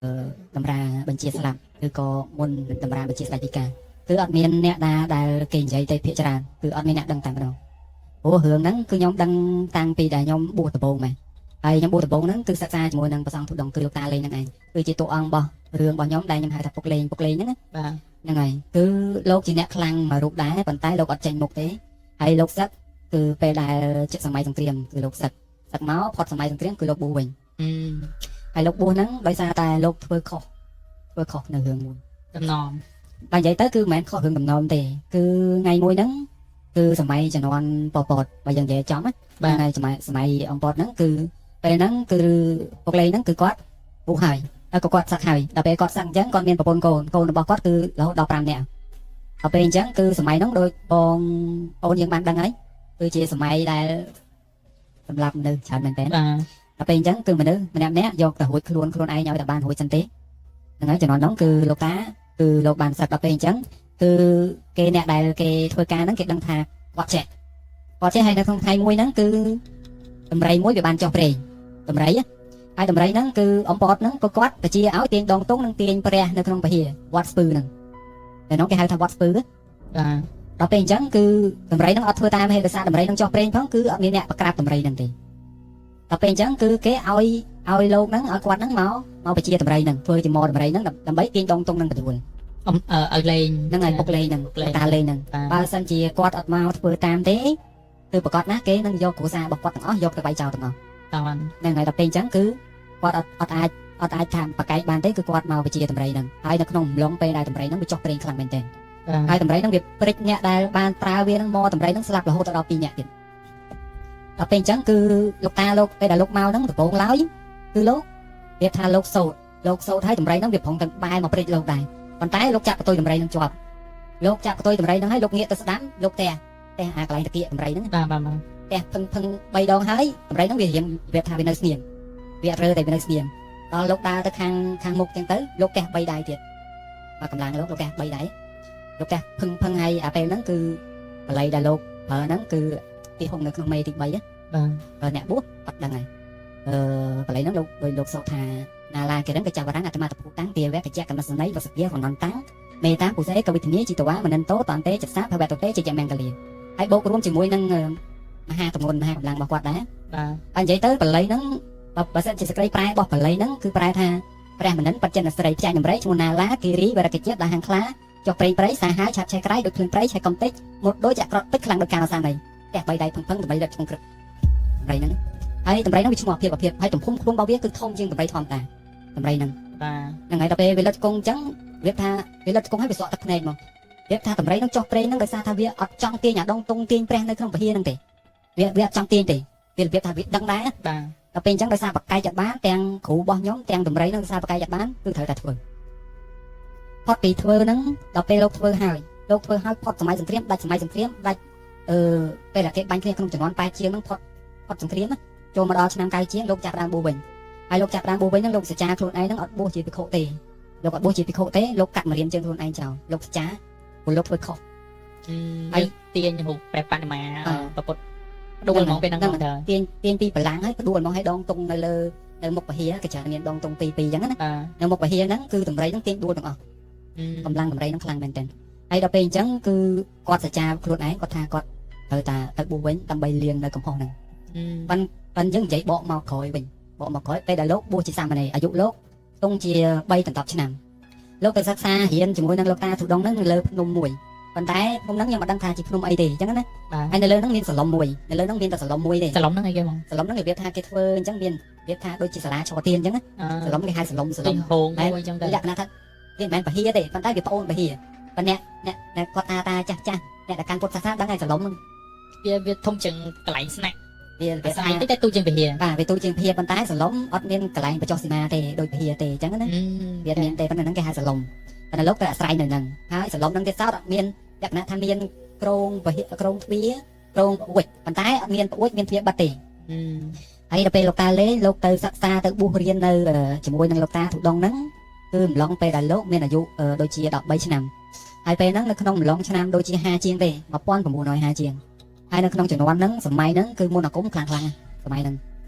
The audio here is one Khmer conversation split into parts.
តម្រាបញ្ជាស្លាប់ឬក៏មុនតម្រាបញ្ជាស្ដេចពីកាគឺអត់មានអ្នកណាដែលគេនិយាយទេភាគច្រើនគឺអត់មានអ្នកដឹងតែម្ដងព្រោះរឿងហ្នឹងគឺខ្ញុំដឹងតាំងពីដែលខ្ញុំបួសដំបូងមកហើយខ្ញុំបួសដំបូងហ្នឹងគឺសិក្សាជាមួយនឹងព្រះសង្ឃទុដងគឺលោកតាលេងហ្នឹងឯងគឺជាតួអង្គរបស់រឿងរបស់ខ្ញុំដែលខ្ញុំហៅថាពុកលេងពុកលេងហ្នឹងណា បាទ ហ្នឹងហើយគឺលោកជាអ្នកខ្លាំងមួយរូបដែរប៉ុន្តែលោកអត់ចេញមុខទេហើយលោកសឹកគឺពេលដែលជិតសម័យសង្គ្រាមគឺលោកសឹកសឹកមកផុតសម័យសង្គ្រាមគឺលោកបួសវិញ អឺ ហើយលោកបួសហ្នឹងដោយសារតែលោកធ្វើខុសធ្វើខុសនៅរឿងមួយ តំណង បើនិយាយទៅគឺមិនមែនខុសរឿងតំណមទេគឺថ្ងៃមួយហ្នឹងគឺសម័យជំនាន់ប៉ុលពតបើយើងនិយាយចំណា បាទ ថ្ងៃសម័យអង្គពតហ្នឹងគឺពេលហ្នឹងគឺពុកលេងហ្នឹងគឺគាត់បួសហើយហើយក៏គាត់សឹកហើយដល់ពេលគាត់សឹកអញ្ចឹងគាត់មានប្រពន្ធកូនកូនរបស់គាត់គឺរហូតដល់5នាក់ដល់ពេលអញ្ចឹងគឺសម័យហ្នឹងដូចបងអូនយើងបានដឹងហើយគឺជាសម័យដែលសម្រាប់មនុស្សច្រើនមែនទែន បាទ ដល់ពេលអញ្ចឹងគឺមនុស្សម្នាក់ម្នាក់យកទៅរួចខ្លួនខ្លួនឯងឲ្យតែបានរួចសិនទេហ្នឹងហើយជំនាន់ហ្នឹងគឺលោកតាគឺលោកបានសឹកដល់ពេលអញ្ចឹងគឺគេអ្នកដែលគេធ្វើការហ្នឹងគេដឹងថាគាត់ចេះគាត់ចេះហើយនៅក្នុងថ្ងៃមួយហ្នឹងគឺដំរីមួយវាបានចុះព្រេងដំរីណាហើយដំរីហ្នឹងគឺអំពតហ្នឹងក៏គាត់បជាឲ្យទាញដងទង់និងទាញព្រះនៅក្នុងពហិវត្តស្ពឺហ្នឹងតែនោះគេហៅថាវត្តស្ពឺ បាទ ដល់ពេលអញ្ចឹងគឺដំរីហ្នឹងអត់ធ្វើតាមហេតុដោយសារដំរីហ្នឹងចុះព្រេងផងគឺអត់មានអ្នកប្រក្រាបដំរីហ្នឹងទេដល់ពេលអញ្ចឹងគឺគេឲ្យឲ្យលោកហ្នឹងឲ្យគាត់ហ្នឹងមកមកបជាដំរីហ្នឹងធ្វើជាមកដំរីហ្នឹងដើម្បីទាញដងទង់ហ្នឹងបដួល អ៊ំឲ្យលេង ហ្នឹងហើយពុកលេងហ្នឹងតាលេងហ្នឹង បាទ បើសិនជាគាត់អត់មកធ្វើតាមទេគឺប្រកាសណាស់គេនឹងយកគ្រួសាររបស់គាត់ទាំងអស់យកទៅវាយចោលទាំងអស់ ត ហ្នឹងហើយដល់ពេលអញ្ចឹងគឺគាត់អត់អត់អាចអត់អាចថាប្រកែកបានទេគឺគាត់មកបជាដំរីហ្នឹងហើយនៅក្នុងអំឡុងពេលដែលដំរីហ្នឹងវាចុះព្រេងខ្លាំងមែនទែន បាទ ហើយដំរីហ្នឹងវាព្រិចអ្នកដែលបានប្រើវាហ្នឹងមកដំរីហ្នឹងស្លាប់រហូតដល់2នាក់ទៀតដល់ពេលអញ្ចឹងគឺលោកតាលោកពេលដែលលោកមកហ្នឹងដំបូងឡើយគឺលោកវាថាលោកសោតលោកសោតហើយដំរីហ្នឹងវាប្រងទាំងបែរមកព្រិចលោកដែរប៉ុន្តែលោកចាក់បន្ទុយដំរីហ្នឹងជាប់លោកចាក់បន្ទុយដំរីហ្នឹងហើយលោកងាកទៅស្ដាំលោកផ្ទះផ្ទះអាកន្លែងតាគៀកដំរីហ្នឹង បាទបាទបាទ ផ្ទះផឹងផឹង3ដងហើយដំរីហ្នឹងវារៀងវាថាវានៅស្ងៀមវាអត់រើតែវានៅស្ងៀមដល់លោកដើរទៅខាងខាងមុខអញ្ចឹងទៅលោកផ្ទះ3ដៃទៀតមកកម្លាំងលោកលោកផ្ទះ3ដៃលោកផ្ទះផឹងផឹងហើយអាពេលហ្នឹងគឺបល័យដែលលោកប្រើហ្នឹងគឺទីហុងនៅក្នុងមេទី3ណា បាទ បើអ្នកបួសអត់ដឹងហើយអឺបល័យហ្នឹងលោកដោយលោកសោកថាណាឡាគេហ្នឹងកច្ចវរាំងអាត្មាតភូតាំងទេវៈកច្ចកម្មសនីវសគារណន្តាំងមេតាពុសេកវិធនីជីតវាមនិនតោតន្តេចសាភវតតេជាមង្គលាហើយបូករួមជាមួយនឹងមហាទម្ងន់មហាកម្លាំងរបស់គាត់ដែរ បាទ ហើយនិយាយទៅបល័យហ្នឹងបើបើសិនជាសក្តីប្រែរបស់បល័យហ្នឹងគឺប្រែថាព្រះមនិនបច្ចិនស្រីផ្ចាញ់ដំរីឈ្មោះណាឡាគិរីវរកិជាដាហាងខ្លាចុះព្រេងព្រៃសាហាវឆាប់ឆេះក្រៃដូចភ្លើងព្រៃឆេះកំតិចមុតដូចចក្រត់ពេជ្រខ្លាំងដូចកាលសាមីផ្ទះបីដៃផឹងផឹងដំរីលិតឆ្កងក្រឹកដំរីហ្នឹងហើយដំរីហ្នឹងវាឈ្មោះអភិបអភិបហើយទំហំខ្លួនរបស់វាគឺធំជាងដំរីធម្មតាដំរីហ្នឹង បាទ ហ្នឹងហើយដល់ពេលវាលិតគង់អញ្ចឹងវាថាវាលិតគង់ហើយវាស្រក់ទឹកភ្នែកមកវាថាដំរីហ្នឹងចុះព្រេងហ្នឹងដោយសារថាវាអត់ចង់ទាញអាដងទង់ទាញព្រះនៅក្នុងពហិហ្នឹងទេវាវាអត់ចង់ទាញទេវារបៀបថាវាដឹងដែរ បាទ ដល់ពេលអញ្ចឹងដោយសារបកែកអត់បានទាំងគ្រូរបស់ខ្ញុំទាំងតម្រៃនឹងដោយសារបកែកអត់បានគឺត្រូវតែធ្វើផុតពីធ្វើហ្នឹងដល់ពេលលោកធ្វើហើយលោកធ្វើហើយផុតសម័យសង្គ្រាមដាច់សម័យសង្គ្រាមដាច់អឺពេលដែលគេបាញ់គ្នាក្នុងជំនាន់8ជាងហ្នឹងផុតផុតសង្គ្រាមណាចូលមកដល់ឆ្នាំ9ជាងលោកចាប់ផ្ដើមបួសវិញហើយលោកចាប់ផ្ដើមបួសវិញហ្នឹងលោកសច្ចាខ្លួនឯងហ្នឹងអត់បួសជាភិក្ខុទេលោកអត់បួសជាភិក្ខុទេលោកកាត់មករៀនជើងខ្លួនឯងចោលលោកសច្ចាព្រោះលោកធ្វើខុស ហើយទាញរូបព្រះបដិមាប្រពុតដួលហ្មងពេលហ្នឹងទៅ ទាញទាញពីបលាំងហើយផ្ដួលមកឲ្យដងទង់នៅលើនៅមុខពហិគេច្រើនមានដងទង់ពីរពីរអញ្ចឹងណា បាទ នៅមុខពហិហ្នឹងគឺតម្រៃហ្នឹងទាញដួលទាំងអស់ កម្លាំងតម្រៃហ្នឹងខ្លាំងមែនទែនហើយដល់ពេលអញ្ចឹងគឺគាត់សច្ចាខ្លួនឯងគាត់ថាគាត់ត្រូវតាទៅបួសវិញដើម្បីលាងនៅកំហុសហ្នឹងប៉ិនប៉ិនយើងនិយាយបកមកក្រោយវិញបកមកក្រោយពេលដែលលោកបួសជាសាមណេរអាយុលោកទងជា3ដណ្ដប់ឆ្នាំលោកទៅសិក្សារៀនជាមួយនឹងលោកតាធុដងហ្នឹងនៅលើភ្នំមួយប៉ុន្តែភ្នំហ្នឹងខ្ញុំមិនដឹងថាជាភ្នំអីទេអញ្ចឹងណា បាទ ហើយនៅលើហ្នឹងមានសឡុំមួយនៅលើហ្នឹងមានតែសឡុំមួយទេ សឡុំហ្នឹងអីគេហ្មង សឡុំហ្នឹងរបៀបថាគេធ្វើអញ្ចឹងមានរបៀបថាដូចជាសាលាឆទានអញ្ចឹងណាសឡុំគេហៅសឡុំសឡុំ ដូចហោងមួយអញ្ចឹងទៅ លក្ខណៈថាវាមិនមែនពហិទេប៉ុន្តែវាប្អូនពហិប៉ុន្តែអ្នកអ្នកគាត់តាតាចាស់ចាស់អ្នកដែលកាន់ពុទ្ធសាសនាដឹងហើយសឡុំហ្នឹង វាវាធំជាងកន្លែងស្នាក់ វាវា ស្អាតតិចតែទូជាងពហិ បាទវាទូជាងពហិប៉ុន្តែសឡុំអត់មានកន្លែងបញ្ចុះសីមាទេដូចពហិទេអញ្ចឹងណាវាអត់មានទេប៉ុន្តែហ្នឹងគេហៅសឡុំប៉ុន្តែលោកទៅអាស្រ័យនៅហ្នឹងហើយសឡុំហ្នឹងទៀតសោតអត់មានលក្ខណៈថាមានក្រងពហិក្រងទ្វារក្រងប្អួចប៉ុន្តែអត់មានប្អួចមានទ្វារបិទទេហើយដល់ពេលលោកតាលេងលោកទៅសិក្សាទៅបួសរៀននៅជាមួយនឹងលោកតាធុដងហ្នឹងគឺអំឡុងពេលដែលលោកមានអាយុដូចជា13ឆ្នាំហើយពេលហ្នឹងនៅក្នុងអំឡុងឆ្នាំដូចជា5ជាងទេ1950ជាងហើយនៅក្នុងជំនាន់ហ្នឹងសម័យហ្នឹងគឺមុនអាគមខ្លាំងខ្លាំងសម័យហ្នឹង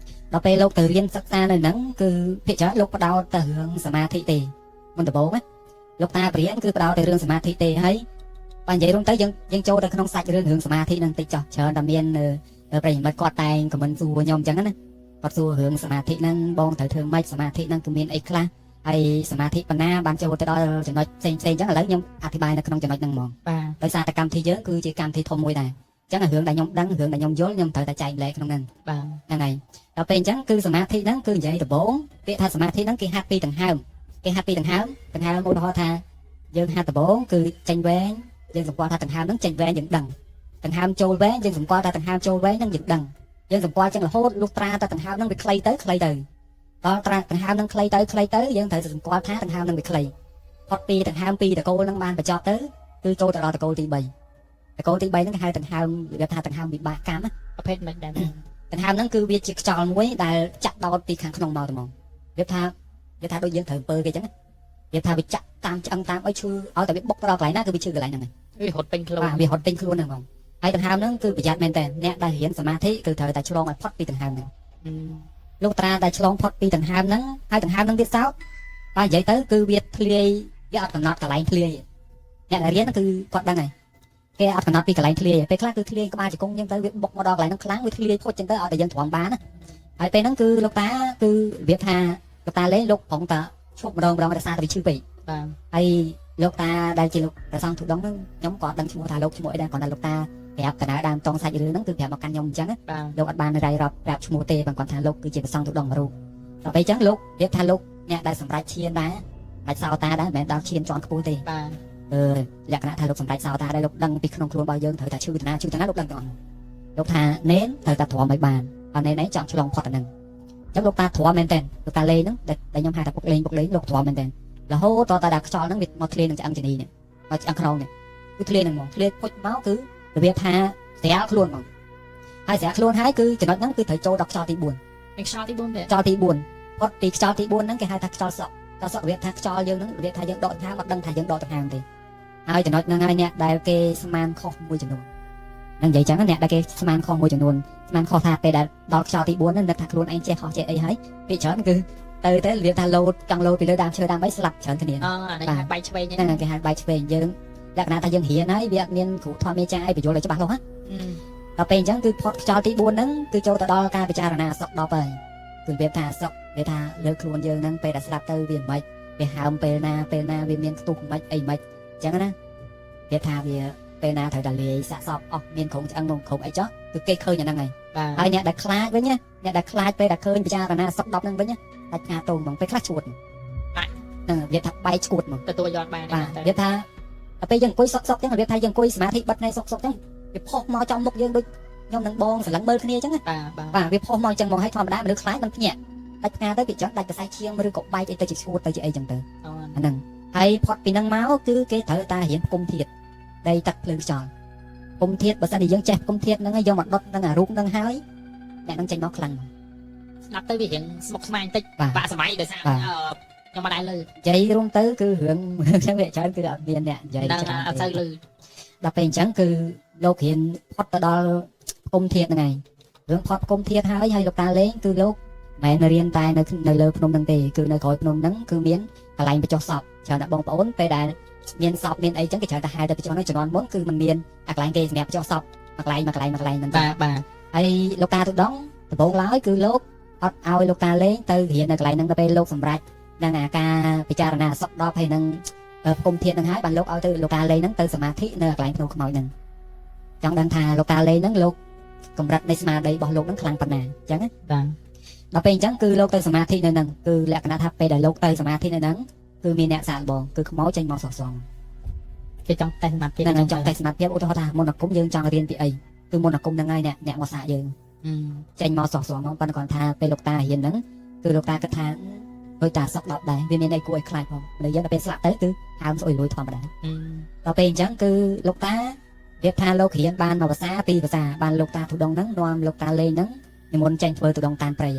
ដល់ពេលលោកទៅរៀនសិក្សានៅហ្នឹងគឺភាគច្រើនលោកផ្ដោតទៅរឿងសមាធិទេមុនដំបូងណាលោកតាបរៀនគឺផ្ដោតទៅរឿងសមាធិទេហើយបើនិយាយរួមទៅយើងចូលទៅក្នុងសាច់រឿងរឿងសមាធិហ្នឹងតិចចោះច្រើនតែមានប្រិយមិត្តគាត់តែងខមមិនសួរខ្ញុំអញ្ចឹងណាគាត់សួររឿងសមាធិហ្នឹងបងត្រូវធ្វើម៉េចសមាធិហ្នឹងគឺមានអីខ្លះហើយសមាធិបណ្ណាបានចូលទៅដល់ចំណុចផ្សេងផ្សេងអញ្ចឹងឥឡូវខ្ញុំអធិប្បាយនៅក្នុងចំណុចហ្នឹងហ្មង បាទ ដោយសារតែកម្មវិធីយើងគឺជាកម្មវិធីធំមួយដែរអញ្ចឹងរឿងដែលខ្ញុំដឹងរឿងដែលខ្ញុំយល់ខ្ញុំត្រូវតែចែកម្លែកក្នុងហ្នឹង បាទ ហ្នឹងហើយដល់ពេលអញ្ចឹងគឺសមាធិហ្នឹងគឺនិយាយដំបូងពាក្យថាសមាធិហ្នឹងគេហាត់ពីដង្ហើមគេហាត់ពីដង្ហើមដង្ហើមឧទាហរណ៍ថាយើងហាត់ដំបូងគឺចេញវែងយើងសម្គាល់ថាដង្ហើមហ្នឹងចេញវែងយើងដឹងដង្ហើមចូលវែងយើងសម្គាល់ថាដង្ហើមចូលវែងហ្នឹងយើងដឹងយើងសម្គាល់ចឹងរហូតលុះត្រាតែដង្ហើមហ្នឹងវាខ្លីទៅខ្លីទៅដល់ត្រាដង្ហើមហ្នឹងខ្លីទៅខ្លីទៅយើងត្រូវសម្គាល់ថាដង្ហើមហ្នឹងវាខ្លីផុតពីដង្ហើមពីតកូលហ្នឹងបានបញ្ចប់ទៅគឺចូលទៅដល់តកូលទី3តកូលទី3ហ្នឹងគេហៅដង្ហើមវាថាដង្ហើមវិបាកកម្មណា ប្រភេទមិនដែរ ដង្ហើមហ្នឹងគឺវាជាខ្យល់មួយដែលចាក់ដោតពីខាងក្នុងមកតែហ្មងវាថាវាថាដូចយើងត្រូវអំពើគេអញ្ចឹងវាថាវាចាក់តាមឆ្អឹងតាមអីឈឺឲ្យតែវាបុកទៅដល់កន្លែងណាគឺវាឈឺកន្លែងហ្នឹង វារត់ពេញខ្លួន បាទវារត់ពេញខ្លួនហ្នឹងហ្មងហើយដង្ហើមហ្នឹងគឺប្រយ័ត្នមែនតើអ្នកដែលរៀនសមាធិគឺត្រូវតែឆ្លងឲ្យផុតពីដង្ហើមហ្នឹងលោកត្រាដែលឆ្លងផុតពីដង្ហើមហ្នឹងហើយដង្ហើមហ្នឹងទៀតសោតបើនិយាយទៅគឺវាធ្លាយវាអត់កំណត់កន្លែងធ្លាយអ្នកដែលរៀនគឺគាត់ដឹងហើយគេអត់កំណត់ពីកន្លែងធ្លាយពេលខ្លះគឺធ្លាយក្បាលជង្គង់អញ្ចឹងទៅវាបុកមកដល់កន្លែងហ្នឹងខ្លាំងវាធ្លាយផុតអញ្ចឹងទៅឲ្យតែយើងទ្រាំបានណាហើយពេលហ្នឹងគឺលោកតាគឺរបៀបថាលោកតាលេងលោកប្រងតាឈប់ម្ដងម្ដងរសារតែវាឈឺពេក បាទ ហើយលោកតាដែលជាលោកព្រះសង្ឃទុដងហ្នឹងខ្ញុំក៏អត់ដឹងឈ្មោះថាលោកឈ្មោះអីដែរគ្រាន់តែលោកតាប្រាប់កណ្ដាលដើមតងសាច់រឿងហ្នឹងគឺប្រាប់មកកាន់ខ្ញុំអញ្ចឹងណា បាទ លោកអត់បានរាយរាប់ប្រាប់ឈ្មោះទេបើគាត់ថាលោកគឺជាព្រះសង្ឃទុដងមួយរូបដល់ពេលអញ្ចឹងលោករៀបថាលោកអ្នកដែលសម្រេចឈានដែរអាចសោតាដែរមិនមែនដល់ឈានជាន់ខ្ពស់ទេ បាទ អឺលក្ខណៈថាលោកសម្រេចសោតាដែរលោកដឹងពីក្នុងខ្លួនរបស់យើងត្រូវតែឈឺតាណាឈឺតាណាលោកដឹងទាំងអស់លោកថានេនត្រូវតែទ្រាំឲ្យបានអត់នេនឯងចង់ឆ្លងផុតអាហ្នឹងអញ្ចឹងលោកតាទ្រាំមែនតើលោកតាលេងហ្នឹងដែលខ្ញុំហៅថាពុកលេងពុកលេងលោកទ្រាំមែនតើរហូតតតែដល់ខ្យល់ហ្នឹងវាមកធ្លាយនឹងឆ្អឹងជំនីនេះមកឆ្អឹងខ្នងនេះគឺធ្លាយនឹងហ្មងធ្លាយពុជមកគឺរបៀបថាស្រាលខ្លួនហ្មងហើយស្រាលខ្លួនហើយគឺចំណុចហ្នឹងគឺត្រូវចូលដល់ខ្យល់ទី4 មានខ្យល់ទី4ទេ ខ្យល់ទី4ផុតពីខ្យល់ទី4ហ្នឹងគេហៅថាខ្យល់សក់ខ្យល់សក់របៀបថាខ្យល់យើងហ្នឹងរបៀបថាយើងដកដង្ហើមអត់ដឹងថាយើងដកដង្ហើមទេហើយចំណុចហ្នឹងហើយអ្នកដែលគេស្មានខុសមួយចំនួនហ្នឹងនិយាយចឹងអ្នកដែលគេស្មានខុសមួយចំនួនស្មានខុសថាពេលដែលដល់ខ្យល់ទី4ហ្នឹងនឹកថាខ្លួនឯងចេះខុសចេះអីហើយពីច្រើនគឺទៅទៅរបៀបថាលោតចង់លោតពីលើដើមឈើដើមអីស្លាប់ច្រើនគ្នា អអានេះបែកឆ្វេង ហ្នឹងគេហៅបែកឆ្វេងយើងលក្ខណៈថាយើងរៀនហើយវាអត់មានគ្រូធម្មមេចាអីបញ្យល់ឲ្យច្បាស់លាស់ណាដល់ពេលអញ្ចឹងគឺផុតខ្យល់ទី4ហ្នឹងគឺចូលទៅដល់ការពិចារណាសុខ10ហើយគឺរបៀបថាសុខវាថាលើខ្លួនយើងហ្នឹងពេលដែលស្លាប់ទៅវាមិនវាហើមពេលណាពេលណាវាមានខ្ទុះមិនអីមិនអញ្ចឹងណាវាថាវាពេលណាត្រូវតែលាយសាកសពអស់មានក្រុងឆ្អឹងមកក្រុងអីចោះគឺគេឃើញអាហ្នឹងហើយ បាទ ហើយអ្នកដែលខ្លាចវិញណាអ្នកដែលខ្លាចពេលដែលឃើញពិចារណាសុខ10ហ្នឹងវិញណាដាច់ការតូនហ្មងពេលខ្លះឈួតហ្នឹងវាថាបែកឈួតហ្មង ទទួលយកបាន បាទវាថាដល់ពេលយើងអង្គុយសុកសុកចឹងវាថាយើងអង្គុយសមាធិបិទភ្នែកសុកសុកចឹងវាផុសមកចំមុខយើងដូចខ្ញុំនឹងបងស្រឡឹងមើលគ្នាចឹងណា បាទបាទ បាទវាផុសមកចឹងមកឲ្យធម្មតាមនុស្សខ្លាចមិនភ្ញាក់ដាច់ផ្ងាទៅវាចង់ដាច់កសែឈាមឬក៏បែកអីទៅជាឈួតទៅជាអីចឹងទៅអាហ្នឹងហើយផុតពីហ្នឹងមកគឺគេត្រូវតែរៀនផ្គុំធាតដីទឹកភ្លើងខ្យល់ផ្គុំធាតបើសិនជាយើងចេះផ្គុំធាតហ្នឹងហើយយកមកដុតនឹងអារូបហ្នឹងហើយអ្នកហ្នឹងចេញមកខ្លាំង ស្ដាប់ទៅវារៀងស្មុគស្មាញតិច បាទ បាក់សម័យដោយសារខ្ញុំមិនដែរលើ និយាយរួមទៅគឺរឿងរឿងចឹងវាច្រើនគឺអត់មានអ្នកនិយាយ ដល់ ច្រើន អត់សូវលើ ដល់ពេលអញ្ចឹងគឺលោករៀនផុតទៅដល់ផ្គុំធាតហ្នឹងឯងរឿងផុតផ្គុំធាតហើយហើយលោកតាលេងគឺលោកមិនមែនរៀនតែនៅនៅលើភ្នំហ្នឹងទេគឺនៅក្រោយភ្នំហ្នឹងគឺមានកន្លែងបញ្ចុះសពច្រើនតែបងប្អូនពេលដែលមានសពមានអីចឹងគេច្រើនតែហៅទៅបញ្ចុះនោះជំនាន់មុនគឺมันមានអាកន្លែងគេសម្រាប់បញ្ចុះសពមួយកន្លែងមួយកន្លែងមួយកន្លែងហ្នឹង បាទបាទ ហើយលោកតាទុដងដំបូងឡើយគឺលោកអត់ឲ្យលោកតាលេងទៅរៀននៅកន្លែងហ្នឹងទៅពេលលោកសម្រេចនឹងអាការពិចារណាសព10ហើយនឹងផ្គុំធាតហ្នឹងហើយបានលោកឲ្យទៅលោកតាលេងហ្នឹងទៅសមាធិនៅកន្លែងភ្នំខ្មោចហ្នឹងចង់ដឹងថាលោកតាលេងហ្នឹងលោកកម្រិតនៃស្មារតីរបស់លោកហ្នឹងខ្លាំងប៉ុណ្ណាអញ្ចឹងណា បាទ ដល់ពេលអញ្ចឹងគឺលោកទៅសមាធិនៅហ្នឹងគឺលក្ខណៈថាពេលដែលលោកទៅសមាធិនៅហ្នឹងគឺមានអ្នកសាកល្បងគឺខ្មោចចេញមកសោះសង គេចង់តេស្តសមាធិ ហ្នឹងចង់តែសមាធិឧទាហរណ៍ថាមន្តអាគមយើងចង់រៀនពីអីគឺមន្តអាគមហ្នឹងហើយអ្នកអ្នកមកសាកយើងចេញមកសោះសងមកប៉ុន្តែគាត់ថាពេលលោកតារៀនហ្នឹងគឺលោកតាគិតថាដូចតាសក់10ដែរវាមានអីគួរឲ្យខ្លាចផងមនុស្សយើងដល់ពេលស្លាប់ទៅគឺហើមស្អុយលួយធម្មតាដល់ពេលអញ្ចឹងគឺលោកតារៀបថាលោករៀនបានមួយភាសាពីរភាសាបានលោកតាទុដងហ្នឹងនាំលោកតាលេងហ្នឹងនិមន្តចេញធ្វើទុដងតាមព្រៃ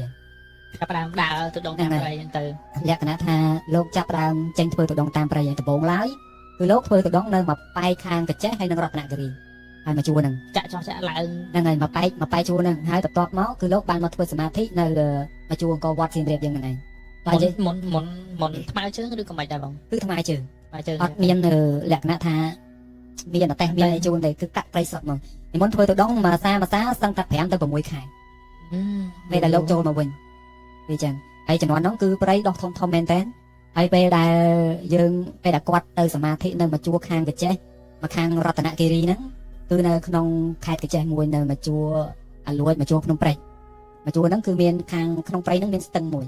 ចាប់ផ្ដើមដើរទៅដងតាមព្រៃហ្នឹងទៅ លក្ខណៈថាលោកចាប់ផ្ដើមចេញធ្វើទុដងតាមព្រៃដំបូងឡើយគឺលោកធ្វើទុដងនៅមកប៉ែកខាងកញ្ចេះហើយនិងរតនគិរី ហើយមកជួរហ្នឹង ចាក់ចោះចាក់ឡើង ហ្នឹងហើយមកបែកមកបែកជួរហ្នឹងហើយបន្ទាប់មកគឺលោកបានមកធ្វើសមាធិនៅមកជួរអង្គរវត្តសៀមរាបយើងហ្នឹងឯងបាទ មុនមុនមុនមុនថ្មើរជើងឬក៏មិនដែរបង គឺថ្មើរជើង ថ្មើរជើង អត់មានលក្ខណៈថាមានអតេះមានអីជូនទេគឺកាក់ព្រៃសុទ្ធហ្មងពីមុនធ្វើទៅដងមួយសាមួយសាសឹងតែ5ទៅ6ខែពេលដែលលោកចូលមកវិញវាចឹងហើយជំនាន់ហ្នឹងគឺព្រៃដោះធំធំមែនតើហើយពេលដែលយើងពេលដែលគាត់ទៅសមាធិនៅមកជួរខាងកញ្ចេះមកខាងរតនគិរីហ្នឹងគឺនៅក្នុងខេត្តកញ្ចេះមួយនៅមកជួរអាលួចមកជួរក្នុងព្រៃមកជួរហ្នឹងគឺមានខាងក្នុងព្រៃហ្នឹងមានស្ទឹងមួយ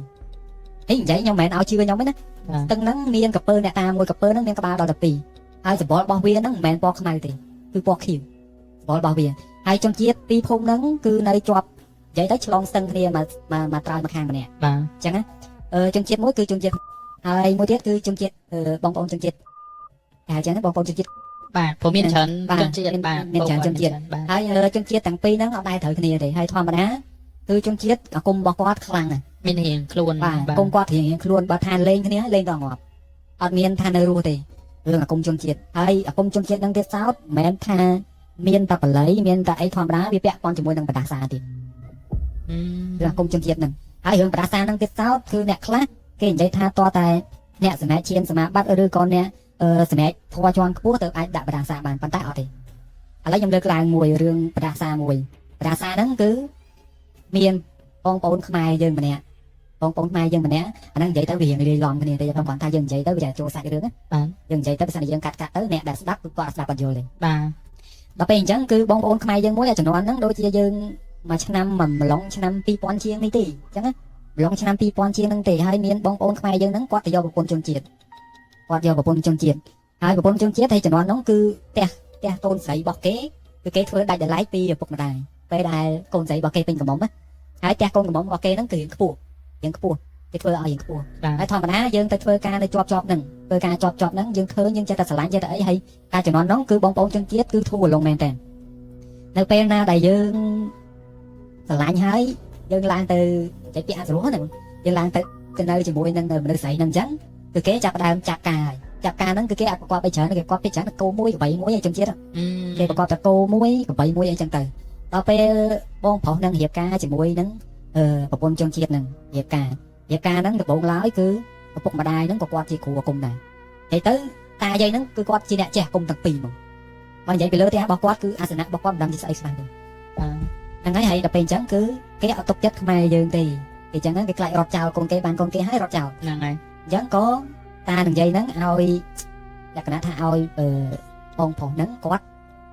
ហេនិយាយខ្ញុំមិនមែនឲ្យជឿខ្ញុំទេណាស្ទឹងហ្នឹងមានកពើអ្នកតាមួយកពើហ្នឹងមានក្បាលដល់12ហើយសម្បល់របស់វាហ្នឹងមិនមែនពណ៌ខ្មៅទេគឺពណ៌ខៀវសម្បល់របស់វាហើយជនជាតិពីរភូមិហ្នឹងគឺនៅជាប់និយាយទៅឆ្លងស្ទឹងគ្នាមកមកត្រើយមកខាងម្នាក់ បាទ អញ្ចឹងណាជនជាតិមួយគឺជនជាតិហើយមួយទៀតគឺជនជាតិបងប្អូនជនជាតិតែអញ្ចឹងបងប្អូនជនជាតិ បាទព្រោះមានច្រើនជនជាតិបាទ មានច្រើនជនជាតិ បាទ ហើយជនជាតិទាំងពីរហ្នឹងអត់ដែរត្រូវគ្នាទេហើយធម្មតាគឺជនជាតិអាគមរបស់គាត់ខ្លាំងណាស់ មានរៀងខ្លួន បាទអាគមគាត់រៀងៗខ្លួនបើថាលេងគ្នាលេងដល់ងាប់អត់មានថានៅរស់ទេរឿងអាគមជនជាតិហើយអាគមជនជាតិហ្នឹងទៀតសោតមិនមែនថាមានតែបល័យមានតែអីធម្មតាវាពាក់ព័ន្ធជាមួយនឹងបដាសាទៀតរឿងអាគមជនជាតិហ្នឹងហើយរឿងបដាសាហ្នឹងទៀតសោតគឺអ្នកខ្លះគេនិយាយថាតតែអ្នកសម្រេចឈានសមាបត្តិឬក៏អ្នកសម្រេចធម៌ជាន់ខ្ពស់ទៅអាចដាក់បដាសាបានប៉ុន្តែអត់ទេឥឡូវខ្ញុំលើកឡើងមួយរឿងបដាសាមួយបដាសាហ្នឹងគឺមានបងប្អូនខ្មែរយើងម្នាក់បងប្អូនខ្មែរយើងម្នាក់អាហ្នឹងនិយាយទៅវារៀងរាយឡំគ្នាទេខ្ញុំគាត់ថាយើងនិយាយទៅវាចូលសាច់រឿងណា បាទ យើងនិយាយទៅបើសិនជាយើងកាត់កាត់ទៅអ្នកដែលស្ដាប់គឺគាត់អត់ស្ដាប់អត់យល់ទេ បាទ ដល់ពេលអញ្ចឹងគឺបងប្អូនខ្មែរយើងមួយអាជំនាន់ហ្នឹងដូចជាយើងមួយឆ្នាំមួយម្លងឆ្នាំ2000ជាងនេះទេអញ្ចឹងណាម្លងឆ្នាំ2000ជាងហ្នឹងទេហើយមានបងប្អូនខ្មែរយើងហ្នឹងគាត់ទៅយកប្រពន្ធជនជាតិគាត់យកប្រពន្ធជនជាតិហើយប្រពន្ធជនជាតិហើយជំនាន់ហ្នឹងគឺផ្ទះផ្ទះកូនស្រីរបស់គេគឺគេធ្វើដាច់ដライពីឪពុកម្ដាយពេលដែលកូនស្រីរបស់គេពេញកំមុំណាហើយផ្ទះកូនកំមុំរបស់គេហ្នឹងគឺរៀងខ្ពស់រៀងខ្ពស់គេធ្វើឲ្យរៀងខ្ពស់ បាទ ហើយធម្មតាយើងទៅធ្វើការនៅជាប់ជាប់ហ្នឹងធ្វើការជាប់ជាប់ហ្នឹងយើងឃើញយើងចេះតែស្រឡាញ់ចេះតែអីហើយការជំនាន់ហ្នឹងគឺបងប្អូនជនជាតិគឺធូរលងមែនតើនៅពេលណាដែលយើងស្រឡាញ់ហើយយើងឡើងទៅចែកពាក្យអសរោះហ្នឹងយើងឡើងទៅទៅនៅជាមួយនឹងមនុស្សស្រីហ្នឹងអញ្ចឹងគឺគេចាប់ផ្ដើមចាប់ការហើយចាប់ការហ្នឹងគឺគេអត់ប្រកបអីច្រើនគេប្រកបពីច្រើនគោមួយកបីមួយអីជនជាតិគេប្រកបតែគោមួយកបីមួយអីចឹងទៅដល់ពេលបងប្រុសនឹងរៀបការជាមួយនឹងប្រពន្ធជនជាតិហ្នឹងរៀបការរៀបការហ្នឹងដំបូងឡើយគឺឪពុកម្ដាយហ្នឹងក៏គាត់ជាគ្រូអាគមដែរនិយាយទៅតាយាយហ្នឹងគឺគាត់ជាអ្នកចេះអាគមទាំងពីរហ្មងបើនិយាយពីលើផ្ទះរបស់គាត់គឺអាសនៈរបស់គាត់មិនដឹងជាស្អីខ្លះទេ បាទ ហ្នឹងហើយហើយដល់ពេលអញ្ចឹងគឺគេអត់ទុកចិត្តខ្មែរយើងទេគេអញ្ចឹងគេខ្លាចរត់ចោលកូនគេបានកូនគេហើយរត់ចោល ហ្នឹងហើយ អញ្ចឹងក៏តានឹងយាយហ្នឹងឲ្យលក្ខណៈថាឲ្យបងប្រុសហ្នឹងគាត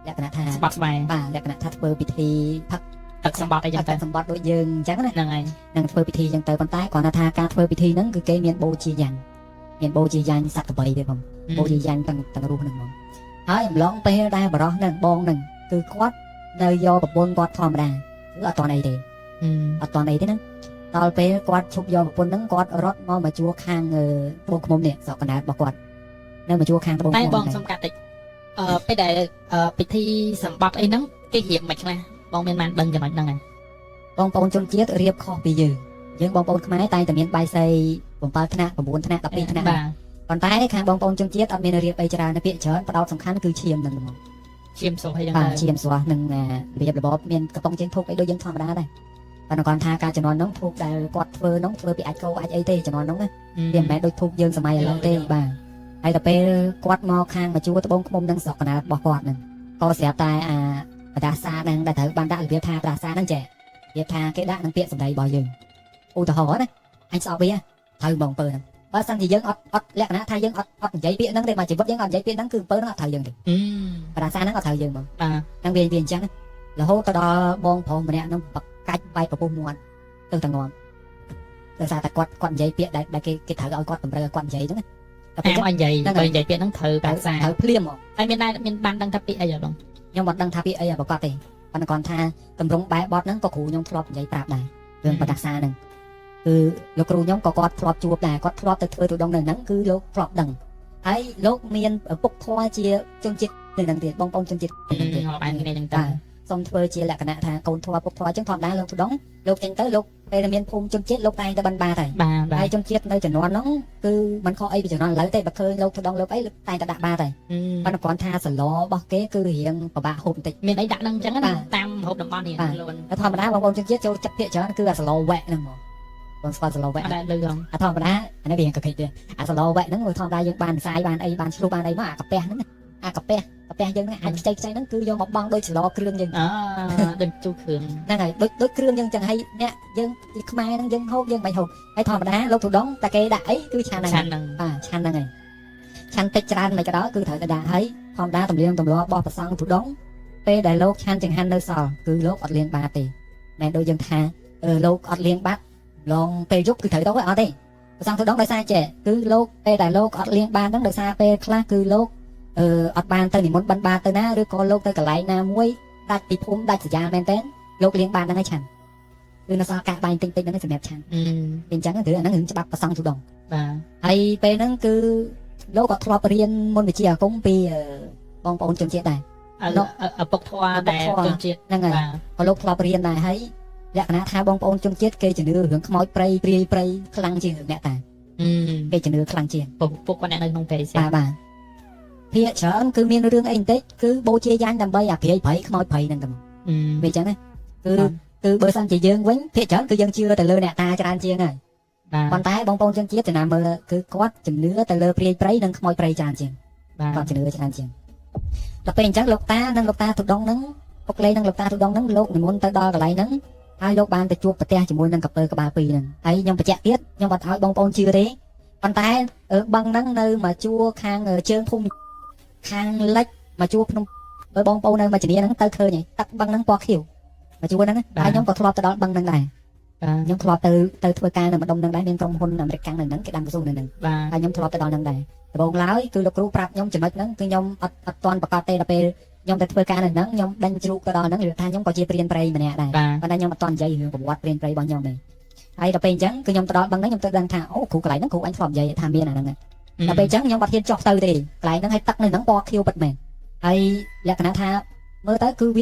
់លក្ខណៈថា ស្បាត់ស្បែ បាទលក្ខណៈថាធ្វើពិធីផឹក ទឹកសម្បត្តិអីចឹងទៅ សម្បត្តិដូចយើងអញ្ចឹងណា ហ្នឹងហើយ នឹងធ្វើពិធីអញ្ចឹងទៅប៉ុន្តែគ្រាន់តែថាការធ្វើពិធីហ្នឹងគឺគេមានបូជាយ៉ាងមានបូជាយ៉ាងសត្វកបីទេបងបូជាយ៉ាងទាំងទាំងរស់ហ្នឹងហ្មងហើយអំឡុងពេលដែលបរោះហ្នឹងបងហ្នឹងគឺគាត់នៅយកប្រពន្ធគាត់ធម្មតាគឺអត់តន់អីទេអត់តន់អីទេណាដល់ពេលគាត់ឈប់យកប្រពន្ធហ្នឹងគាត់រត់មកមកជួខាងត្បូងឃ្មុំនេះស្រុកកណ្ដាលរបស់គាត់នៅមកជួខាងត្បូងឃ្មុំ តែបងសុំកាត់តិចពេលដែលពិធីសម្បត្តិអីហ្នឹងគេរៀបមិនខ្លះបងមានបានដឹងចំណុចហ្នឹងហើយ បងប្អូនជនជាតិរៀបខុសពីយើងយើងបងប្អូនខ្មែរតែងតែមានបាយសី7ថ្នាក់9ថ្នាក់12ថ្នាក់ បាទ ប៉ុន្តែខាងបងប្អូនជនជាតិអត់មានរៀបអីច្រើនទេពាក្យច្រើនផ្ដោតសំខាន់គឺឈាមហ្នឹងហ្មង ឈាមសុខអីចឹង បាទ ទៅ ឈាមស្រស់នឹងរបៀបរបបមានកំប៉ុងជើងធូបអីដូចយើងធម្មតាដែរប៉ុន្តែគាត់ថាការជំនាន់ហ្នឹងធូបដែលគាត់ធ្វើហ្នឹងធ្វើពីអាចគោអាចអីទេជំនាន់ហ្នឹងណាវាមិនមែនដូចធូបយើងសម័យឥឡូវទេបាទហើយដល់ពេលគាត់មកខាងមកជួរត្បូងឃ្មុំនឹងស្រុកកណ្ដាលរបស់គាត់ហ្នឹងក៏ស្រាប់តែអាបដាសាហ្នឹងដែលត្រូវបានដាក់របៀបថាបដាសាហ្នឹងចេះរបៀបថាគេដាក់នឹងពាក្យសម្ដីរបស់យើងឧទាហរណ៍ណាអញស្អប់វាត្រូវហ្មងពើហ្នឹងបើសិនជាយើងអត់អត់លក្ខណៈថាយើងអត់អត់និយាយពាក្យហ្នឹងទេមកជីវិតយើងអត់និយាយពាក្យហ្នឹងគឺពើហ្នឹងអត់ត្រូវយើងទេបដាសាហ្នឹងអត់ត្រូវយើងហ្មង បាទ ហ្នឹងវាវាអញ្ចឹងរហូតទៅដល់បងប្រុសម្នាក់ហ្នឹងបកាច់បែកពពុះមាត់ទៅតែងំដោយសារតែគាត់គាត់និយាយពាក្យដែលគេគេត្រូវឲ្យគាត់តម្រូវឲ្យគាត់និយាយហ្នឹង តែពេលនិយាយបើនិយាយពាក្យហ្នឹងត្រូវបាសា ត្រូវភ្លាមហ្មង តែមានដែរមានបានដឹងថាពាក្យអីហ៎បង ខ្ញុំមិនដឹងថាពាក្យអីប្រកាសទេប៉ុន្តែគាត់ថាតម្រង់បែបបត់ហ្នឹងក៏គ្រូខ្ញុំធ្លាប់និយាយប្រាប់ដែររឿងបដាសាហ្នឹងគឺលោកគ្រូខ្ញុំក៏គាត់ធ្លាប់ជួបដែរគាត់ធ្លាប់ទៅធ្វើទូដងនៅហ្នឹងគឺលោកធ្លាប់ដឹងហើយលោកមានឪពុកធម៌ជាជនជាតិនៅហ្នឹងទៀតបងប្អូនជនជាតិនៅហ្នឹងទៀត ងាប់អានគ្នាចឹងទៅ សូមធ្វើជាលក្ខណៈថាកូនធម៌ពុកធម៌អញ្ចឹងធម្មតាលោកទូដងលោកចេញទៅលោក ពេលដែលមានភូមិជនជាតិលោកតែងតែបិណ្ឌបាតហើយ បាទបាទ ហើយជនជាតិនៅជំនាន់ហ្នឹងគឺมันខុសអីពីជំនាន់ឥឡូវទេបើឃើញលោកទៅដងលោកអីលោកតែងតែដាក់បាតហើយប៉ុន្តែគ្រាន់ថាសឡរបស់គេគឺរៀងពិបាកហូបបន្តិច មានអីដាក់ហ្នឹងអញ្ចឹងណាតាមហូបតំបន់រៀងខ្លួន តែធម្មតាបងប្អូនជនជាតិចូលចិត្តភាគច្រើនគឺអាសឡវ៉ែហ្នឹងហ្មងបងស្គាល់សឡវ៉ែ អត់ដែលលឺហង អាធម្មតាអានេះវាកកិច្ចទេអាសឡវ៉ែហ្នឹងធម្មតាយើងបានសាយបានអីបានឆ្លុះបានអីមកអាកាពះហ្នឹងអាកាពះកាពះយើងហ្នឹងអាចខ្ចីខ្ចីហ្នឹងគឺយកមកបង់ដូចសឡគ្រឿងយើង អដូចជូរគ្រឿង ហ្នឹងហើយដូចដូចគ្រឿងយើងចឹងហើយអ្នកយើងជាខ្មែរហ្នឹងយើងហូបយើងមិនហូបហើយធម្មតាលោកទូដងតែគេដាក់អីគឺឆានហ្នឹង ឆាន់ហ្នឹង បាទឆាន់ហ្នឹងហើយឆាន់តិចច្រើនមិនក៏ដោយគឺត្រូវតែដាក់ហើយធម្មតាទំនៀមទម្លាប់របស់ព្រះសង្ឃទូដងពេលដែលលោកឆាន់ចង្ហាន់នៅសល់គឺលោកអត់លាងបាតទេមិនដូចយើងថាលោកអត់លាងបាតឡងពេលយប់គឺត្រូវទៅអត់ទេព្រះសង្ឃទូដងដោយសារចេះគឺលោកពេលដែលលោកអត់លាងបាតហ្នឹងដោយសារពេលខ្លះគឺលោកអត់បានទៅនិមន្តបិណ្ឌបាតទៅណាឬក៏លោកទៅកន្លែងណាមួយដាច់ពីភូមិដាច់សញ្ញាមែនតើលោកលាងបាតហ្នឹងឲ្យឆាន់គឺនៅសល់កាកបាយតិចតិចហ្នឹងសម្រាប់ឆាន់អញ្ចឹងគឺអាហ្នឹងរឿងច្បាប់ព្រះសង្ឃទូដង បាទ ហើយពេលហ្នឹងគឺលោកក៏ធ្លាប់រៀនមុនវិជ្ជាអាគមពីបងប្អូនជនជាតិដែរ ឪពុកធွာដែលជនជាតិ ហ្នឹងហើយក៏លោកធ្លាប់រៀនដែរហើយលក្ខណៈថាបងប្អូនជនជាតិគេជំនឿរឿងខ្មោចព្រៃព្រាយព្រៃខ្លាំងជាងរឿងអ្នកតាគេជំនឿខ្លាំងជាង ពុកគាត់អ្នកនៅក្នុងព្រៃ បាទបាទភាគច្រើនគឺមានរឿងអីបន្តិចគឺបូជាយ៉ាញ់ដើម្បីអាព្រាយព្រៃខ្មោចព្រៃហ្នឹងតែមកវាអញ្ចឹងណាគឺគឺបើសិនជាយើងវិញភាគច្រើនគឺយើងជឿទៅលើអ្នកតាច្រើនជាងហើយប៉ុន្តែបងប្អូនជនជាតិចំណាំមើលគឺគាត់ជំនឿទៅលើព្រាយព្រៃនិងខ្មោចព្រៃច្រើនជាងគាត់ជំនឿច្រើនជាងដល់ពេលអញ្ចឹងលោកតានិងលោកតាទុដងហ្នឹងពុកលេងនិងលោកតាទុដងហ្នឹងលោកនិមន្តទៅដល់កន្លែងហ្នឹងហើយលោកបានទៅជួបប្រទះជាមួយនឹងកពើក្បាលពីរហ្នឹងហើយខ្ញុំបញ្ជាក់ទៀតខ្ញុំអត់ឲ្យបងប្អូនជឿទេប៉ុន្តែបឹងហ្នឹងនៅមកជួរខាងជើងភូមិខាងលិចមកជួរភ្នំបើបងប្អូននៅមកជំនាហ្នឹងទៅឃើញហើយទឹកបឹងហ្នឹងពណ៌ខៀវមកជួរហ្នឹងហើយខ្ញុំក៏ធ្លាប់ទៅដល់បឹងហ្នឹងដែរខ្ញុំធ្លាប់ទៅទៅធ្វើការនៅម្ដុំហ្នឹងដែរមានក្រុមហ៊ុនអាមេរិកកាំងនៅហ្នឹងគេដាំកៅស៊ូនៅហ្នឹងហើយខ្ញុំធ្លាប់ទៅដល់ហ្នឹងដែរដំបូងឡើយគឺលោកគ្រូប្រាប់ខ្ញុំចំណុចហ្នឹងគឺខ្ញុំអត់អត់ទាន់ប្រកាសទេដល់ពេលខ្ញុំទៅធ្វើការនៅហ្នឹងខ្ញុំដេញជ្រូកទៅដល់ហ្នឹងឬថាខ្ញុំក៏ជាព្រានព្រៃម្នាក់ដែរប៉ុន្តែខ្ញុំអត់ទាន់និយាយរឿងប្រវត្តិព្រានព្រៃរបស់ខ្ញុំទេហើយដល់ពេលអញ្ចឹងគឺខ្ញុំទៅដល់បឹងហ្នឹងខ្ញុំទៅដឹងថាអូគ្រូកន្លែងហ្នឹងគ្រូអញធ្លាប់និយាយថាមានអាហ្នឹងដល់ពេលអញ្ចឹងខ្ញុំអត់ហ៊ានចុះទៅទេកន្លែងហ្នឹងហើយទឹកនៅហ្នឹងពណ៌ខៀវពិតមែនហើយលក្ខណៈថាមើលទៅគឺវា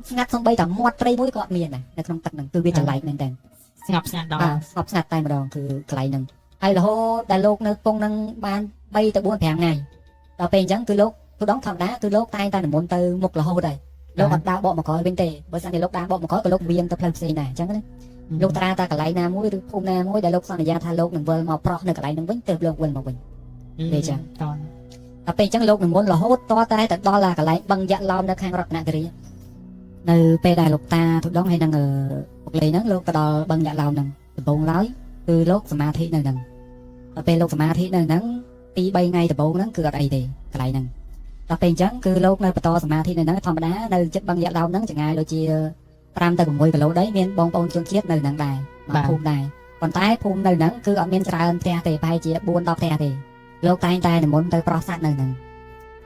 ស្ងាត់សំបីតែមាត់ត្រីមួយក៏អត់មានដែរនៅក្នុងទឹកហ្នឹងគឺវាចម្លែកមែនតើ ស្ងប់ស្ងាត់ដល់ ស្ងប់ស្ងាត់តែម្ដងគឺកន្លែងហ្នឹងហើយរហូតដែលលោកនៅគង់ហ្នឹងបាន3ទៅ4 5ថ្ងៃដល់ពេលអញ្ចឹងគឺលោកទូដងធម្មតាគឺលោកតែងតែនិមន្តទៅមុខរហូតហើយលោកអត់ដើរបកមកក្រោយវិញទេបើសិនជាលោកដើរបកមកក្រោយក៏លោកវៀងទៅផ្លូវផ្សេងដែរអញ្ចឹងណាលោកត្រាតាកន្លែងណាមួយឬភូមិណាមួយដែលលោកសន្យាថាលោកនឹងវិលមកប្រោះនៅកន្លែងហ្នឹងវិញទើបលោកវិលមកវិញពេលអញ្ចឹងដល់ពេលអញ្ចឹងលោកនិមន្តរហូតតតែទៅដល់កន្លែងបឹងយៈឡោមនៅខាងរតនគិរីនៅពេលដែលលោកតាទូដងហើយនឹងពុកលេងហ្នឹងលោកទៅដល់បឹងយៈឡោមហ្នឹងដំបូងឡើយគឺលោកសមាធិនៅហ្នឹងដល់ពេលលោកសមាធិនៅហ្នឹង2 3ថ្ងៃដំបូងហ្នឹងគឺអត់អីទេកន្លែងហ្នឹងដល់ពេលអញ្ចឹងគឺលោកនៅបន្តសមាធិនៅហ្នឹងធម្មតានៅចិត្តបឹងយៈឡោមហ្នឹងចម្ងាយដូចជា5ទៅ6គីឡូដីមានបងប្អូនជនជាតិនៅហ្នឹងដែរមកភូមិដែរប៉ុន្តែភូមិនៅហ្នឹងគឺអត់មានច្រើនផ្ទះទេប្រហែលជា4 10ផ្ទះទេលោកតែងតែនិមន្តទៅប្រោះសត្វនៅហ្នឹង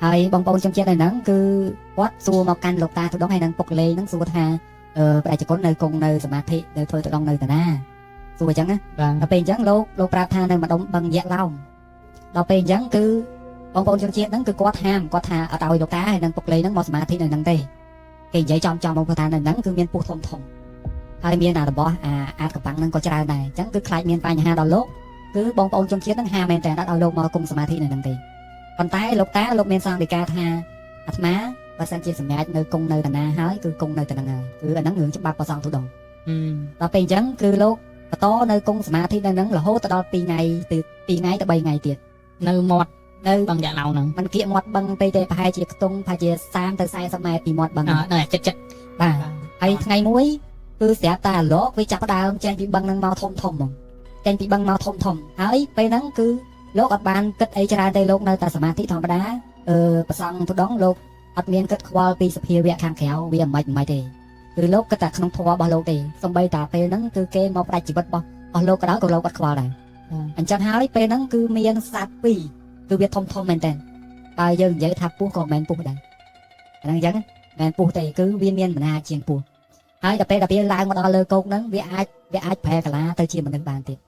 ហើយបងប្អូនជនជាតិនៅហ្នឹងគឺគាត់សួរមកកាន់លោកតាទុដងហើយនឹងពុកលេងហ្នឹងសួរថាប្រជាជននៅគង់នៅសមាធិនៅធ្វើទុដងនៅតាណាសួរអញ្ចឹងណាដល់ពេលអញ្ចឹងលោកលោកប្រាប់ថានៅម្ដុំបឹងយៈឡោមដល់ពេលអញ្ចឹងគឺបងប្អូនជនជាតិហ្នឹងគឺគាត់ហាមគាត់ថាអត់ឲ្យលោកតាហើយនឹងពុកលេងហ្នឹងមកសមាធិនៅហ្នឹងទេគេនិយាយចំចំបងប្អូនថានៅហ្នឹងគឺមានពស់ធំធំហើយមានអារបស់អាអាចកំបាំងហ្នឹងក៏ច្រើនដែរអញ្ចឹងគឺខ្លាចមានបញ្ហាដល់លោកគឺបងប្អូនជនជាតិហ្នឹងហាមមែនតើអត់ឲ្យលោកមកគុំសមាធិនៅហ្នឹងទេប៉ុន្តែលោកតាលោកមានសង្ឃដីកាថាអាត្មាបើសិនជាសម្រេចនៅគង់នៅតាណាហើយគឺគង់នៅតាហ្នឹងហើយគឺអាហ្នឹងរឿងច្បាប់ប្រសងទុដងដល់ពេលអញ្ចឹងគឺលោកបន្តនៅគង់សមាធិនៅហ្នឹងរហូតទៅដល់2ថ្ងៃទៅ2ថ្ងៃទៅ3ថ្ងៃទៀត នៅមាត់ នៅ បឹងយ៉ាឡៅហ្នឹង มันគៀកមាត់បឹងពេកទេប្រហែលជាខ្ទង់ប្រហែលជា30ទៅ40ម៉ែត្រពីមាត់បឹង ហ្នឹងចិត្តចិត្ត បាទហើយថ្ងៃមួយគឺស្រាប់តែលោកវាចាប់ដើមចេញពីបឹងហ្នឹងមកធំធំហ្មងចេញពីបឹងមកធំធំហើយពេលហ្នឹងគឺលោកអត់បានគិតអីច្រើនទេលោកនៅតែសមាធិធម្មតាប្រសងទុដងលោកអត់មានគិតខ្វល់ពីសភាវៈខាងក្រៅវាមិនមិនទេគឺលោកគិតតែក្នុងធម៌របស់លោកទេសំបីតាពេលហ្នឹងគឺគេមកផ្ដាច់ជីវិតរបស់អស់លោកក៏ដោយក៏លោកអត់ខ្វល់ដែរអញ្ចឹងហើយពេលហ្នឹងគឺមានសត្វពីរគឺវាធំធំមែនតើបើយើងនិយាយថាពស់ក៏មិនមែនពស់ដែរអាហ្នឹងអញ្ចឹងមិនពស់ទេគឺវាមានមនាជាងពស់ហើយដល់ពេលដល់ពេលឡើងមកដល់លើគោកហ្នឹងវាអាចប្រែកាឡាទៅជាមនុស្សបានទៀ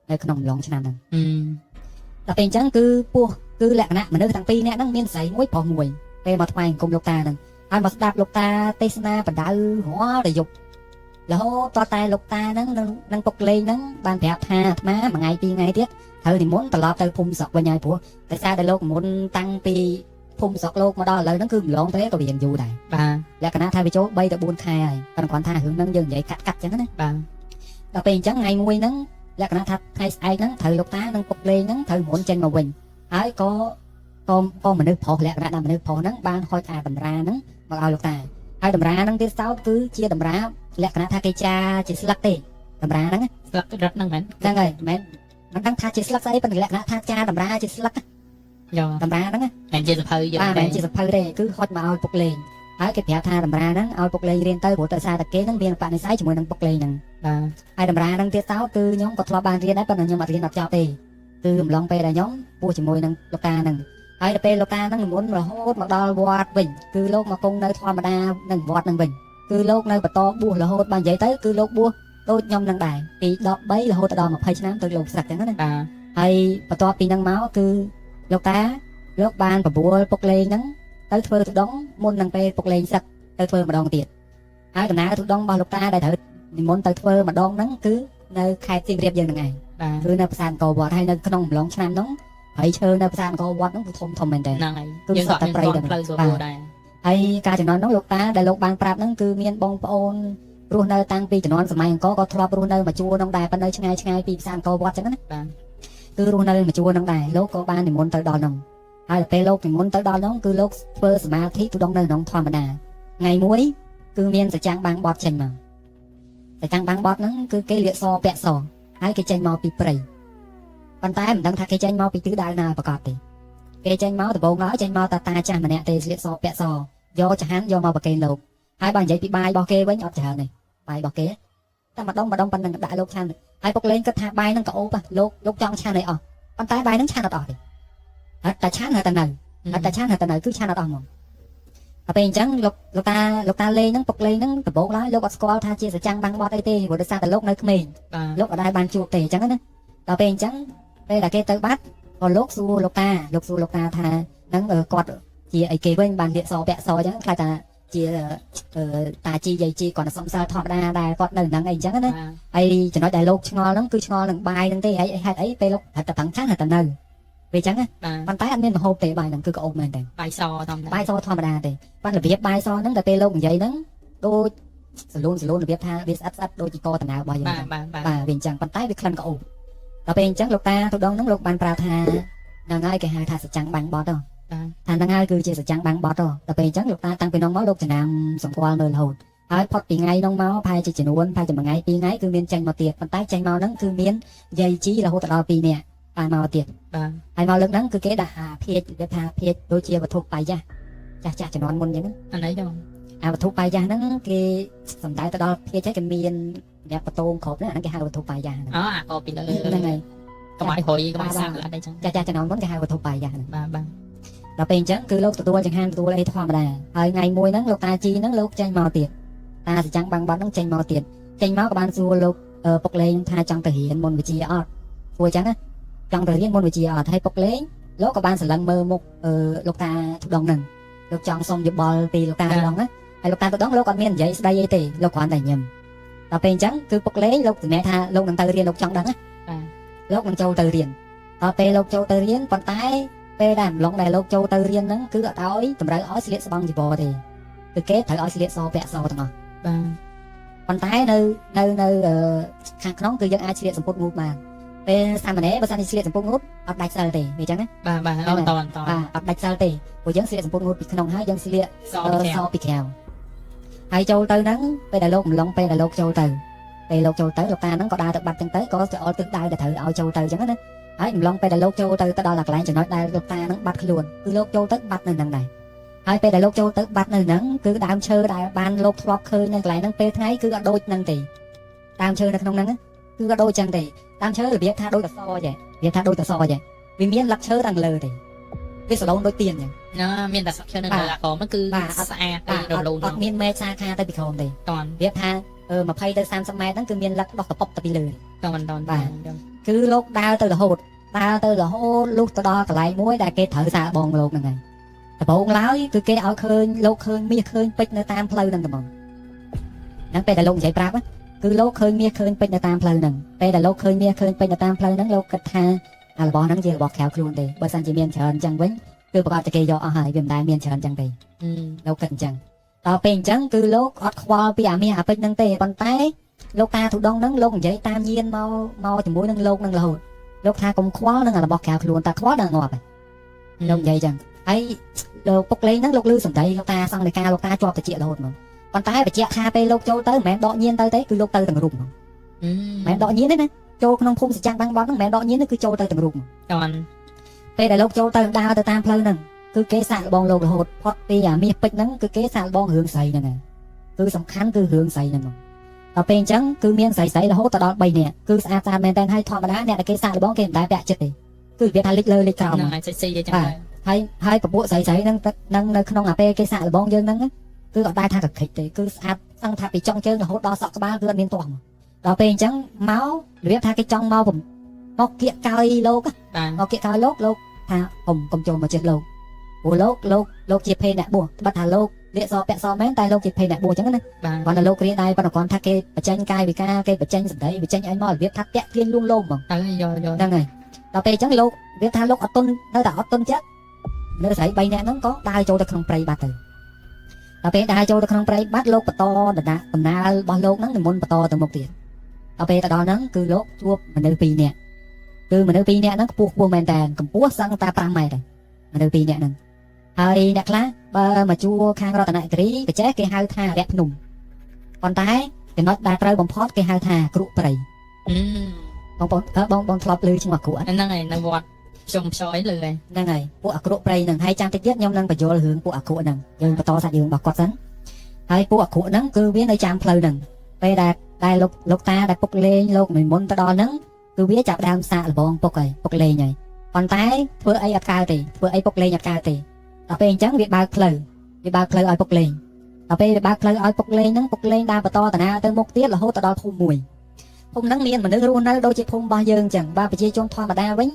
តនៅក្នុងអំឡុងឆ្នាំហ្នឹងដល់ពេលអញ្ចឹងគឺពស់គឺលក្ខណៈមនុស្សទាំងពីរនាក់ហ្នឹងមានស្រីមួយប្រុសមួយពេលមកថ្វាយអង្គមលោកតាហ្នឹងហើយមកស្ដាប់លោកតាទេសនាបដៅរាល់តែយប់ រហូតតតែលោកតាហ្នឹងនឹងពុកលេងហ្នឹងបានប្រាប់ថាអាត្មាមួយថ្ងៃពីរថ្ងៃទៀតត្រូវនិមន្តត្រឡប់ទៅភូមិស្រុកវិញហើយព្រោះដោយសារតែលោកមុនតាំងពីភូមិស្រុកលោកមកដល់ឥឡូវហ្នឹងគឺម្លងទៅក៏វាយូរដែរ បាទ លក្ខណៈថាវាចូល3ទៅ4ខែហើយប៉ុន្តែគ្រាន់ថារឿងហ្នឹងយើងនិយាយកាត់កាត់អញ្ចឹងណា បាទ ដល់ពេលអញ្ចឹងថ្ងៃមួយហ្នឹងលក្ខណៈថាថ្ងៃស្អែកហ្នឹងត្រូវលោកតានឹងពុកលេងហ្នឹងត្រូវមុនចេញមកវិញហើយក៏ក៏មនុស្សប្រុសលក្ខណៈថាមនុស្សប្រុសហ្នឹងបានហុចអាតម្រាហ្នឹងមកឲ្យលោកតាហើយតម្រាហ្នឹងទៀតសោតគឺជាតម្រាលក្ខណៈថាគេចាជាស្លឹកទេតម្រាហ្នឹង ស្លឹករឹតហ្នឹងមែន ហ្នឹងហើយមិនមិនដឹងថាជាស្លឹកស្អីប៉ុន្តែលក្ខណៈថាចាតម្រាជាស្លឹក យោ តម្រាហ្នឹង មិនជាសភៅយើង បាទមិនជាសភៅទេគឺហុចមកឲ្យពុកលេងហើយគេប្រាប់ថាតម្រាហ្នឹងឲ្យពុកលេងរៀនទៅព្រោះតែសារតែគេហ្នឹងមានបនិស័យជាមួយនឹងពុកលេងហ្នឹង បាទ ហើយតម្រាហ្នឹងទៀតសោតគឺខ្ញុំក៏ធ្លាប់បានរៀនដែរប៉ុន្តែខ្ញុំអត់រៀនអត់ចប់ទេគឺអំឡុងពេលដែលខ្ញុំពោះជាមួយនឹងលោកតាហ្នឹងហើយដល់ពេលលោកតាហ្នឹងនិមន្តរហូតមកដល់វត្តវិញគឺលោកមកគង់នៅធម្មតានឹងវត្តហ្នឹងវិញគឺលោកនៅបន្តបួសរហូតបាននិយាយទៅគឺលោកបួសដូចខ្ញុំនឹងដែរពី13រហូតដល់20ឆ្នាំទៅលោកស្រុកចឹងណា បាទ ហើយបន្ទាប់ពីហ្នឹងមកគឺលោកតាលោកបានបបួលពុកលេងហ្នឹងទៅធ្វើទុដងមុននឹងពេលពុកលេងសឹកទៅធ្វើម្ដងទៀតហើយដំណើរទុដងរបស់លោកតាដែលត្រូវនិមន្តទៅធ្វើម្ដងហ្នឹងគឺនៅខេត្តសៀមរាបយើងហ្នឹងឯង បាទ គឺនៅប្រាសាទអង្គរវត្តហើយនៅក្នុងអំឡុងឆ្នាំហ្នឹងព្រៃឈើនៅប្រាសាទអង្គរវត្តហ្នឹងគឺធំធំមែនតើ ហ្នឹងហើយយើងក៏មានផ្លូវស្រួលដែរ ហើយការចំនួនហ្នឹងលោកតាដែលលោកបានប្រាប់ហ្នឹងគឺមានបងប្អូនរស់នៅតាំងពីជំនាន់សម័យអង្គរក៏ធ្លាប់រស់នៅមួយជួរហ្នឹងដែរប៉ុន្តែឆ្ងាយឆ្ងាយពីប្រាសាទអង្គរវត្តចឹងណា បាទ គឺរស់នៅមួយជួរហ្នឹងដែរលោកក៏បាននិមន្តទៅដល់ហ្នឹងហើយដល់ពេលលោកនិមន្តទៅដល់ហ្នឹងគឺលោកធ្វើសមាធិទុដងនៅក្នុងធម្មតាថ្ងៃមួយគឺមានសច្ចាំងបាំងបត់ចេញមកសច្ចាំងបាំងបត់ហ្នឹងគឺគេលាកសពាក់សហើយគេចេញមកពីព្រៃប៉ុន្តែមិនដឹងថាគេចេញមកពីទិសដៅណាប្រកបទេគេចេញមកដំបូងឡើយចេញមកតាតាចាស់ម្នាក់ទេស្លៀកសពាក់សយកចហានយកមកប្រគេនលោកហើយបើនិយាយពីបាយរបស់គេវិញអត់ច្រើនទេបាយរបស់គេតែម្ដងម្ដងប៉ុណ្្នឹងដាក់លោកឆានហើយពុកលេងគិតថាបាយហ្នឹងក៏អូបលោកចង់ឆានឲ្យអស់ប៉ុន្តែបាយហ្នឹងឆានអត់អស់ទេហត់តែឆានហត់តែនៅហត់តែឆានហត់តែនៅគឺឆានអត់អស់ហ្មងដល់ពេលអញ្ចឹងលោកលោកតាលោកតាលេងហ្នឹងពុកលេងហ្នឹងដំបូងឡើយលោកអត់ស្គាល់ថាជាសច្ចាំងបាំងបត់អីទេព្រោះដោយសារតែលោកនៅក្មេង បាទ លោកអត់ដែលបានជួបទេអញ្ចឹងណាដល់ពេលអញ្ចឹងពេលដែលគេទៅបាត់ក៏លោកសួរលោកតាលោកសួរលោកតាថាហ្នឹងគាត់ជាអីគេវិញបានលាកសពាក់សអញ្ចឹងខ្លាចថាជាតាជីយាយជីគាត់សុំសិលធម្មតាដែលគាត់នៅហ្នឹងអីអញ្ចឹងណា បាទ ហើយចំណុចដែលលោកឆ្ងល់ហ្នឹងគឺឆ្ងល់នឹងបាយហ្នឹងទេហើយហេតុអីពេលលោកហិតតែប្រឹងឆានហិតតែនៅវាអញ្ចឹងណា បាទ ប៉ុន្តែអត់មានម្ហូបទេបាយហ្នឹងគឺក្អូបមែនទេ បាយសធម្មតា បាយសធម្មតាទេប៉ុន្តែរបៀបបាយសហ្នឹងតែពេលលោកនិយាយហ្នឹងដូចសលូនសលូនរបៀបថាវាស្អិតស្អិតដូចជាកតំណៅរបស់យើង បាទបាទបាទ បាទវាអញ្ចឹងប៉ុន្តែវាក្លិនក្អូបដល់ពេលអញ្ចឹងលោកតាទុដងហ្នឹងលោកបានប្រាប់ថាហ្នឹងហើយគេហៅថាសច្ចាំងបាំងបត់ហ៎ថាហ្នឹងហើយគឺជាសច្ចាំងបាំងបត់ហ៎ដល់ពេលអញ្ចឹងលោកតាតាំងពីនោះមកលោកចំណាំសម្គាល់មើលរហូតហើយផុតពីថ្ងៃនោះមកប្រហែលជាចំនួនប្រហែលជាមួយថ្ងៃពីរថ្ងៃគឺមានចេញមកទៀតប៉ុន្តែចេញមកហ្នឹងគឺមានយាយជីរហូតដល់2នាក់បានមកទៀត បាទ ហើយមកលើកហ្នឹងគឺគេដាក់អាភាជគេថាភាជដូចជាវត្ថុបាយយ៉ាចាស់ចាស់ជំនាន់មុនអញ្ចឹង អានេះចឹង អាវត្ថុបាយយ៉ាហ្នឹងគេសំដៅទៅដល់ភាជគេមានអ្នកបតងគ្រប់ហ្នឹងអាហ្នឹងគេហៅវត្ថុបាយយ៉ាហ្នឹង អូអាក៏ពីលើ ហ្នឹងហើយ កុំឲ្យរុយកុំឲ្យសាក់អីចឹង ចាស់ចាស់ជំនាន់មុនគេហៅវត្ថុបាយយ៉ាហ្នឹង បាទបាទ ដល់ពេលអញ្ចឹងគឺលោកទទួលចង្ហាន់ទទួលអីធម្មតាហើយថ្ងៃមួយហ្នឹងលោកតាជីហ្នឹងលោកចេញមកទៀតតាសចាំងបាំងបាត់ហ្នឹងចេញមកទៀតចេញមកក៏បានសួរលោកពុកលេងថាចង់ទៅរៀនមុនវិជ្ជាអត់សួរអញ្ចឹងណាចង់ទៅរៀនមុនវិជ្ជាអត់ហើយពុកលេងលោកក៏បានស្រឡឹងមើលមុខលោកតាទុដងហ្នឹងលោកចង់សុំយោបល់ពីលោកតាទុដងណាហើយលោកតាទុដងលោកអត់មាននិយាយស្ដីអីទេលោកគ្រាន់តែញឹមដល់ពេលអញ្ចឹងគឺពុកលេងលោកសម្រាប់ថាលោកនឹងទៅរៀនលោកចង់ដឹងណាលោកនឹងចូលទៅរៀនដល់ពេលលោកចូលទៅរៀនប៉ុន្តែពេលដែលអំឡុងដែលលោកចូលទៅរៀនហ្នឹងគឺអត់ឲ្យតម្រូវឲ្យស្លៀកស្បង់ជីវរទេគឺគេត្រូវឲ្យស្លៀកសពាក់សទាំងអស់ បាទ ប៉ុន្តែនៅនៅនៅខាងក្នុងគឺយើងអាចស្លៀកសំពត់ងូតបានពេលសាមណេរបើសិនជាស្លៀកសំពត់ងូតអត់ដាច់សិលទេវាអញ្ចឹងណា បាទបាទអត់តត បាទអត់ដាច់សិលទេព្រោះយើងស្លៀកសំពត់ងូតពីក្នុងហើយយើងស្លៀក សពី សពីក្រៅហើយចូលទៅហ្នឹងពេលដែលលោកអំឡុងពេលដែលលោកចូលទៅពេលលោកចូលទៅលោកតាហ្នឹងក៏ដើរទៅបាត់ចឹងទៅក៏ទៅអល់ទឹកដៅដែលត្រូវឲ្យចូលទៅចឹងណាហើយអំឡុងពេលដែលលោកចូលទៅទៅដល់កន្លែងចំណុចដែលលោកតាហ្នឹងបាត់ខ្លួនគឺលោកចូលទៅបាត់នៅហ្នឹងដែរហើយពេលដែលលោកចូលទៅបាត់នៅហ្នឹងគឺដើមឈើដែលបានលោកធ្លាប់ឃើញនៅកន្លែងហ្នឹងពេលថ្ងៃគឺអត់ដូចហ្នឹងទេដើមឈើនៅក្នុងហ្នឹងគឺអត់ដូចចឹងទេដើមឈើរបៀបថាដូចកសចេះរបៀបថាដូចកសចេះវាមានលឹកឈើខាងលើទេវាសឡូនដូចទៀនចឹង ណាមានតែសក់ឈើនៅលើអាកមហ្នឹងគឺស្អាត បាទ រលូន អត់មានមែកសាខាទៅពីក្រោមទេ តន់ វាថា20ទៅ30ម៉ែត្រហ្នឹងគឺមានលឹកដោះកប៉ុបទៅពីលើ តន់តន់ គឺលោកដើរទៅរហូតដើរទៅរហូតលុះទៅដល់កន្លែងមួយដែលគេត្រូវសាកបងលោកហ្នឹងហើយដំបូងឡើយគឺគេឲ្យឃើញលោកឃើញមាសឃើញពេជ្រនៅតាមផ្លូវហ្នឹងតែហ្មង ហ្នឹងពេលដែលលោកនិយាយប្រាប់គឺលោកឃើញមាសឃើញពេជ្រនៅតាមផ្លូវហ្នឹងពេលដែលលោកឃើញមាសឃើញពេជ្រនៅតាមផ្លូវហ្នឹងលោកគិតថាអារបស់ហ្នឹងជារបស់ក្រៅខ្លួនទេបើសិនជាមានច្រើនអញ្ចឹងវិញគឺប្រកាសតែគេយកអស់ហើយវាមិនដែលមានច្រើនអញ្ចឹងទេលោកគិតអញ្ចឹងដល់ពេលអញ្ចឹងគឺលោកអត់ខ្វល់ពីអាមាសអាពេជ្រហ្នឹងទេប៉ុន្តែលោកតាទុដងហ្នឹងលោកនិយាយតាមញៀនមកមកជាមួយនឹងលោកហ្នឹងរហូតលោកថាកុំខ្វល់នឹងអារបស់ក្រៅខ្លួនតែខ្វល់ដល់ងាប់លោកនិយាយអញ្ចឹងហើយលោកពុកលេងហ្នឹងលោកលឺសំដីលោកតាសង្ឃលេខាលោកតាជាប់តិចរហូតមកប៉ុន្តែបញ្ជាក់ថាពេលលោកចូលទៅមិនមែនដកញៀនទៅទេគឺលោកទៅទាំងរូបមិនមែនដកញៀនទេណាចូលក្នុងភូមិសច្ចាបាំងបត់ហ្នឹងមិនមែនដកញៀនទេគឺចូលទៅទាំងរូប ចន់ ពេលដែលលោកចូលទៅដើរទៅតាមផ្លូវហ្នឹងគឺគេសាកល្បងលោករហូតផុតពីអាមាសពេជ្រហ្នឹងគឺគេសាកល្បងរឿងស្រីហ្នឹងគឺសំខាន់គឺរឿងស្រីហ្នឹងដល់ពេលអញ្ចឹងគឺមានស្រីស្រីរហូតទៅដល់3នាក់គឺស្អាតស្អាតមែនតើហើយធម្មតាអ្នកដែលគេសាកល្បងគេមិនដែលពាក់ចិត្តទេគឺវាថាលិចលើលិចក្រោម ហ្នឹងហើយសិចស៊ីអញ្ចឹង ហើយហើយពពួកស្រីស្រីហ្នឹងនឹងនៅក្នុងអាពេលគេសាកល្បងយើងហ្នឹងគឺអត់ដែលថាកខិចទេគឺស្អាតសឹងថាពីចុងជើងរហូតដល់សក់ក្បាលគឺអត់មានទាស់ដល់ពេលអញ្ចឹងមករបៀបថាគេចង់មកមកគៀកកោយលោកមកគៀកកោយលោកលោកថាកុំចូលមកចិត្តលោកព្រោះលោកលោកលោកជាភេទអ្នកបួសត្បិតថាលោកលាកសពាក់សមែនតែលោកជាភេទអ្នកបួសអញ្ចឹងណាគាត់តែលោករៀនដែរប៉ុន្តែគាត់ថាគេបញ្ចេញកាយវិការគេបញ្ចេញសម្ដីបញ្ចេញអីមករបៀបថាតាក់ទាញលួងលោមហ្មង ទៅយកយក ហ្នឹងហើយដល់ពេលអញ្ចឹងលោករបៀបថាលោកអត់ទន់នៅតែអត់ទន់ចិត្តនៅស្រី3នាក់ហ្នឹងក៏ដើរចូលទៅក្នុងព្រៃបាត់ទៅដល់ពេលដើរចូលទៅក្នុងព្រៃបាត់លោកបន្តដំណើររបស់លោកហ្នឹងនិមន្តបន្តទៅមុខទៀតដល់ពេលទៅដល់ហ្នឹងគឺលោកជួបមនុស្ស2នាក់គឺមនុស្ស2នាក់ហ្នឹងខ្ពស់ខ្ពស់មែនតើកម្ពស់សឹងតែ5ម៉ែត្រដែរមនុស្ស2នាក់ហ្នឹងហើយអ្នកខ្លះបើមកជួខាងរតនគិរីបច្ចេកគេហៅថារៈភ្នំប៉ុន្តែចំណុចដែលត្រូវបំផុតគេហៅថាគ្រក់ព្រៃបងប្អូនបងបងធ្លាប់ឮឈ្មោះអាក្រក់ ហ្នឹងហើយនៅវត្តខ្ញុំផ្សយលឺហើយ ហ្នឹងហើយពួកអាក្រក់ព្រៃហ្នឹងហើយចាំតិចទៀតខ្ញុំនឹងបញ្យល់រឿងពួកអាក្រក់ហ្នឹងយើងបន្តសាច់រឿងរបស់គាត់សិនហើយពួកអាក្រក់ហ្នឹងគឺវានៅចាំផ្លូវហ្នឹងពេលដែលដែលលោកលោកតាដែលពុកលេងលោកមិនមុនទៅដល់ហ្នឹងគឺវាចាប់ដើមសាកល្បងពុកហើយពុកលេងហើយប៉ុន្តែធ្វើអីអត់កើតទេធ្វើអីពុកលេងអត់កើតទេដល់ពេលអញ្ចឹងវាបើកផ្លូវវាបើកផ្លូវឲ្យពុកលេងដល់ពេលវាបើកផ្លូវឲ្យពុកលេងហ្នឹងពុកលេងដើរបន្តតាណាទៅមុខទៀតរហូតទៅដល់ភូមិមួយភូមិហ្នឹងមានមនុស្សរស់នៅដូចជាភូមិរបស់យើងអញ្ចឹងបើប្រជាជនធម្មតាវិ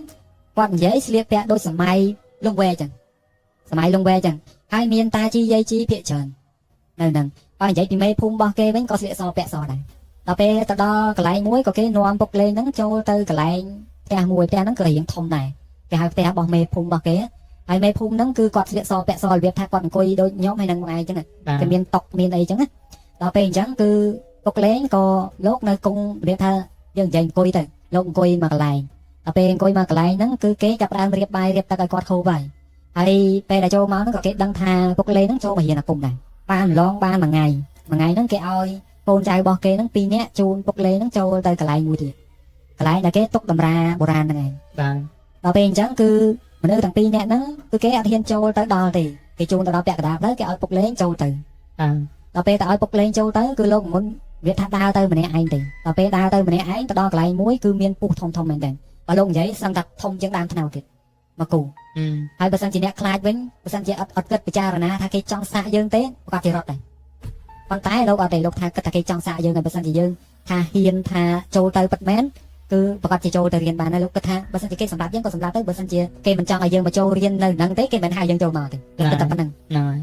ញគាត់និយាយស្លៀកពាក់ដូចសម័យលង្វែអញ្ចឹងសម័យលង្វែអញ្ចឹងហើយមានតាជីយាយជីភាកច្រើននៅហ្នឹងបើនិយាយពីមេភូមិរបស់គេវិញក៏ស្លៀកសពាក់សដែរដល់ពេលទៅដល់កន្លែងមួយក៏គេនាំពុកលេងហ្នឹងចូលទៅកន្លែងផ្ទះមួយផ្ទះហ្នឹងក៏រៀងធំដែរគេហៅផ្ទះរបស់មេភូមិរបស់គេហើយមេភូមិហ្នឹងគឺគាត់ស្លៀកសពាក់សរបៀបថាគាត់អង្គុយដូចខ្ញុំហើយនឹងឯងអញ្ចឹងគេមានតុកមានអីអញ្ចឹងណាដល់ពេលអញ្ចឹងគឺពុកលេងក៏លោកនៅគង់របៀបថាយើងនិយាយអង្គុយទៅលោកអង្គុយមកកន្លែងដល់ពេលអង្គុយមកកន្លែងហ្នឹងគឺគេចាប់ផ្ដើមរៀបបាយរៀបទឹកឲ្យគាត់ហូបហើយហើយពេលដែលចូលមកហ្នឹងក៏គេដឹងថាពុកលេងហ្នឹងចូលមករៀនអាគមដែរបានម្លងបានមួយថ្ងៃមួយថ្ងៃហ្នឹងគេឲ្យកូនចៅរបស់គេហ្នឹងពីរនាក់ជូនពុកលេងហ្នឹងចូលទៅកន្លែងមួយទៀតកន្លែងដែលគេទុកតម្រាបុរាណហ្នឹងឯង បាទ ដល់ពេលអញ្ចឹងគឺមនុស្សទាំងពីរនាក់ហ្នឹងគឺគេអត់ហ៊ានចូលទៅដល់ទេគេជូនទៅដល់ពាក់កណ្ដាលផ្លូវគេឲ្យពុកលេងចូលទៅ បាទ ដល់ពេលទៅឲ្យពុកលេងចូលទៅគឺលោកមុនវាថាដើរទៅម្នាក់ឯងទេដល់ពេលដើរទៅម្នាក់ឯងទៅដល់កន្លែងមួយគឺមានពុះធំធំមែនតើបើលោកនិយាយសឹងថាធំជាងដើមថ្នោតទៀតមកគូហើយបើសិនជាអ្នកខ្លាចវិញបើសិនជាអត់អត់គិតពិចារណាថាគេចង់សាកយើងទេប្រកាសជារត់ដែរប៉ុន្តែលោកអត់ទេលោកថាគិតថាគេចង់សាកយើងហើយបើសិនជាយើងថាហ៊ានថាចូលទៅពិតមែនគឺប្រកាសជាចូលទៅរៀនបានហើយលោកគិតថាបើសិនជាគេសម្រាប់យើងក៏សម្រាប់ទៅបើសិនជាគេមិនចង់ឲ្យយើងមកចូលរៀននៅហ្នឹងទេគេមិនហៅយើងចូលមកទេលោកគិតតែប៉ុណ្្នឹង ហ្នឹងហើយ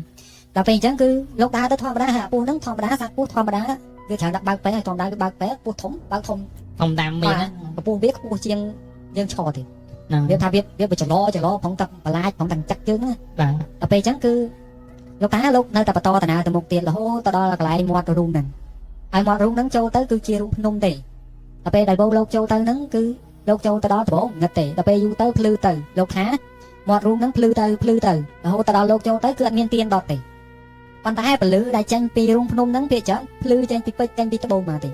ដល់ពេលអញ្ចឹងគឺលោកដើរទៅធម្មតាហាពុះហ្នឹងធម្មតាសត្វពស់ធម្មតាវាច្រើនដាក់បើកពេហើយធម្មតាវាបើកពេពស់ធំបើកធំ ធំតាមមានណា ពស់វាខ្ពស់ជាងយើងឈរទៀត ហ្នឹង វាថាវាវាបចលោចលោផងតែបន្លាចផងតែចឹកជើងណា បាទ ដល់ពេលអញ្ចឹងគឺលោកតាលោកនៅតែបន្តតាណាទៅមុខទៀតរហូតទៅដល់កន្លែងមាត់រូងហ្នឹងហើយមាត់រូងហ្នឹងចូលទៅគឺជារូងភ្នំទេដល់ពេលដែលបងលោកចូលទៅហ្នឹងគឺលោកចូលទៅដល់ត្បូងងឹតទេដល់ពេលយូរទៅភ្លឺទៅលោកថាមាត់រូងហ្នឹងភ្លឺទៅភ្លឺទៅរហូតទៅដល់លោកចូលទៅគឺអត់មានទៀនដុតទេប៉ុន្តែពលឺដែលចេញពីរូងភ្នំហ្នឹងភាគច្រើនភ្លឺចេញពីពេជ្រចេញពីត្បូងមកទេ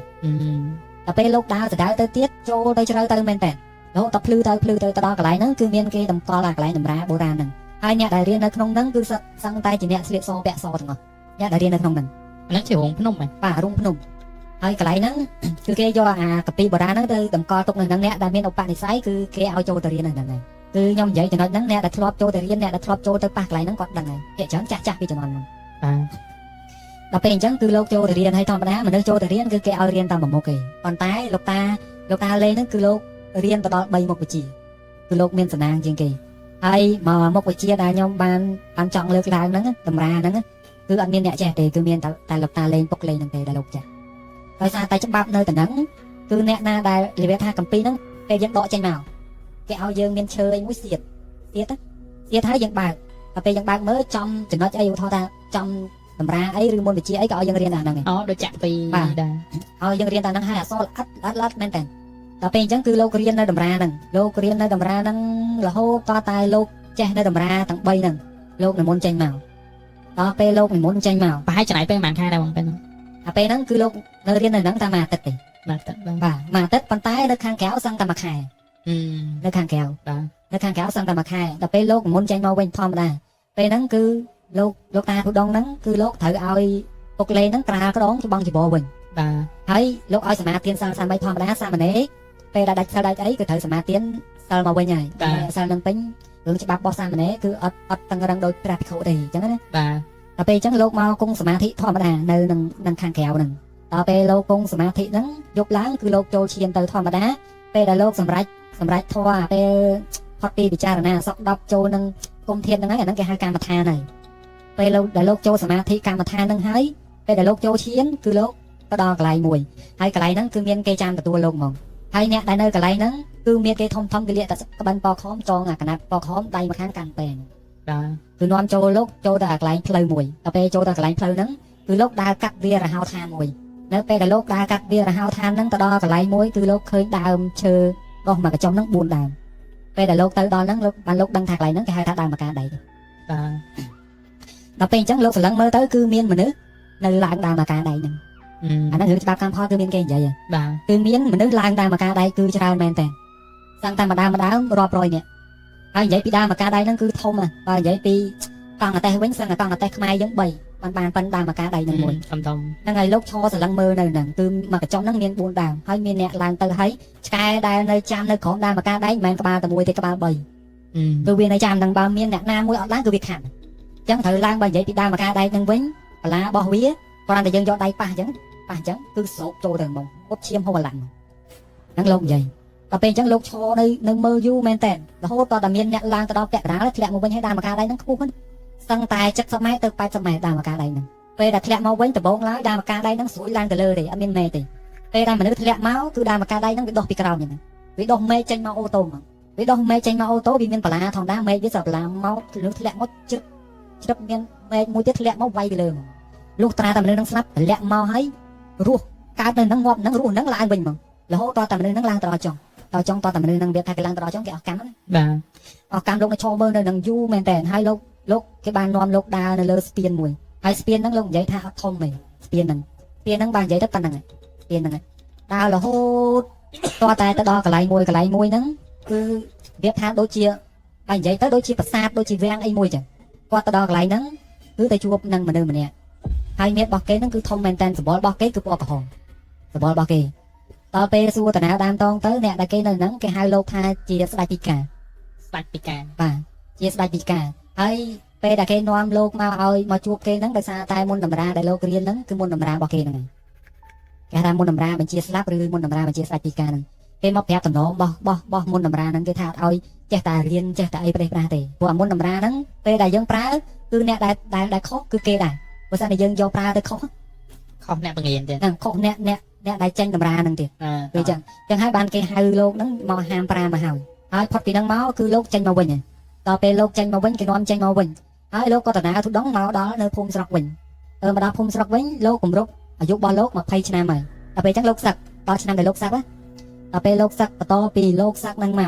ដល់ពេលលោកដើរសដៅទៅទៀតចូលទៅជ្រៅទៅមែនតើរហូតដល់ភ្លឺទៅភ្លឺទៅទៅដល់កន្លែងហ្នឹងគឺមានគេតម្កល់អាកន្លែងតម្រាបុរាណហ្នឹងហើយអ្នកដែលរៀននៅក្នុងហ្នឹងគឺសឹងតែជាអ្នកស្លៀកសពាក់សទាំងអស់អ្នកដែលរៀននៅក្នុងហ្នឹង ហ្នឹងជារូងភ្នំហ៎ បាទរូងភ្នំហើយកន្លែងហ្នឹងគឺគេយកអាកាពីបុរាណហ្នឹងទៅតម្កល់ទុកនៅហ្នឹងអ្នកដែលមានឧបនិស្ស័យគឺគេឲ្យចូលទៅរៀននៅហ្នឹងហើយគឺខ្ញុំនិយាយចំណុចហ្នឹងអ្នកដែលធ្លាប់ចូលទៅរៀនអ្នកដែលធ្លាប់ចូលទៅប៉ះកន្លែងហ្នឹងគាត់ដឹងហើយភាគច្រើនចាស់ចាស់ពីជំនាន់ហ្នឹង បាទ ដល់ពេលអញ្ចឹងគឺលោកចូលទៅរៀនហើយធម្មតាមនុស្សចូលទៅរៀនគឺគេឲ្យរៀនតាមមួយមុខឯងប៉ុន្តែលោកតាលោកតាលេងហ្នឹងគឺលោករៀនទៅដល់3មុខវិជ្ជាគឺលោកមានសំណាងជាងគេហើយមកមុខវិជ្ជាដែលខ្ញុំបានបានចង់លើកឡើងហ្នឹងតម្រាហ្នឹងគឺអត់មានអ្នកចេះទេគឺមានតែតែលោកតាលេងពុកលេងហ្នឹងទេដែលលោកចេះ ដោយសារតែច្បាប់នៅតំណឹងគឺអ្នកណាដែលនិយាយថាកម្ពីហ្នឹងពេលយើងដកចេញមកគេឲ្យយើងមានឈើអីមួយសៀតសៀតសៀតហើយយើងបើកដល់ពេលយើងបើកមើលចំចំណុចអីឧទាហរណ៍ថាចំតម្រាអីឬមុនវិជាអីក៏ឲ្យយើងរៀនអាហ្នឹង អូដូចចាក់ពីដែរ ឲ្យយើងរៀនតែហ្នឹងហើយអក្សរល្អិតល្អិតល្អិតមែនតើដល់ពេលអញ្ចឹងគឺលោករៀននៅតម្រាហ្នឹងលោករៀននៅតម្រាហ្នឹងរហូតតតែលោកចេះនៅតម្រាទាំង3ហ្នឹងលោកនិមន្តចេញមកដល់ពេលលោកនិមន្តចេញមក ប្រហែលចំណាយពេលប្រហែលខែដែរបងពេលហ្នឹង អាពេលហ្នឹងគឺលោកនៅរៀននៅហ្នឹងតែមួយអាទិត្យទេ បាទទឹកបាទ បាទមួយអាទិត្យប៉ុន្តែនៅខាងក្រៅសឹងតែមួយខែនៅខាងក្រៅ បាទ នៅខាងក្រៅសឹងតែមួយខែដល់ពេលលោកនិមន្តចេញមកវិញធម្មតាពេលហ្នឹងគឺលោកលោកតាធុដងហ្នឹងគឺលោកត្រូវឲ្យពុកលេងហ្នឹងក្រាលក្តងច្បងច្បវិញ បាទ ហើយលោកឲ្យសមាទានសិល33ធម្មតាសាមណេរពេលដែលដាច់សិលដាច់អីគឺត្រូវសមាទានសិលមកវិញហើយសិលនឹងពេញរឿងច្បាប់របស់សាមណេរគឺអត់អត់តឹងរឹងដោយព្រះភិក្ខុទេអញ្ចឹងណា បាទ ដល់ពេលអញ្ចឹងលោកមកគង់សមាធិធម្មតានៅនឹងនឹងខាងក្រៅហ្នឹងដល់ពេលលោកគង់សមាធិហ្នឹងយប់ឡើងគឺលោកចូលឈានទៅធម្មតាពេលដែលលោកសម្រេចសម្រេចធម៌ពេលផុតពីពិចារណាសក់10ចូលនឹងគុំធានហ្នឹងហើយអាហ្នឹងគេហៅកម្មដ្ឋានហើយពេលលោកដែលលោកចូលសមាធិកម្មដ្ឋានហ្នឹងហើយពេលដែលលោកចូលឈានគឺលោកទៅដល់កន្លែងមួយហើយកន្លែងហ្នឹងគឺមានគេចាំទទួលលោកហ្មងហើយអ្នកដែលនៅកន្លែងហ្នឹងគឺមានគេធំធំគេលាកតែក្បិនពណ៌ខំចងអាកណាត់ពណ៌ខំដៃម្ខាងកាន់ពែង បាទ គឺនាំចូលលោកចូលទៅអាកន្លែងផ្លូវមួយដល់ពេលចូលទៅកន្លែងផ្លូវហ្នឹងគឺលោកដើរកាត់វារហោឋានមួយនៅពេលដែលលោកដើរកាត់វារហោឋានហ្នឹងទៅដល់កន្លែងមួយគឺលោកឃើញដើមឈើដុះមកកញ្ចុំហ្នឹង4ដើមពេលដែលលោកទៅដល់ហ្នឹងលោកបានលោកដឹងថាកន្លែងហ្នឹងគេហៅថាដើមម្កាដី បាទ ដល់ពេលអញ្ចឹងលោកស្រឡឹងមើលទៅគឺមានមនុស្សនៅឡើងដើមម្កាដីហ្នឹងអាហ្នឹងរឿងច្បាប់កម្មផលគឺមានគេនិយាយ បាទ គឺមានមនុស្សឡើងដើមម្កាដីគឺច្រើនមែនតើសឹងតែម្ដងម្ដងរាប់រយនាក់ហើយនិយាយពីដើមម្កាដីហ្នឹងគឺធំណាស់បើនិយាយពីកង់អាតេះវិញសឹងតែកង់អាតេះខ្មែរយើង3បានបានប៉ិនដើមម្កាដីហ្នឹងមួយ ធំធំ ហ្នឹងហើយលោកឈរស្រឡឹងមើលនៅហ្នឹងគឺមកកញ្ចុំហ្នឹងមាន4ដើមហើយមានអ្នកឡើងទៅហើយឆ្កែដែលនៅចាំនៅក្រោមដើមម្កាដែកមិនមែនក្បាលតែមួយទេក្បាល3គឺវានៅចាំហ្នឹងបើមានអ្នកណាមួយអត់ឡើងគឺវាខាត់អញ្ចឹងត្រូវឡើងបើនិយាយពីដើមម្កាដែកហ្នឹងវិញបន្លារបស់វាគ្រាន់តែយើងយកដៃប៉ះអញ្ចឹងប៉ះអញ្ចឹងគឺស្រោបចូលទៅហ្មងហូតឈាមហូរអាឡាំងហ្នឹងលោកនិយាយដល់ពេលអញ្ចឹងលោកឈរនៅនៅមើលយូរមែនតើរហូតដល់តែមានអ្នកឡើងទៅដល់ពាក់កណ្ដាលធ្លាក់មកវិញហើយដើមម្កាដែកហ្នឹងខ្ពស់ហ្នឹងសឹងតែ70ម៉ែត្រទៅ80ម៉ែត្រដើមម្កាដែកហ្នឹងពេលដែលធ្លាក់មកវិញដំបូងឡើយដើមម្កាដៃហ្នឹងស្រួយឡើងទៅលើទេអត់មានមេទេពេលដែលមនុស្សធ្លាក់មកគឺដើមម្កាដៃហ្នឹងវាដុះពីក្រោមយ៉ាងហ្នឹងវាដុះមេចេញមកអូតូហ្មងវាដុះមេចេញមកអូតូវាមានបន្លាធម្មតាមេវាស្រាប់បន្លាមកមនុស្សធ្លាក់មកជ្រឹបជ្រឹបមានមេមួយទៀតធ្លាក់មកវាយពីលើហ្មងលុះត្រាតែមនុស្សហ្នឹងស្លាប់ធ្លាក់មកហើយរស់កើតនៅហ្នឹងងាប់ហ្នឹងរស់ហ្នឹងឡើងវិញហ្មងរហូតដល់តែមនុស្សហ្នឹងឡើងទៅដល់ចុងដល់ចុងតតែមនុស្សហ្នឹងវាថាគេឡើងទៅដល់ចុងគេអស់កម្មណា បាទ អស់កម្មលោកនៅឈរមើលនៅនឹងយូរមែនតើហើយលោកលោកគេបាននាំលោកដើរនៅលើស្ពានមួយហើយស្ពានហ្នឹងលោកនិយាយថាអត់ធំទេស្ពានហ្នឹងស្ពានហ្នឹងបាននិយាយទៅប៉ុណ្្នឹងស្ពានហ្នឹងដើររហូតតតែទៅដល់កន្លែងមួយកន្លែងមួយហ្នឹងគឺវាថាដូចជាបើនិយាយទៅដូចជាប្រាសាទដូចជាវាំងអីមួយចឹងគាត់ទៅដល់កន្លែងហ្នឹងគឺទៅជួបនឹងមនុស្សម្នាក់ហើយមាឌរបស់គេហ្នឹងគឺធំមែនតើសម្បុររបស់គេគឺពណ៌ក្រហមសម្បុររបស់គេដល់ពេលសួរតាណាដើមតងទៅអ្នកដែលគេនៅហ្នឹងគេហៅលោកថាជាស្ដេចពីកា ស្ដាច់ពីការ បាទជាស្ដេចពីកាហើយពេលដែលគេនាំលោកមកឲ្យមកជួបគេហ្នឹងដោយសារតែមុនតម្រាដែលលោករៀនហ្នឹងគឺមុនតម្រារបស់គេហ្នឹងឯងគេថាមុនតម្រាបញ្ជាស្លាប់ឬមុនតម្រាបញ្ជាស្ដេចពីកាហ្នឹងគេមកប្រាប់តំណងបោះបោះបោះមុនតម្រាហ្នឹងគេថាអត់ឲ្យចេះតែរៀនចេះតែអីប្រេះប្រាស់ទេព្រោះអាមុនតម្រាហ្នឹងពេលដែលយើងប្រើគឺអ្នកដែលដែលដែលខុសគឺគេដែរបើសិនតែយើងយកប្រើទៅខុស ខុសអ្នកបង្រៀនទៀត ហ្នឹងខុសអ្នកអ្នកអ្នកដែលចេញតម្រាហ្នឹងទៀត បាទ វាចឹងចឹងហើយបានគេហៅលោកហ្នឹងមកហាមប្រាមមកហើយហើយផុតពីហ្នឹងមកគឺលោកចេញមកវិញហើយដល់ពេលលោកចេញមកវិញគេនាំចេញមកវិញហើយលោកក៏ដំណើរទុដងមកដល់នៅភូមិស្រុកវិញអឺមកដល់ភូមិស្រុកវិញលោកគម្រប់អាយុរបស់លោក20ឆ្នាំហើយដល់ពេលចឹងលោកសឹកដល់ឆ្នាំដែលលោកសឹកណាដល់ពេលលោកសឹកបន្តពីលោកសឹកហ្នឹងម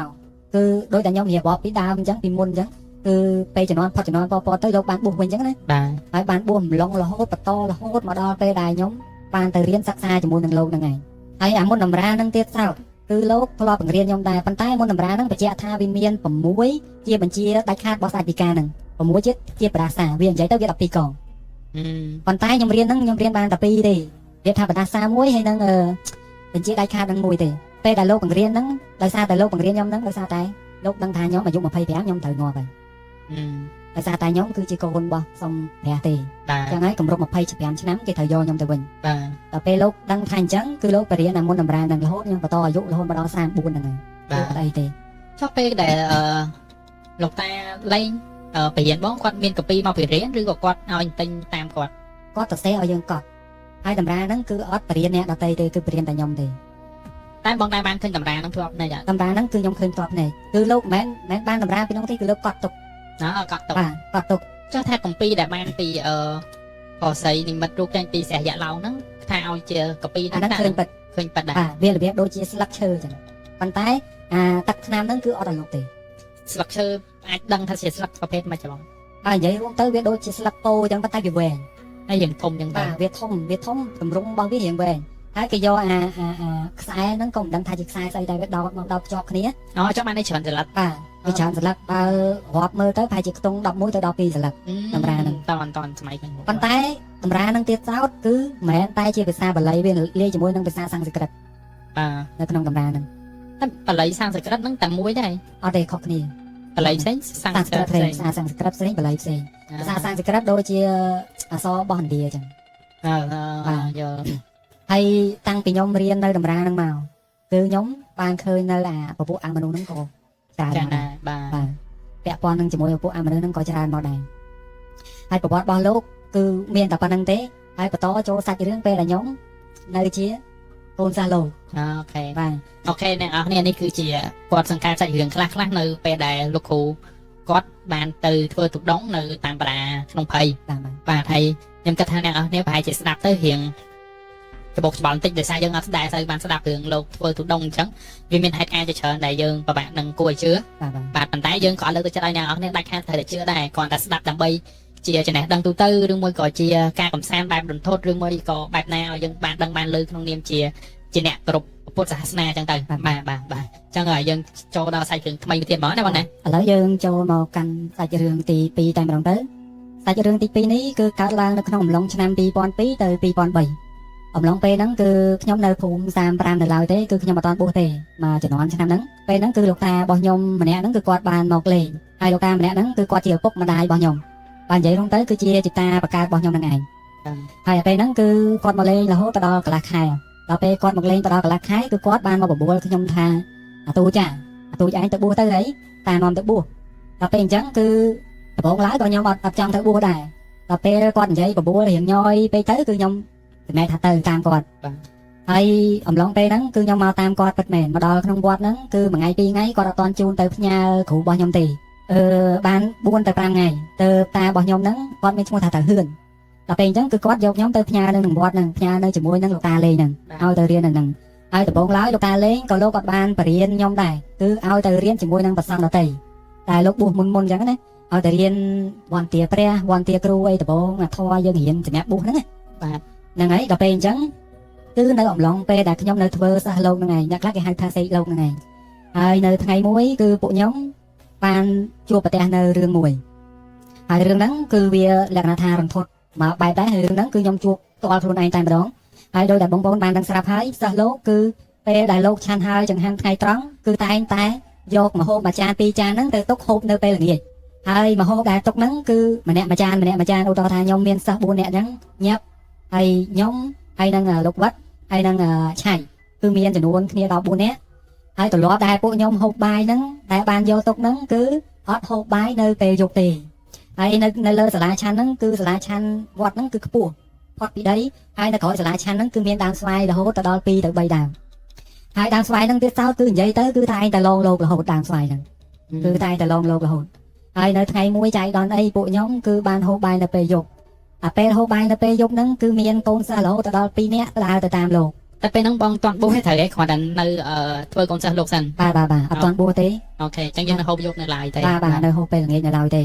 កគឺដូចតែខ្ញុំរៀបរាប់ពីដើមអញ្ចឹងពីមុនអញ្ចឹងគឺពេលជំនាន់ផុតជំនាន់ពពទៅលោកបានបួសវិញអញ្ចឹងណា បាទ ហើយបានបួសម្លងរហូតបន្តរហូតមកដល់ពេលដែលខ្ញុំបានទៅរៀនសិក្សាជាមួយនឹងលោកហ្នឹងឯងហើយអាមុនតម្រាហ្នឹងទៀតសោតគឺលោកធ្លាប់បង្រៀនខ្ញុំដែរប៉ុន្តែមុនតម្រាហ្នឹងបញ្ជាក់ថាវាមាន6ជាបញ្ជាដាច់ខាតរបស់ស្ដេចពិការហ្នឹង6ជាជាប្រាសាវានិយាយទៅវា12កងប៉ុន្តែខ្ញុំរៀនហ្នឹងខ្ញុំរៀនបានតែ2ទេវាថាប្រាសាមួយហើយនឹងបញ្ជាដាច់ខាតហ្នឹងមួយទេពេលដែលលោកបង្រៀនហ្នឹងដោយសារតែលោកបង្រៀនខ្ញុំហ្នឹងដោយសារតែលោកដឹងថាខ្ញុំអាយុ25ខ្ញុំត្រូវងាប់ហើយដោយសារតែខ្ញុំគឺជាកូនរបស់សំព្រះទេ បាទ ចឹងហើយគម្រប់25ឆ្នាំគេត្រូវយកខ្ញុំទៅវិញ បាទ ដល់ពេលលោកដឹងថាអញ្ចឹងគឺលោកបរិញ្ញាមុនតម្រានឹងរហូតខ្ញុំបន្តអាយុរហូតមកដល់34ហ្នឹងហើយ បាទ អត់អីទេ ចុះពេលដែលអឺលោកតាលេងបរិញ្ញាបងគាត់មានកាពីមកពីរៀនឬក៏គាត់ឲ្យទិញតាមគាត់ គាត់សរសេរឲ្យយើងកត់ ហើយតម្រាហ្នឹងគឺអត់បរៀនអ្នកដទៃទេគឺបរៀនតែខ្ញុំទេ តែបងដែរបានឃើញតម្រាហ្នឹងធ្លាប់នេះអត់ តម្រាហ្នឹងគឺខ្ញុំឃើញផ្ទាល់ភ្នែកគឺលោកមិនមែនបានតម្រាពីនោះទេគឺលោកកត់ទុក ណាកត់ទុក បាទកត់ទុក ចុះថាកម្ពីដែលបានពីអឺបរស័យនិមិត្តរូបចេញពីស្រះយៈឡោងហ្នឹងថាឲ្យជាកាពី អា ហ្នឹង ហ្នឹងឃើញពិត ឃើញប៉ិតដែរ បាទវារបៀបដូចជាស្លឹកឈើចឹងប៉ុន្តែអាទឹកថ្នាំហ្នឹងគឺអត់ឲ្យលោកទេ ស្លឹកឈើអាចដឹងថាជាស្លឹកប្រភេទម៉េចបង ហើយនិយាយរួមទៅវាដូចជាស្លឹកពោចឹងប៉ុន្តែវាវែង ហើយយើងធំចឹងទៅ បាទវាធំវាធំទម្រង់របស់វារៀងវែងហើយគេយកអាអាអាខ្សែហ្នឹងក៏មិនដឹងថាជាខ្សែស្អីដែរវាដោតមកដោតភ្ជាប់គ្នា អូចង់បាននេះច្រើនចលិត បាទវាច្រើនសន្លឹកបើរាប់មើលទៅប្រហែលជាខ្ទង់11ទៅ12សន្លឹក តម្រាហ្នឹង តន់តន់សម័យហ្នឹង ប៉ុន្តែតម្រាហ្នឹងទៀតសោតគឺមិនមែនតែជាភាសាបាលីវាលាយជាមួយនឹងភាសាសំស្ក្រឹត បាទ នៅក្នុងតម្រាហ្នឹង តែបាលីសំស្ក្រឹតហ្នឹងតែមួយដែរ អត់ទេខុសគ្នា បាលីផ្សេងសំ សំ ស្ក្រឹត ស្ក្រឹតផ្សេង ផ្សេង ភាសាសំស្ក្រឹតផ្សេងបាលីផ្សេងភាសាសំស្ក្រឹតដូចជាអក្សររបស់ឥណ្ឌាអញ្ចឹង អឺយល់ ហើយតាំងពីខ្ញុំរៀននៅតម្រាហ្នឹងមកគឺខ្ញុំបានឃើញនៅអាពពួកអាមនុស្សហ្នឹងក៏ច្រើន ចា មកដែរ ណាបាទ បាទពាក់ព័ន្ធនឹងជាមួយពពួកអាមនុស្សហ្នឹងក៏ច្រើនមកដែរហើយប្រវត្តិរបស់លោកគឺមានតែប៉ុណ្្នឹងទេហើយបន្តចូលសាច់រឿងពេលដែលខ្ញុំនៅជាកូនសិស្សលោក OK បាទ OK អ្នកនរគ្នានេះគឺជាគាត់សង្កេតសាច់រឿងខ្លះខ្លះនៅពេលដែលលោកគ្រូគាត់បានទៅធ្វើទុដងនៅតាមបារាក្នុងព្រៃ បាទបាទ បាទហើយខ្ញុំគិតថាអ្នកនរគ្នាប្រហែលជាស្ដាប់ទៅរៀងច្បុកច្បល់បន្តិចដោយសារយើងអត់ស្ដាប់សូវបានស្ដាប់រឿងលោកធ្វើទុដងអញ្ចឹងវាមានហេតុការណ៍ជាច្រើនដែលយើងពិបាកនឹងគួរឲ្យជឿ បាទបាទ បាទប៉ុន្តែយើងក៏អត់លើកទឹកចិត្តឲ្យអ្នកនរគ្នាដាច់ខាតត្រូវតែជឿដែរគ្រាន់តែស្ដាប់ដើម្បីជាចំណេះដឹងទូទៅឬមួយក៏ជាការកំសាន្តបែបរន្ធត់ឬមួយក៏បែបណាឲ្យយើងបានដឹងបានលើក្នុងនាមជាជាអ្នកគោរពពុទ្ធសាសនាអញ្ចឹងទៅបាទបាទបាទអញ្ចឹងហើយយើងចូលដល់សាច់រឿងថ្មីមួយទៀតហ្មងណាបងណា ឥឡូវយើងចូលមកកាន់សាច់រឿងទី2តែម្ដងទៅសាច់រឿងទី2នេះគឺកើតឡើងនៅក្នុងអំឡុងឆ្នាំ2002ទៅ2003អំឡុងពេលហ្នឹងគឺខ្ញុំនៅភូមិ35នៅឡើយទេគឺខ្ញុំអត់ទាន់បួសទេមកជំនាន់ឆ្នាំហ្នឹងពេលហ្នឹងគឺលោកតារបស់ខ្ញុំម្នាក់ហ្នឹងគឺគាត់បានមកលេងហើយលោកតាម្នាក់ហ្នឹងគឺគាត់ជាឪពុកម្ដាយរបស់ខ្ញុំបាទនិយាយរួមទៅគឺជាជីតាបកើតរបស់ខ្ញុំហ្នឹងឯងហើយពេលហ្នឹងគឺគាត់មកលេងរហូតទៅដល់កន្លះខែដល់ពេលគាត់មកលេងទៅដល់កន្លះខែគឺគាត់បានមកបបួលខ្ញុំថាអាទូចាអាទូចឯងទៅបួសទៅអីតានាំទៅបួសដល់ពេលអញ្ចឹងគឺដំបូងឡើយក៏ខ្ញុំអត់ចង់ទៅបួសដែរដល់ពេលគាត់និយាយបបួលរៀងញយពេកទៅគឺខ្ញុំសម្រេចថាទៅតាមគាត់ហើយអំឡុងពេលហ្នឹងគឺខ្ញុំមកតាមគាត់ពិតមែនមកដល់ក្នុងវត្តហ្នឹងគឺមួយថ្ងៃពីរថ្ងៃគាត់អត់ទាន់ជូនទៅផ្ញើគ្រូរបស់ខ្ញុំទេអឺបាន4ទៅ5ថ្ងៃទៅតារបស់ខ្ញុំហ្នឹងគាត់មានឈ្មោះថាតាហ៊ឿនដល់ពេលអញ្ចឹងគឺគាត់យកខ្ញុំទៅផ្ញើនៅក្នុងវត្តហ្នឹងផ្ញើនៅជាមួយនឹងលោកតាលេងហ្នឹងឲ្យទៅរៀននៅហ្នឹងហើយដំបូងឡើយលោកតាលេងក៏លោកអត់បានបរៀនខ្ញុំដែរគឺឲ្យទៅរៀនជាមួយនឹងព្រះសង្ឃដទៃតែលោកបួសមុនមុនអញ្ចឹងណាឲ្យទៅរៀនវន្តាព្រះវន្តាគ្រូអីដំបូងអាធម៌យើងរៀនសម្រាប់បួសហ្នឹងណា បាទ ហ្នឹងហើយដល់ពេលអញ្ចឹងគឺនៅអំឡុងពេលដែលខ្ញុំនៅធ្វើសិស្សលោកហ្នឹងឯងអ្នកខ្លះគេហៅថាសេកលោកហ្នឹងឯងហើយនៅថ្ងៃមួយគឺពួកខ្ញុំបានជួបប្រទះនៅរឿងមួយហើយរឿងហ្នឹងគឺវាលក្ខណៈថារន្ធត់មកបែបដែរហើយរឿងហ្នឹងគឺខ្ញុំជួបផ្ទាល់ខ្លួនឯងតែម្ដងហើយដោយតែបងប្អូនបានដឹងស្រាប់ហើយសិស្សលោកគឺពេលដែលលោកឆាន់ហើយចង្ហាន់ថ្ងៃត្រង់គឺតែងតែយកម្ហូបមួយចានពីរចានហ្នឹងទៅទុកហូបនៅពេលល្ងាចហើយម្ហូបដែលទុកហ្នឹងគឺម្នាក់មួយចានម្នាក់មួយចានឧទាហរណ៍ថាខ្ញុំមានសិស្ស4នាក់អញ្ចឹងញាប់ហើយខ្ញុំហើយនឹងលោកវត្តហើយនឹងឆៃគឺមានចំនួនគ្នាដល់4នាក់ហើយទម្លាប់ដែលពួកខ្ញុំហូបបាយហ្នឹងដែលបានយកទុកហ្នឹងគឺអត់ហូបបាយនៅពេលយប់ទេហើយនៅលើសាលាឆាន់ហ្នឹងគឺសាលាឆាន់វត្តហ្នឹងគឺខ្ពស់ផុតពីដីហើយនៅក្រោយសាលាឆាន់ហ្នឹងគឺមានដើមស្វាយរហូតទៅដល់2ទៅ3ដើមហើយដើមស្វាយហ្នឹងទៀតសោតគឺនិយាយទៅគឺតែឯងតែលងលោករហូតដើមស្វាយហ្នឹងគឺតែឯងតែលងលោករហូតហើយនៅថ្ងៃមួយចៃដន្យអីពួកខ្ញុំគឺបានហូបបាយនៅពេលយប់អាពេលហូបបាយនៅពេលយប់ហ្នឹងគឺមានកូនសិស្សរហូតទៅដល់2នាក់ដើរទៅតាមលោក តែពេលហ្នឹងបងតាន់បួសទេត្រូវទេគ្រាន់តែនៅធ្វើកូនសិស្សលោកសិន បាទបាទបាទអត់ទាន់បួសទេ OK អញ្ចឹងយើងនៅហូបយកនៅឡើយទេ បាទបាទនៅហូបពេលល្ងាចនៅឡើយទេ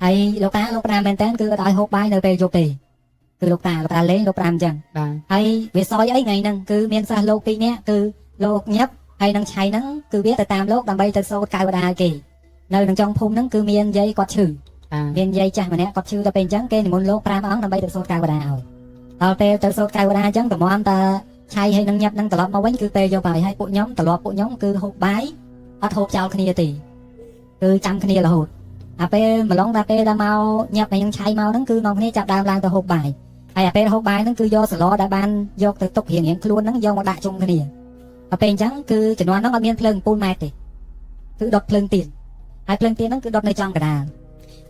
ហើយលោកតាលោកប្រាំមែនតើគឺអត់ឲ្យហូបបាយនៅពេលយប់ទេគឺលោកតាលោកតាលេងលោកប្រាំអញ្ចឹង បាទ ហើយវាសយអីថ្ងៃហ្នឹងគឺមានសិស្សលោកពីរនាក់គឺលោកញាប់ហើយនឹងឆៃហ្នឹងគឺវាទៅតាមលោកដើម្បីទៅសូត្រកៅវដាគេនៅក្នុងចុងភូមិហ្នឹងគឺមានយាយគាត់ឈឺ បាទ មានយាយចាស់ម្នាក់គាត់ឈឺដល់ពេលអញ្ចឹងគេនិមន្តលោក5អង្គដើម្បីទៅសូត្រកៅវដាឲ្យដល់ពេលទៅសូត្រកៅវដាអញ្ចឹងតម្រាំតាឆៃហើយនឹងញាប់ហ្នឹងត្រឡប់មកវិញគឺពេលយកបាយហើយពួកខ្ញុំត្រឡប់ពួកខ្ញុំគឺហូបបាយអត់ហូបចោលគ្នាទេគឺចាំគ្នារហូតអាពេលម្លងដល់ពេលដល់មកញាប់ហើយនឹងឆៃមកហ្នឹងគឺនាំគ្នាចាប់ដើមឡើងទៅហូបបាយហើយអាពេលហូបបាយហ្នឹងគឺយកសឡដែលបានយកទៅទុករៀងៗខ្លួនហ្នឹងយកមកដាក់ជុំគ្នាដល់ពេលអញ្ចឹងគឺជំនាន់ហ្នឹងអត់មានភ្លើងអំពូលម៉ែត្រទេគឺដុតភ្លើងទៀនហើយភ្លើងទៀនហ្នឹងគឺដុតនៅចំកណ្ដាល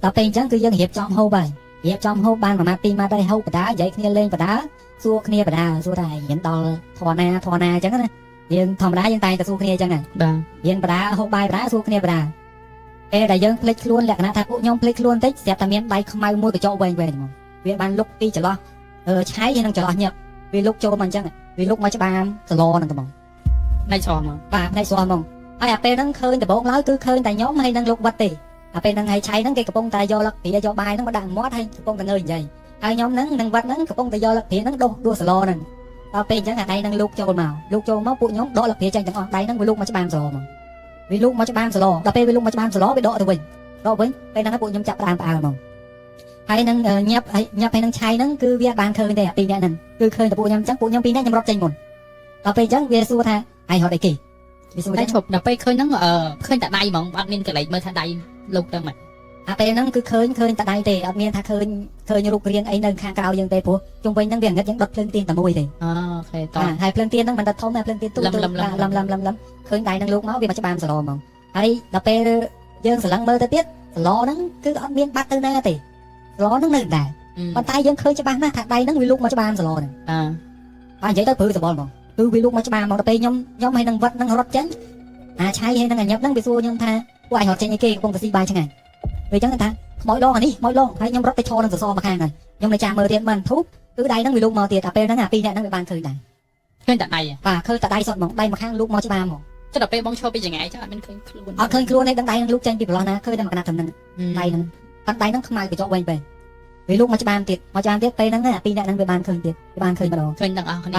ដល់ពេលអញ្ចឹងគឺយើងរៀបចំហូបហើយ រៀបចំហូបបានមួយម៉ាត់ពីរម៉ាត់ហើយហូបបដានិយាយគ្នាលេងបដាសួរគ្នាបដាសួរថារៀនដល់ធរណាធរណាអញ្ចឹងណាយើងធម្មតាយើងតែងតែសួរគ្នាអញ្ចឹងណា បាទ រៀនបដាហូបបាយបដាសួរគ្នាបដាពេលដែលយើងភ្លេចខ្លួនលក្ខណៈថាពួកខ្ញុំភ្លេចខ្លួនតិចស្រាប់តែមានដៃខ្មៅមួយកញ្ចក់វែងវែងហ្មងវាបានលុកពីចន្លោះឆៃហើយនឹងចន្លោះញឹកវាលុកចូលមកអញ្ចឹងវាលុកមកច្បាមសឡហ្នឹងហ្មង ណៃស្រស់មក បាទផ្នែកស្រស់ហ្មងហើយអាពេលហ្នឹងឃើញដំបូងឡើយគឺឃើញតែខ្ញុំហើយនឹងលោកវត្តទេអាពេលហ្នឹងហើយឆៃហ្នឹងគេកំពុងតែយកលឹកព្រាយកបាយហ្នឹងមកដាក់មាត់ហើយកំពុងតែងើយនិយាយហើយខ្ញុំហ្នឹងនឹងវត្តហ្នឹងកំពុងតែយកលឹកព្រាហ្នឹងដុសដួសសឡហ្នឹងដល់ពេលអញ្ចឹងអាដៃហ្នឹងលោកចូលមកលោកចូលមកពួកខ្ញុំដកលឹកព្រាចេញទាំងអស់ដៃហ្នឹងវាលោកមកច្បាមសឡហ្មងវាលោកមកច្បាមសឡដល់ពេលវាលោកមកច្បាមសឡវាដកទៅវិញដកវិញពេលហ្នឹងពួកខ្ញុំចាប់ផ្ដើមផ្អើលហ្មងហើយនឹងញាប់ហើយញាប់ហើយនឹងឆៃហ្នឹងគឺវាបានឃើញទេអាពីរនាក់ហ្នឹងគឺឃើញតែពួកខ្ញុំអញ្ចឹងពួកខ្ញុំពីរនាក់ខ្ញុំរត់ចេញមុនដល់ពេលអញ្ចឹងវាសួរថាហើយរត់អីគេវាសួរ តែឈប់ដល់ពេលឃើញហ្នឹងអឺឃើញតែដៃហ្មងអត់មានកលេចមើលថាដៃលោកទៅមិន អាពេលហ្នឹងគឺឃើញឃើញតែដៃទេអត់មានថាឃើញឃើញរូបរាងអីនៅខាងក្រៅយើងទេព្រោះជុំវិញហ្នឹងវាងឹតយើងដុតភ្លើងទៀនតែមួយទេ អូខេត បាទហើយភ្លើងទៀនហ្នឹងមិនតែធំទេភ្លើងទៀនទូទូ លឹមលឹម លឹមលឹមលឹមលឹមឃើញដៃហ្នឹងលោកមកវាមកច្បាមសឡហ្មងហើយដល់ពេលយើងស្រឡឹងមើលទៅទៀតសឡហ្នឹងគឺអត់មានបាត់ទៅណាទេសឡហ្នឹងនៅដែរប៉ុន្តែយើងឃើញច្បាស់ណាស់ថាដៃហ្នឹងវាលូកមកច្បាមសឡហ្នឹង បាទ បាទនិយាយទៅព្រឺសបល់ហ្មងគឺវាលូកមកច្បាមហ្មងដល់ពេលខ្ញុំខ្ញុំហើយនឹងវត្តហ្នឹងរត់ចេញអាឆៃហើយនឹងអាញាប់ហ្នឹងវាសួរខ្ញុំថាពួកឯងរត់ចេញអីគេកំពុងតែស៊ីបាយឆ្ងាញ់ពេលអញ្ចឹងថា ខ្មោចដងអានេះខ្មោចដងហើយខ្ញុំរត់ទៅឈរនឹងសសរមកខាងហើយខ្ញុំនៅចាំមើលទៀតមិនធូបគឺដៃហ្នឹងវាលូកមកទៀតតែពេលហ្នឹងអាពីរនាក់ហ្នឹងវាបានឃើញដែរ ឃើញតែដៃ បាទឃើញតែដៃសុទ្ធហ្មងដៃមកខាងលូកមកច្បាមហ្មង ចុះដល់ពេលបងឈប់ពីចង្ងាយចុះអត់មានឃើញខ្លួន អត់ឃើញខ្លួនទេដឹងដៃហ្នឹងលូកចេញពីប្រឡោះណាឃើញតែមកកណាត់ត្រឹមហ្នឹងដៃហ្នឹងប៉ុន្តែដៃហ្នឹងខ្មៅកញ្ចក់វែងពេកវាលូកមកច្បាមទៀតមកច្បាមទៀតពេលហ្នឹងអាពីរនាក់ហ្នឹងវាបានឃើញទៀតវាបានឃើញម្ដង ឃើញទាំងអស់គ្នា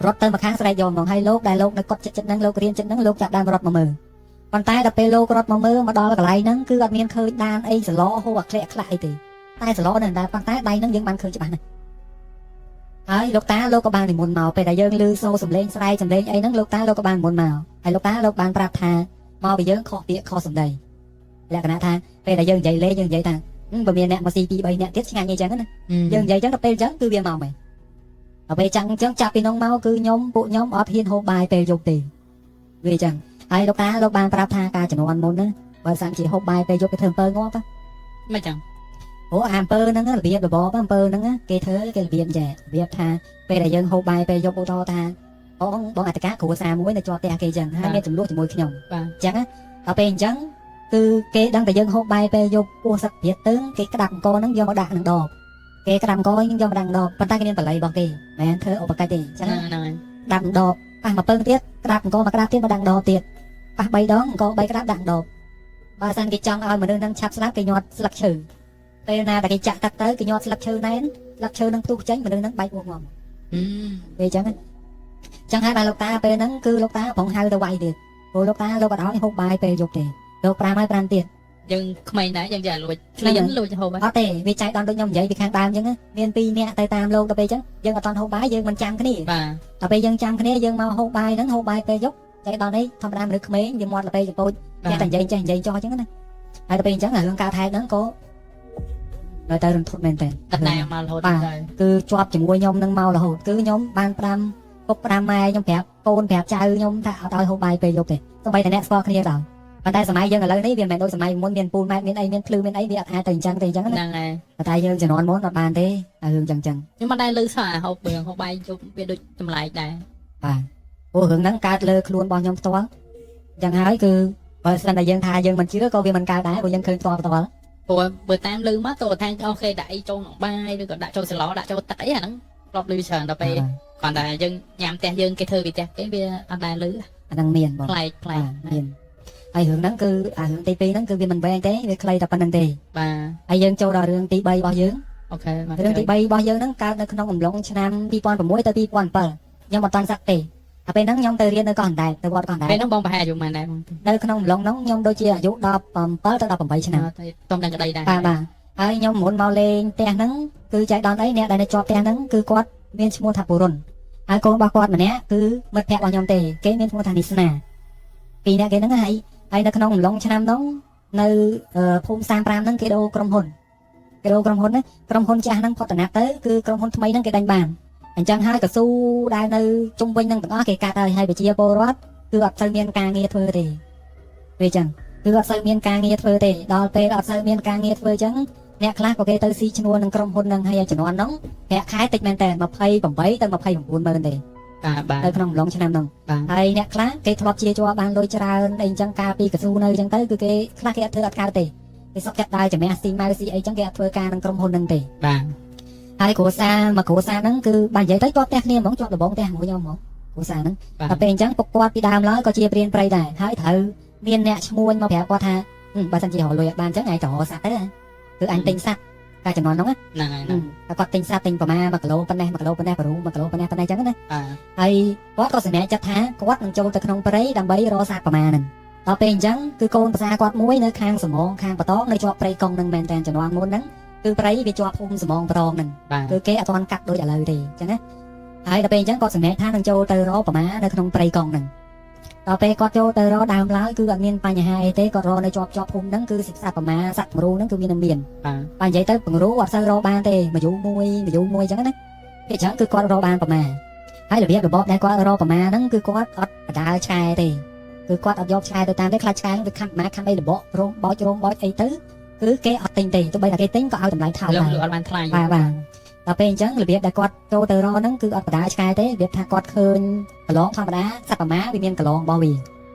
រត់ទៅមកខាងស្រែកយកហ្មងហើយលោកដែលលោកនៅកត់ចិត្តចិត្តហ្នឹងលោករៀនចិត្តហ្នឹងលោកចាប់ដើមរត់មកមើលប៉ុន្តែដល់ពេលលោករត់មកមើលមកដល់កន្លែងហ្នឹងគឺអត់មានឃើញដានអីសឡហូរអាក្លាក់ខ្លះអីទេតែសឡនៅដែរប៉ុន្តែដៃហ្នឹងយើងបានឃើញច្បាស់ណាស់ហើយលោកតាលោកក៏បាននិមន្តមកពេលដែលយើងឮសូរសំឡេងស្រែកសំឡេងអីហ្នឹងលោកតាលោកក៏បាននិមន្តមកហើយលោកតាលោកបានប្រាប់ថាមកពីយើងខុសពាក្យខុសសម្ដីលក្ខណៈថាពេលដែលយើងនិយាយលេងយើងនិយាយថាបើមានអ្នកមកស៊ី2 3អ្នកទៀតឆ្ងាញ់អីចឹងណាយើងនិយាយចឹងដល់ពេលចឹងគឺវាមកមែនដល់ពេលចឹងចឹងចាប់ពីនោះមកគឺខ្ញុំពួកខ្ញុំអត់ហ៊ានហូបបាយពេលយប់ទេវាចឹងហើយលោកតាលោកបានប្រាប់ថាការជំនាន់មុនណាបើសិនជាហូបបាយពេលយប់គេធ្វើអំពើងាប់ មិនចឹង អូអាអំពើហ្នឹងរបៀបរបបអំពើហ្នឹងគេធ្វើគេរបៀបចេះរបៀបថាពេលដែលយើងហូបបាយពេលយប់ឧទាហរណ៍ថាបងបងអត្តកាគ្រួសារមួយនៅជាប់ផ្ទះគេចឹងហើយមានចំនួនជាមួយខ្ញុំ បាទ អញ្ចឹងដល់ពេលអញ្ចឹងគឺគេដឹងតែយើងហូបបាយពេលយប់ពោះសឹកព្រាទឹងគេក្តាប់អង្គហ្នឹងយកមកដាក់នឹងដបគេក្តាប់អង្គហ្នឹងយកមកដាក់នឹងដបប៉ុន្តែគេមានបល័យរបស់គេមិនមែនធ្វើឧបកិច្ចទេអញ្ចឹង ហ្នឹងហើយ ក្តាប់ដបប៉ះមកពឹងទៀតក្តាប់អង្គមកក្តាប់ទៀតមកដាក់ដបទៀតប៉ះ3ដងអង្គ3ក្តាប់ដាក់ដបបើសិនគេចង់ឲ្យមនុស្សហ្នឹងឆាប់ស្លាប់គេញាត់ស្លឹកឈើពេលណាដែលគេចាក់ទឹកទៅគេញាត់ស្លឹកឈើណែនស្លឹកឈើនឹងផ្ទុះចេញមនុស្សហ្នឹងបែកពោះងាប់វាអញ្ចឹងអញ្ចឹងហើយបាទលោកតាពេលហ្នឹងគឺលោកតាប្រងហៅទៅវាយទៀតព្រោះលោកតាលោកអត់ឲ្យហូបបាយពេលយប់ទេលោកប្រាំហើយប្រាំទៀត យើងក្មេងដែរយើងចេះលួចឆ្លៀនលួចហូប អត់ទេវាចៃដន្យដូចខ្ញុំនិយាយពីខាងដើមអញ្ចឹងមានពីរនាក់ទៅតាមលោកដល់ពេលអញ្ចឹងយើងអត់តន់ហូបបាយយើងមិនចាំគ្នា បាទ ដល់ពេលយើងចាំគ្នាយើងមកហូបបាយហ្នឹងហូបបាយពេលយប់ចៃដន្យនេះធម្មតាមនុស្សក្មេងវាមាត់ដល់ពេលចពោចចេះតែនិយាយចេះនិយាយចោះអញ្ចឹងណាហើយដល់ពេលអញ្ចឹងរឿងការថែហ្នឹងក៏នៅតែរន្ធត់មែនតើ តតែមករហូតទៅ គឺជាប់ជាមួយខ្ញុំនឹងមករហូតគឺខ្ញុំបានផ្ដាំពុកផ្ដាំម៉ែខ្ញុំប្រាប់កូនប្រាប់ចៅខ្ញុំថាអត់ឲ្យហូបបាយពេលយប់ទេសូម្បីតែអ្នកស្គាល់គ្នាដល់ប៉ុន្តែសម័យយើងឥឡូវនេះវាមិនមែនដូចសម័យមុនមានពូលម៉ែតមានអីមានភ្លឺមានអីវាអត់អាចទៅអញ្ចឹងទេអញ្ចឹងណា ហ្នឹងហើយ ប៉ុន្តែយើងជំនាន់មុនអត់បានទេអារឿងអញ្ចឹងចឹង ខ្ញុំមិនដែលលឺសោះអាហូបរឿងហូបបាយយប់វាដូចចម្លែកដែរ បាទព្រោះរឿងហ្នឹងកើតលើខ្លួនរបស់ខ្ញុំផ្ទាល់អញ្ចឹងហើយគឺបើសិនតែយើងថាយើងមិនជឿក៏វាមិនកើតដែរព្រោះយើងឃើញផ្ទាល់ផ្ទាល់ ព្រោះបើតាមលឺមកទៅថាអូខេដាក់អីចូលក្នុងបាយឬក៏ដាក់ចូលស្លដាក់ចូលទឹកអីអាហ្នឹងធ្លាប់លឺច្រើនដល់ពេលគ្រាន់តែយើងញ៉ាំផ្ទះយើងគេធ្វើពីផ្ទះគេវាអត់ដែលលឺ អាហ្នឹងមានបង ប្លែកប្លែក មានហើយរឿងហ្នឹងគឺអារឿងទី2ហ្នឹងគឺវាមិនវែងទេវាខ្លីតែប៉ុណ្្នឹងទេ បាទ ហើយយើងចូលដល់រឿងទី3របស់យើង អូខេ រឿងទី3របស់យើងហ្នឹងកើតនៅក្នុងអំឡុងឆ្នាំ2006ទៅ2007ខ្ញុំអត់តាន់សឹកទេតែពេលហ្នឹងខ្ញុំទៅរៀននៅកោះអណ្ដែតទៅវត្តកោះអណ្ដែត ពេលហ្នឹងបងប្រហែលអាយុប៉ុន្មានដែរបង នៅក្នុងអំឡុងហ្នឹងខ្ញុំដូចជាអាយុ17ទៅ18ឆ្នាំ តែតំដឹងក្តីដែរ បាទបាទហើយខ្ញុំមុនមកលេងផ្ទះហ្នឹងគឺចៃដន្យអីអ្នកដែលនៅជាប់ផ្ទះហ្នឹងគឺគាត់មានឈ្មោះថាពរុនហើយកូនរបស់គាត់ម្នាក់គឺមិត្តភក្តិរបស់ខ្ញុំទេគេមានឈ្មោះថានីស្នាពីរអ្នកគេហ្នឹងហើយហើយនៅក្នុងអំឡុងឆ្នាំហ្នឹងនៅភូមិ35ហ្នឹងគេដូរក្រុមហ៊ុនគេដូរក្រុមហ៊ុនណាក្រុមហ៊ុនចាស់ហ្នឹងផុតតំណាក់ទៅគឺក្រុមហ៊ុនថ្មីហ្នឹងគេដេញបានអញ្ចឹងហើយកស៊ូដែលនៅជុំវិញហ្នឹងទាំងអស់គេកាត់ហើយហើយប្រជាពលរដ្ឋគឺអត់សូវមានការងារធ្វើទេវាអញ្ចឹងគឺអត់សូវមានការងារធ្វើទេដល់ពេលអត់សូវមានការងារធ្វើអញ្ចឹង អ្នកខ្លះក៏គេទៅស៊ីឈ្នួលនឹងក្រុមហ៊ុននឹងហើយជំនាន់ហ្នឹងប្រាក់ខែតិចមែនតើ28ទៅ29ម៉ឺនទេ បាទបាទ នៅក្នុងអំឡុងឆ្នាំហ្នឹង បាទ ហើយអ្នកខ្លះគេធ្លាប់ជាជាប់បានលុយច្រើនអីអញ្ចឹងកាលពីកស៊ូនៅអញ្ចឹងទៅគឺគេខ្លះគេអត់ធ្វើអត់កើតទេគេសុខចិត្តដើរជំនះស៊ីម៉ៅស៊ីអីចឹងគេអត់ធ្វើការនឹងក្រុមហ៊ុនហ្នឹងទេ បាទ ហើយគ្រួសារមកគ្រួសារហ្នឹងគឺបាននិយាយទៅជាប់ផ្ទះគ្នាហ្មងជាប់ដំបងផ្ទះមួយខ្ញុំហ្មងគ្រួសារហ្នឹង បាទ តែពេលអញ្ចឹងពុកគាត់ពីដើមឡើយក៏ជាព្រានព្រៃដែរហើយត្រូវមានអ្នកឈ្មួញមកប្រាប់គាត់ថាបើសិនជារកលុយអត់បានអញ្ចឹងឯងទៅរកសត្វទៅគឺអញទិញសត្វកាលជំនាន់ហ្នឹង ហ្នឹងហើយហ្នឹង តែគាត់ទិញសត្វទិញប្រមាណ1គីឡូប៉ុណ្ណេះ1គីឡូប៉ុណ្ណេះបរូ1គីឡូប៉ុណ្ណេះប៉ុណ្ណេះអញ្ចឹងណា បាទ ហើយគាត់ក៏សម្រេចចិត្តថាគាត់នឹងចូលទៅក្នុងព្រៃដើម្បីរកសត្វប្រមាណហ្នឹងដល់ពេលអញ្ចឹងគឺកូនប្រសាគាត់មួយនៅខាងសំងខាងបតងនៅជាប់ព្រៃកុងហ្នឹងមែនតើជំនាន់មុនហ្នឹងគឺព្រៃវាជាប់ភូមិសំងបតងហ្នឹង បាទ គឺគេអត់ទាន់កាត់ដូចឥឡូវទេអញ្ចឹងណាហើយដល់ពេលអញ្ចឹងគាត់សម្រេចថានឹងចូលទៅរកប្រមានៅក្នុងព្រៃកុងហ្នឹងដល់ពេលគាត់ចូលទៅរកដើមឡើយគឺអត់មានបញ្ហាអីទេគាត់រកនៅជាប់ជាប់ភូមិហ្នឹងគឺសត្វប្រមាសត្វពង្រូលហ្នឹងគឺវានឹងមាន បាទ បើនិយាយទៅពង្រូលអត់សូវរកបានទេមួយយូរមួយមួយយូរមួយអញ្ចឹងណាភាគច្រើនគឺគាត់រកបានប្រមាហើយរបៀបរបបដែលគាត់រកប្រមាហ្នឹងគឺគាត់អត់បដាល់ឆ្កែទេគឺគាត់អត់យកឆ្កែទៅតាមទេខ្លាចឆ្កែវាខំប្រមាខំអីរបករោមបោចរោមបោចអីទៅគឺគេអត់ទិញទេទោះបីតែគេទិញក៏ឲ្យតម្លៃថោក លក់ ដែរ លក់អត់បានថ្លៃ បាទបាទដល់ពេលអញ្ចឹងរបៀបដែលគាត់ចូលទៅរកហ្នឹងគឺអត់បដាល់ឆ្កែទេរបៀបថាគាត់ឃើញកន្លងធម្មតាសត្វប្រមាវាមានកន្លងរបស់វា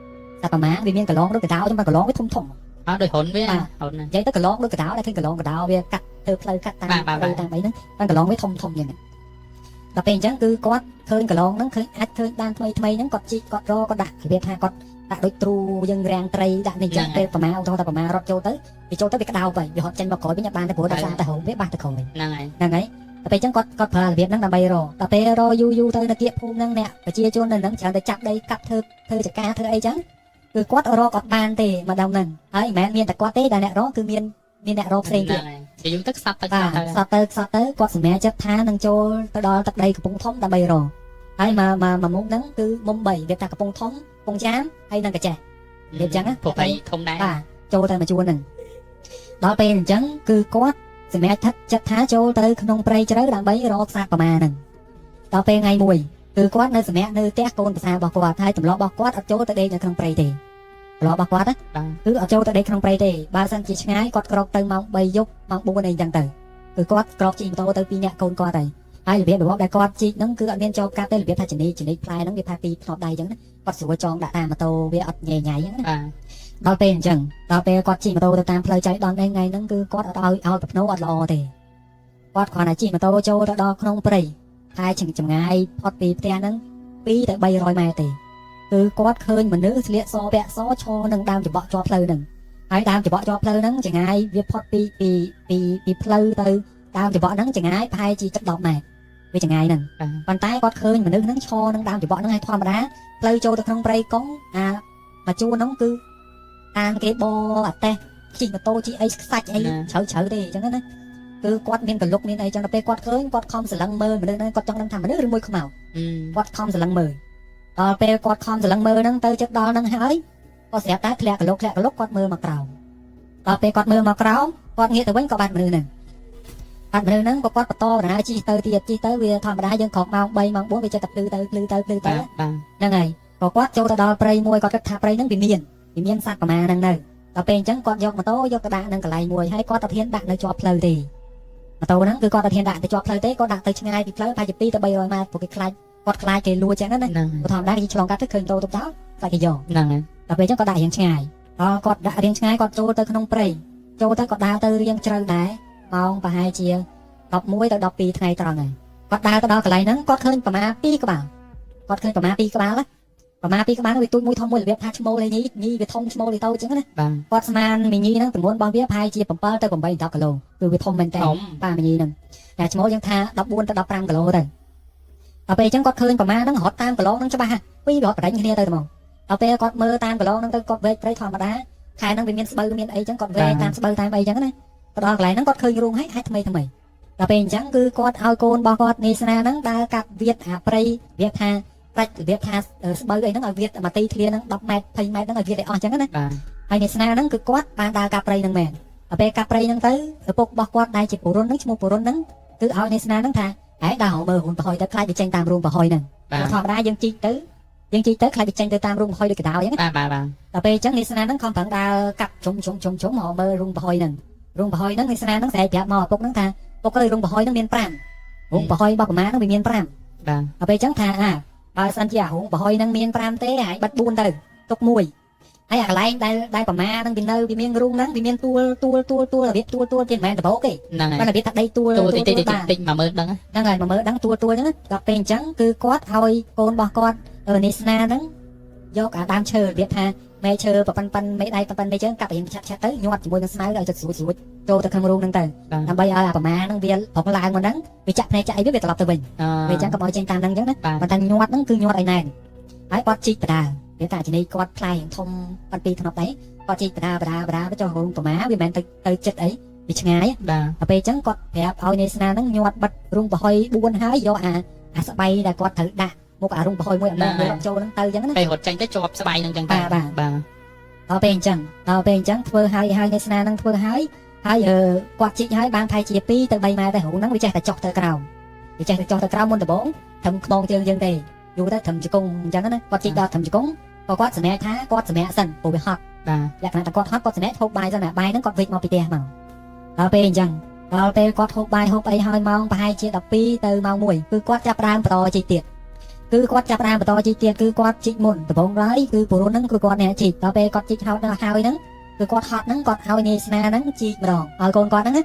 សត្វប្រមាវាមានកន្លងដូចកដោចឹងបើកន្លងវាធំធំ អត់ដូចហ៊ុនវាហ៊ុនណា និយាយទៅកន្លងដូចកដោដែលឃើញកន្លងកដោវាកាត់ធ្វើផ្លូវកាត់តាម បាទបាទ ផ្លូវតាមអីហ្នឹងតែកន្លងវាធំធំយ៉ាងហ្នឹងដល់ពេលអញ្ចឹងគឺគាត់ឃើញកន្លងហ្នឹងឃើញអាចឃើញដានថ្មីថ្មីហ្នឹងគាត់ជីកគាត់រកគាត់ដាក់របៀបថាគាត់ដាក់ដូចទ្រូយើងរាំងត្រីដាក់នេះអញ្ចឹងពេលប្រមាឧទាហរណ៍ថាប្រមារត់ចូលទៅវាចូលទៅវាក្តៅទៅវាហត់ចេញមកក្រោយវិញអត់បានទេព្រោះដោយសារតែហូបវាបាសទៅក្រោយ ហ្នឹងហើយ ហ្នឹងហើយដល់ពេលអញ្ចឹងគាត់គាត់ប្រើរបៀបហ្នឹងដើម្បីរកដល់ពេលរកយូរយូរទៅនៅគៀកភូមិហ្នឹងអ្នកប្រជាជននៅហ្នឹងច្រើនតែចាប់ដីកាប់ធ្វើធ្វើចការធ្វើអីចឹងគឺគាត់រកអត់បានទេម្ដងហ្នឹងហើយមិនមែនមានតែគាត់ទេដែលអ្នករកគឺមានមានអ្នករកផ្សេងទៀត ហ្នឹងហើយជាយូរទៅខ្សត់ទៅខ្ បាទ សត់ទៅ សតទៅសតទៅគាត់សម្រេចចិត្តថានឹងចូលទៅដល់ទឹកដីកំពង់ធំដើម្បីរកហើយមកមកមកមុំហ្នឹងគឺមុំ3វាថាកំពង់ធំកំពង់ចាមហើយនិងកាចេះ រៀបចឹងណា ព្រោះព្រៃធំដែរ បាទចូលទៅមួយជួរហ្នឹងដល់ពេលអញ្ចឹងគឺគាត់សម្រេចចិត្តថាចូលទៅក្នុងព្រៃជ្រៅដើម្បីរកសត្វប្រមាហ្នឹងដល់ពេលថ្ងៃមួយគឺគាត់នៅសម្រាប់នៅផ្ទះកូនប្រសារបស់គាត់ហើយទម្លាប់របស់គាត់អត់ចូលទៅដេកនៅក្នុងព្រៃទេទម្លាប់របស់គាត់ណា បាទ គឺអត់ចូលទៅដេកក្នុងព្រៃទេបើសិនជាឆ្ងាយគាត់ក្រោកទៅម៉ោង3យប់ម៉ោង4អីចឹងទៅគឺគាត់ក្រោកជិះម៉ូតូទៅពីរនាក់កូនគាត់ហើយហើយរបៀបរបបដែលគាត់ជិះហ្នឹងគឺអត់មានចូលកាត់ទេរបៀបថាជំនីជំនីផ្លែហ្នឹងវាថាពីផ្នត់ដៃចឹងណាគាត់ស្រួលចងដាក់តាមម៉ូតូវាអត់ញ៉ៃញ៉ៃចឹងណា បាទ ដល់ពេលអញ្ចឹងដល់ពេលគាត់ជិះម៉ូតូទៅតាមផ្លូវចៃដន្យឯថ្ងៃហ្នឹងគឺគាត់អត់ឲ្យឲ្យប្រភ្នោអត់ល្អទេគាត់គ្រាន់តែជិះម៉ូតូចូលទៅដល់ក្នុងព្រៃហើយចម្ងាយផុតពីផ្ទះហ្នឹង2ទៅ300ម៉ែត្រទេគឺគាត់ឃើញមនុស្សស្លៀកសពាក់សឈរនឹងដើមច្បក់ជាប់ផ្លូវហ្នឹងហើយដើមច្បក់ជាប់ផ្លូវហ្នឹងចម្ងាយវាផុតពីពីពីពីផ្លូវទៅដើមច្បក់ហ្នឹងចម្ងាយប្រហែលជាជិត10ម៉ែត្រវាចម្ងាយហ្នឹង បាទ ប៉ុន្តែគាត់ឃើញមនុស្សហ្នឹងឈរនឹងដើមច្បក់ហ្នឹងហើយធម្មតាផ្លូវចូលទៅក្នុងព្រៃកុងអាមួយជួរហ្នឹងគឺតាមគេបអាតេះជិះម៉ូតូជិះអីខ្សាច់អីជ្រៅជ្រៅទេអញ្ចឹងណាគឺគាត់មានកលុកមានអីចឹងដល់ពេលគាត់ឃើញគាត់ខំស្រឡឹងមើលមនុស្សហ្នឹងគាត់ចង់ដឹងថាមនុស្សឬមួយខ្មោច អឺ គាត់ខំស្រឡឹងមើលដល់ពេលគាត់ខំស្រឡឹងមើលហ្នឹងទៅចិត្តដល់ហ្នឹងហើយគាត់ស្រាប់តែធ្លាក់កលុកធ្លាក់កលុកគាត់មើលមកក្រោមដល់ពេលគាត់មើលមកក្រោមគាត់ងាកទៅវិញក៏បាត់មនុស្សហ្នឹងបាត់មនុស្សហ្នឹងក៏គាត់បន្តដំណើរជិះទៅទៀតជិះទៅវាធម្មតាយើងក្រោកម៉ោង3ម៉ោង4វាចិត្តតែភ្លឺទៅភ្លឺទៅភ្លឺទៅ បាទបាទ ហ្នឹងហើយក៏គាត់ចូលទៅដល់ព្រៃមួយគាត់គិតថាព្រៃហ្នឹងវាមានវាមានសត្វប្រមាហ្នឹងនៅដល់ពេលអញ្ចឹងគាត់យកម៉ូតូយកទៅដាក់នឹងកន្លែងមួយហើយគាត់អត់ហ៊ានដាក់នៅជាប់ផ្លូវទេម៉ូតូហ្នឹងគឺគាត់អត់ហ៊ានដាក់ទៅជាប់ផ្លូវទេគាត់ដាក់ទៅឆ្ងាយពីផ្លូវប្រហែលជា2ទៅ300ម៉ែត្រព្រោះគេខ្លាចគាត់ខ្លាចគេលួចចឹងណា ហ្នឹង ព្រោះធម្មតាគេឆ្លងកាត់ទៅឃើញម៉ូតូទុកចោលខ្លាចគេយក ហ្នឹងហើយ ដល់ពេលអញ្ចឹងគាត់ដាក់រៀងឆ្ងាយដល់គាត់ដាក់រៀងឆ្ងាយគាត់ចូលទៅក្នុងព្រៃចូលទៅគាត់ដើរទៅរៀងជ្រៅដែរម៉ោងប្រហែលជា11ទៅ12ថ្ងៃត្រង់ហើយគាត់ដើរទៅដល់កន្លែងហ្នឹងគាត់ឃើញប្រមា2ក្បាលគាត់ឃើញប្រមា2ក្បាលណាប្រមា2ក្បាលហ្នឹងវាទូចមួយធំមួយរបៀបថាឈ្មោលឯញីញីវាធំឈ្មោលវាតូចអញ្ចឹងណា បាទ គាត់ស្មានមីញីហ្នឹងទម្ងន់របស់វាប្រហែលជា7ទៅ8 10គីឡូគឺវាធំមែនតើ ធំ បាទមីញីហ្នឹងតែឈ្មោលយើងថា14ទៅ15គីឡូទៅដល់ពេលអញ្ចឹងគាត់ឃើញប្រមាហ្នឹងរត់តាមកន្លងហ្នឹងច្បាស់ពីររត់បដិញគ្នាទៅហ្មងដល់ពេលគាត់មើលតាមកន្លងហ្នឹងទៅគាត់វែកព្រៃធម្មតាខែហ្នឹងវាមានស្បូវមានអីអញ្ចឹងគាត់វែកតាមស្បូវតាមអីអញ្ចឹងណាទៅដល់កន្លែងហ្នឹងគាត់ឃើញរូងហើយអាចថ្មីថ្មីដល់ពេលអញ្ចឹងគឺគាត់ឲ្យកូនរបស់គាត់នេស្នាហ្នឹងដើរកាប់វាតអាព្រៃវាថាប្រាច់របៀបថាស្បូវអីហ្នឹងឲ្យវាតមកទីធ្លាហ្នឹង10ម៉ែត្រ20ម៉ែត្រហ្នឹងឲ្យវាតឲ្យអស់អញ្ចឹងណា បាទ ហើយនេស្នាហ្នឹងគឺគាត់បានដើរកាប់ព្រៃហ្នឹងមែនដល់ពេលកាប់ព្រៃហ្នឹងទៅឪពុករបស់គាត់ដែលជាបុរុនហ្នឹងឈ្មោះបុរុនហ្នឹងគឺឲ្យនេស្នាហ្នឹងថាហែដើររកមើលរូងប្រហុយទៅខ្លាចវាចេញតាមរូងប្រហុយហ្នឹង បាទ ធម្មតាយើងជីកទៅយើងជីកទៅខ្លាចវាចេញទៅតាមរូងប្រហុយដូចកដៅអញ្ចឹង បាទបាទបាទ ដល់ពេលអញ្ចឹងនេស្នាហ្នឹងខំប្រឹងដើរកាប់ជុំជុំជុំជុំរកមើលរូងប្រហុយហ្នឹង រូងប្រហុយហ្នឹងនេស្នាហ្នឹងស្រែកប្រាប់មកឪពុកហ្នឹងថាពុកអើយរូងប្រហុយហ្នឹងមាន5រូងប្រហុយរបស់ប្រមាហ្នឹងវាមាន5 បាទ ដល់ពេលអញ្ចឹងថាអាបើសិនជាអារូងប្រហុយហ្នឹងមាន5ទេហើយបិទ4ទៅទុកមួយហើយអាកន្លែងដែលប្រមាហ្នឹងវានៅវាមានរូងហ្នឹងវាមានទួលទួលទួលទួលរបៀបទួលទួលជាមិនមែនដបោកទេ ហ្នឹងហើយ ប៉ុន្តែរបៀបថាដីទួល ទូតិចតិចតិច បាទ តិចមកមើលដឹង ហ្នឹងហើយមកមើលដឹងទួលទួលហ្នឹងដល់ពេលអញ្ចឹងគឺគាត់ឲ្យកូនរបស់គាត់នេស្នាហ្នឹងយកអាដើមឈើរបៀបថាមែឈើប៉ិនប៉ិនមេដៃប៉ិនប៉ិនមេជើងកាប់រៀងឆាត់ឆាត់ទៅញាត់ជាមួយនឹងស្មៅឲ្យទឹកស្រួចស្រួចចូលទៅក្នុងរូងហ្នឹងទៅដើម្បីឲ្យអាប្រមាហ្នឹងវាប្រងឡើងមកហ្នឹងវាចាក់ភ្នែកចាក់អីវាត្រឡប់ទៅវិញវាអញ្ចឹងកុំឲ្យចេញតាមហ្នឹងអញ្ចឹងណា បាទ ប៉ុន្តែញាត់ហ្នឹងគឺញាត់ឲ្យណែនហើយគាត់ជីកបដាវាថាជំនីគាត់ផ្លែធំប៉ុនពីថ្នប់ដែរគាត់ជីកបដាបដាបដាទៅចូលរូងប្រមាវាមិនមែនទៅទៅចិត្តអីវាឆ្ងាយ បាទ ដល់ពេលអញ្ចឹងគាត់ប្រាប់ឲ្យនេស្នាហ្នឹងញាត់បិទរូងប្រហុយ4ហើយយកអាអាស្បៃដែលគាត់ត្រូវដាក់មុខអារូងប្រហុយមួយអាមួយចូលហ្នឹងទៅអញ្ចឹងណា ពេលរត់ចេញទៅជាប់ស្បៃហ្នឹងចឹងតា បាទ បាទ ដល់ពេលអញ្ចឹងដល់ពេលអញ្ចឹងធ្វើហើយហើយនេស្នាហ្នឹងធ្វើហើយហើយគាត់ជីកហើយបានថៃជា2ទៅ3ម៉ែត្រទៅរូងហ្នឹងវាចេះតែចុះទៅក្រោមវាចេះតែចុះទៅក្រោមមុនដំបូងធំខ្នងជើងយើងទេយូរទៅធំជង្គង់អញ្ចឹងណាគាត់ជីកដល់ធំជង្គង់ក៏គាត់សម្រាប់ថាគាត់សម្រាប់សិនព្រោះវាហត់ បាទ លក្ខណៈតែគាត់ហត់គាត់សម្រាប់ហូបបាយសិនណាបាយហ្នឹងគាត់វិចមកពីផ្ទះមកដល់ពេលអញ្ចឹងដល់ពេលគាត់ហូបបាយហូបអីហើយម៉ោងប្រហែលជា12ទៅម៉ោង1គឺគាត់ចាប់ផ្ដើមបន្តជីកទៀតគឺគាត់ចាប់ផ្ដើមបន្តជីកទៀតគឺគាត់ជីកមុនដំបូងឡើយគឺពរុនហ្នឹងគឺគាត់អ្នកជីកដល់ពេលគាត់ជីកហោតដល់ហើយហ្នឹងគឺគាត់ហត់ហ្នឹងគាត់ឲ្យនាយស្នាហ្នឹងជីកម្ដងឲ្យកូនគាត់ហ្នឹងណា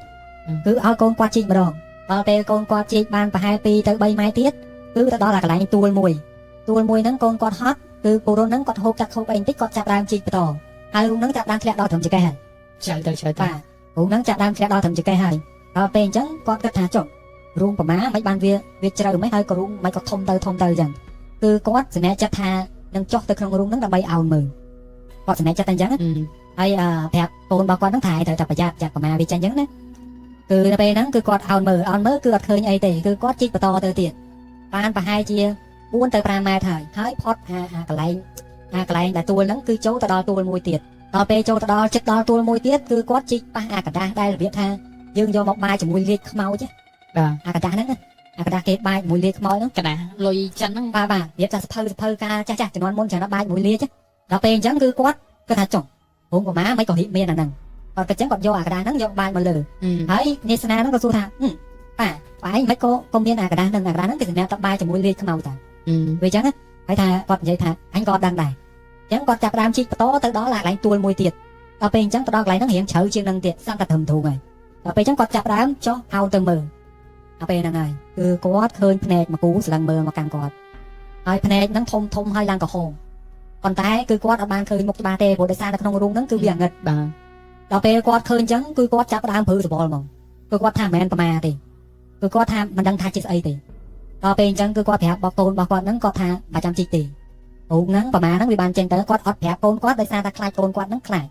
គឺឲ្យកូនគាត់ជីកម្ដងដល់ពេលកូនគាត់ជីកបានប្រហែល2ទៅ3ម៉ែត្រទៀតគឺទៅដល់កន្លែងទួលមួយទួលមួយហ្នឹងកូនគាត់ហត់គឺពរុនហ្នឹងគាត់ហូបចាក់ហូបអីបន្តិចគាត់ចាប់ផ្ដើមជីកបន្តហើយរូងហ្នឹងចាប់ផ្ដើមធ្លាក់ដល់ត្រឹមចង្កេះហើយ ជ្រៅទៅជ្រៅទៅ បាទរូងហ្នឹងចាប់ដើមធ្លាក់ដល់ត្រឹមចង្កេះហើយដល់ពេលអញ្ចឹងគាត់គិតថាចុះរូងប្រមាមិនបានវាវាជ្រៅមិនហើយក៏រូងមិនក៏ធំទៅធំទៅអញ្ចឹងគឺគាត់សម្រេចចិត្តថានឹងចុះទៅក្នុងរូងហ្នឹងដើម្បីអោនមើលគាត់សម្រេចចិត្តតែអញ្ចឹងណាហើយប្រាប់កូនរបស់គាត់ហ្នឹងថាឲ្យត្រូវតែប្រយ័ត្នចាក់ប្រមាវាចេញអញ្ចឹងណាគឺនៅពេលហ្នឹងគឺគាត់អោនមើលអោនមើលគឺអត់ឃើញអីទេគឺគាត់ជីកបន្តទៅទៀតបានប្រហែលជា4ទៅ5ម៉ែត្រហើយហើយផុតអាអាកន្លែងអាកន្លែងដែលទួលហ្នឹងគឺចូលទៅដល់ទួលមួយទៀត ដល់ពេលចូលទៅដល់ចិត្តដល់ទួលមួយទៀតគឺគាត់ជីកប៉ះអាកដាស់ដែលរបៀបថាយើងយកមកបាយជាមួយលាជខ្មោច បាទ អាកដាស់ហ្នឹងណាអាកដាស់គេបាយជាមួយលាជខ្មោចហ្នឹង កណាលុយចិនហ្នឹង បាទបាទរបៀបថាសភៅសភៅកាលចាស់ចាស់ជំនាន់មុនច្រើនបាយជាមួយលាជដល់ពេលអញ្ចឹងគឺគាត់គាត់ថាចុះហងប្រមាមិនក៏ហ៊ីមានអាហ្នឹងគាត់ក៏អញ្ចឹងគាត់យកអាកដាស់ហ្នឹងយកបាយមកលើហើយនេស្នាហ្នឹងក៏សួរថាប៉ាប៉ាឯងមិនក៏ក៏មានអាកដាស់ហ្នឹងអាកដាស់ហ្នឹងគេសម្រាប់តែបាយជាមួយលាជខ្មោចតាវាអញ្ចឹងណាហើយថាគាត់និយាយថាអញក៏អត់ដឹងដែរអញ្ចឹងគាត់ចាប់ផ្ដើមជីកបន្តទៅដល់កន្លែងទួលមួយទៀតដល់ពេលអញ្ចឹងទៅដល់កន្លែងហ្នឹងរៀងជ្រៅជាងហ្នឹងទៀតសឹងតែធំធូងហើយដល់ពេលអញ្ចឹងគាត់ចាប់ផ្ដើមចុះហោទៅមើលដល់ពេលហ្នឹងហើយគឺគាត់ឃើញភ្នែកមកគូស្លឹងមើលមកកាន់គាត់ហើយភ្នែកហ្នឹងធំធំហើយឡើងក្រហមប៉ុន្តែគឺគាត់អត់បានឃើញមុខច្បាស់ទេព្រោះដោយសារនៅក្នុងរូងហ្នឹងគឺវាងឹត បាទ ដល់ពេលគាត់ឃើញអញ្ចឹងគឺគាត់ចាប់ផ្ដើមព្រឺសបល់ហ្មងគឺគាត់ថាមិនមែនប្រមាទេគឺគាត់ថាមិនដឹងថាជាស្អីទេដល់ពេលអញ្ចឹងគឺគាត់ប្រាប់បកកូនរបស់គាត់ហ្នឹងគាត់ថាមិនចាំជីកទេរូងហ្នឹងប្រមាហ្នឹងវាបានចេញទៅគាត់អត់ប្រាប់កូនគាត់ដោយសារតែខ្លាចកូនគាត់ហ្នឹងខ្លាច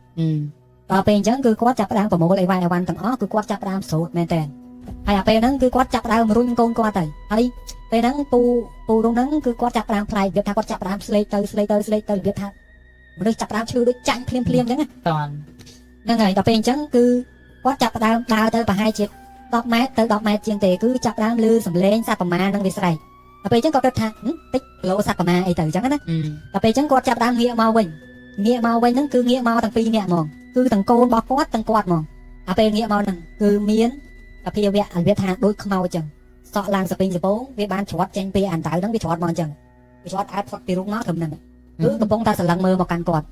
ដល់ពេលអញ្ចឹងគឺគាត់ចាប់ផ្ដើមប្រមូលអីវ៉ាន់អីវ៉ាន់ទាំងអស់គឺគាត់ចាប់ផ្ដើមស្រូតមែនតើហើយអាពេលហ្នឹងគឺគាត់ចាប់ផ្ដើមរុញកូនគាត់ទៅហើយពេលហ្នឹងពូពូរុងហ្នឹងគឺគាត់ចាប់ផ្ដើមខ្លាចរបៀបថាគាត់ចាប់ផ្ដើមស្លេកទៅស្លេកទៅស្លេកទៅរបៀបថាមនុស្សចាប់ផ្ដើមឈឺដូចចាញ់ភ្លាមភ្លាមអញ្ចឹងណា តន់ ហ្នឹងហើយដល់ពេលអញ្ចឹងគឺគាត់ចាប់ផ្ដើមដើរទៅប្រហែលជា10ម៉ែត្រទៅ10ម៉ែត្រជាងទេគឺចាប់ផ្ដើមឮសំឡេងសត្វប្រមានឹងវាស្រែកដល់ពេលអញ្ចឹងគាត់គិតថាតិចគីឡូសត្វប្រមាអីទៅអញ្ចឹងណាដល់ពេលអញ្ចឹងគាត់ចាប់ផ្ដើមងាកមកវិញងាកមកវិញហ្នឹងគឺងាកមកទាំងពីរនាក់ហ្មងគឺទាំងកូនរបស់គាត់ទាំងគាត់ហ្មងដល់ពេលងាកមកហ្នឹងគឺមានអភិវៈអវិថាដូចខ្មោចអញ្ចឹងសក់ឡើងសពីងសពងវាបានច្រត់ចេញពីអន្តៅហ្នឹងវាច្រត់មកអញ្ចឹងវាច្រត់អើតផុតពីរូងមកត្រឹមហ្នឹងគឺកំពុងតែស្រឡឹងមើលមកកាន់គាត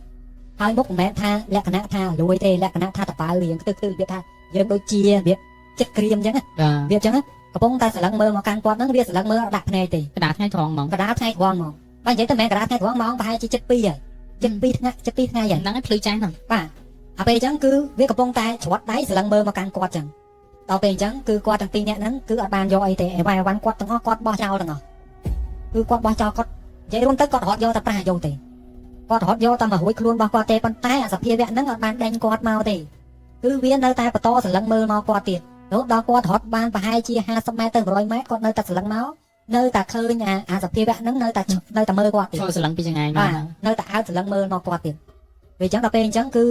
់ហើយមុខមិនមែនថាលក្ខណៈថាលួយទេលក្ខណៈថាតប៉ៅរៀងខ្ទឹះខ្ទឹះវាថាយើងដូចជាវាចិត្តក្រៀមអញ្ចឹង បាទ វាអញ្ចឹងកំពុងតែស្រឡឹងមើលមកកាន់គាត់ហ្នឹងវាស្រឡឹងមើលអត់ដាក់ភ្នែកទេ កដាថ្ងៃត្រង់ហ្មង កដាលថ្ងៃត្រង់ហ្មងបើនិយាយទៅមិនមែនកដាលថ្ងៃត្រង់ម៉ោងប្រហែលជា7ហើយ7ថ្ងៃ7ថ្ងៃហើយ ហ្នឹងហើយភ្លឺចាស់ហ្នឹង បាទអាពេលអញ្ចឹងគឺវាកំពុងតែច្រត់ដៃស្រឡឹងមើលមកកាន់គាត់អញ្ចឹងដល់ពេលអញ្ចឹងគឺគាត់ទាំងពីរនាក់ហ្នឹងគឺអត់បានយកអីទេអីវ៉ៃអីវ៉ាន់គាត់ទាំងអស់គាត់បោះចោលទាំងអស់គឺគាត់បោះចោលគាត់និយាយរួមទៅគាត់រត់យកតែប្រាស់យកទេគាត់រត់យកតែមករួចខ្លួនរបស់គាត់ទេប៉ុន្តែអាសភាវៈហ្នឹងអត់បានដេញគាត់មកទេគឺវានៅតែបន្តស្រឡឹងមើលមកគាត់ទៀតរហូតដល់គាត់រត់បានប្រហែលជា50ម៉ែត្រទៅ100ម៉ែត្រគាត់នៅតែស្រឡឹងមកនៅតែឃើញអាអាសភាវៈហ្នឹងនៅតែនៅតែមើលគាត់ទៀត ចូលស្រឡឹងពីចង្ងាយមក បាទនៅតែអើតស្រឡឹងមើលមកគាត់ទៀតវាអញ្ចឹងដល់ពេលអញ្ចឹងគឺ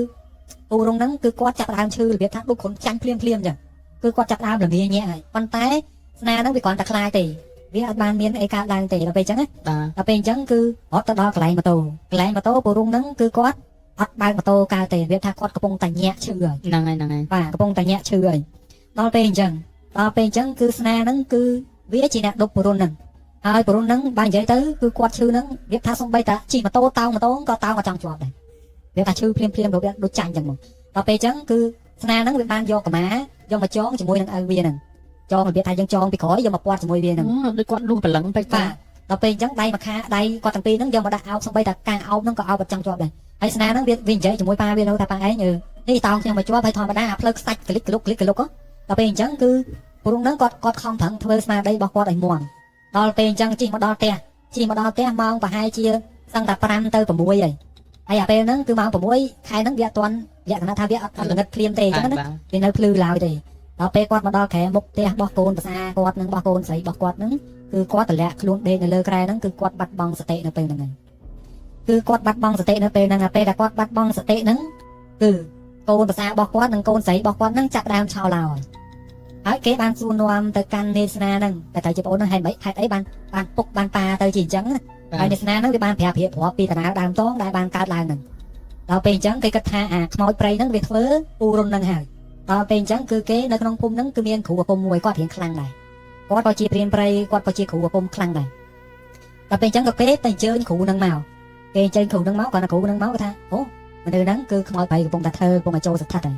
ពូរុងហ្នឹងគឺគាត់ចាប់ផ្ដើមឈឺរបៀបថាដូចគ្រុនចាញ់ភ្លាមភ្លាមអញ្ចឹងគឺគាត់ចាប់ផ្ដើមរងាញាក់ហើយប៉ុន្តែស្នាហ្នឹងវាគ្រាន់តែខ្លាចទេវាអត់បានមានអីកើតឡើងទេដល់ពេលអញ្ចឹងណា បាទ ដល់ពេលអញ្ចឹងគឺរត់ទៅដល់កន្លែងម៉ូតូកន្លែងម៉ូតូពូរុងហ្នឹងគឺគាត់ អត់បើកម៉ូតូកើតទេវាថាគាត់កំពុងតែញាក់ឈឺហើយ ហ្នឹងហើយហ្នឹងហើយ បាទកំពុងតែញាក់ឈឺហើយដល់ពេលអញ្ចឹងដល់ពេលអញ្ចឹងគឺស្នាហ្នឹងគឺវាជាអ្នកដប់បរុនហ្នឹងហើយបរុនហ្នឹងបើនិយាយទៅគឺគាត់ឈឺហ្នឹងវាថាសំបីតាជិះម៉ូតូតោងម៉ូតូក៏តោងអត់ចង់ជាប់ដែរវាថាឈឺភ្លាមភ្លាមវាដូចចាញ់អញ្ចឹងមកដល់ពេលអញ្ចឹងគឺស្នាហ្នឹងវាបានយកកម្មាយកមកចងជាមួយនឹងឪវាហ្នឹងចងរបៀបថាយើងចងពីក្រោយយកមកពាត់ជាមួយវាហ្នឹង ដូចគាត់លុះព្រលឹងពេក បាទដល់ពេលអញ្ចឹងដៃមកខាដៃគាត់ទាំងពីរហ្នឹងយកមកដាក់អោបសំបីតាការអោបហ្នឹងក៏អោបអត់ចង់ជាប់ដែរហើយស្នាហ្នឹងវានិយាយជាមួយប៉ាវានៅថាប៉ាឯងនេះតោងខ្ញុំមកជាប់ហើយធម្មតាអាផ្លូវខ្សាច់ក្លិកក្លុកក្លិកក្លុកដល់ពេលអញ្ចឹងគឺព្រោះហ្នឹងគាត់គាត់ខំប្រឹងធ្វើស្មារតីរបស់គាត់ឲ្យមាំដល់ពេលអញ្ចឹងជិះមកដល់ផ្ទះជិះមកដល់ផ្ទះម៉ោងប្រហែលជាសឹងតែ5ទៅ6ហើយហើយអាពេលហ្នឹងគឺម៉ោង6ខែហ្នឹងវាអត់ទាន់លក្ខណៈថាវាអត់ងឹតភ្លាមទេអញ្ចឹងណាវានៅភ្លឺឡើយទេដល់ពេលគាត់មកដល់ក្រែមុខផ្ទះរបស់កូនប្រសាគាត់និងរបស់កូនស្រីរបស់គាត់ហ្នឹងគឺគាត់តម្លាក់ខ្លួនដេកនៅលើក្រែហ្នឹងគឺគាត់បាត់បង់សតិនៅពេលហ្នឹងហើយគឺគាត់បាត់បង់សតិនៅពេលហ្នឹងអាពេលដែលគាត់បាត់បង់សតិហ្នឹងគឺកូនប្រសារបស់គាត់និងកូនស្រីរបស់គាត់ហ្នឹងចាប់ដើមឆោឡោហើយហើយគេបានសួរនាំទៅកាន់នេស្នាហ្នឹងតែត្រូវជាប្អូនហ្នឹងហេតុម៉េចហេតុអីបានបានពុកបានប៉ាទៅជាអញ្ចឹងណាហើយនេស្នាហ្នឹងវាបានប្រាប់រៀបរាប់ពីតារាដើមតងដែលបានកើតឡើងហ្នឹងដល់ពេលអញ្ចឹងគេគិតថាអាខ្មោចព្រៃហ្នឹងវាធ្វើពូរុនហ្នឹងហើយដល់ពេលអញ្ចឹងគឺគេនៅក្នុងភូមិហ្នឹងគឺមានគ្រូអាគមមួយគាត់រៀងខ្លាំងដែរគាត់ក៏ជាព្រានព្រៃគាត់ក៏ជាគ្រូអាគមខ្លាំងដែរដល់ពេលអញ្ចឹងក៏គេទៅអញ្ជើញគ្រូហ្នឹងមកគេអញ្ជើញគ្រូហ្នឹងមកគាត់ថាគ្រូហ្នឹងមកគាត់ថាអូមនុស្សហ្នឹងគឺខ្មោចព្រៃកំពុងតែធ្វើកំពុងតែចូលស្ថិតហើ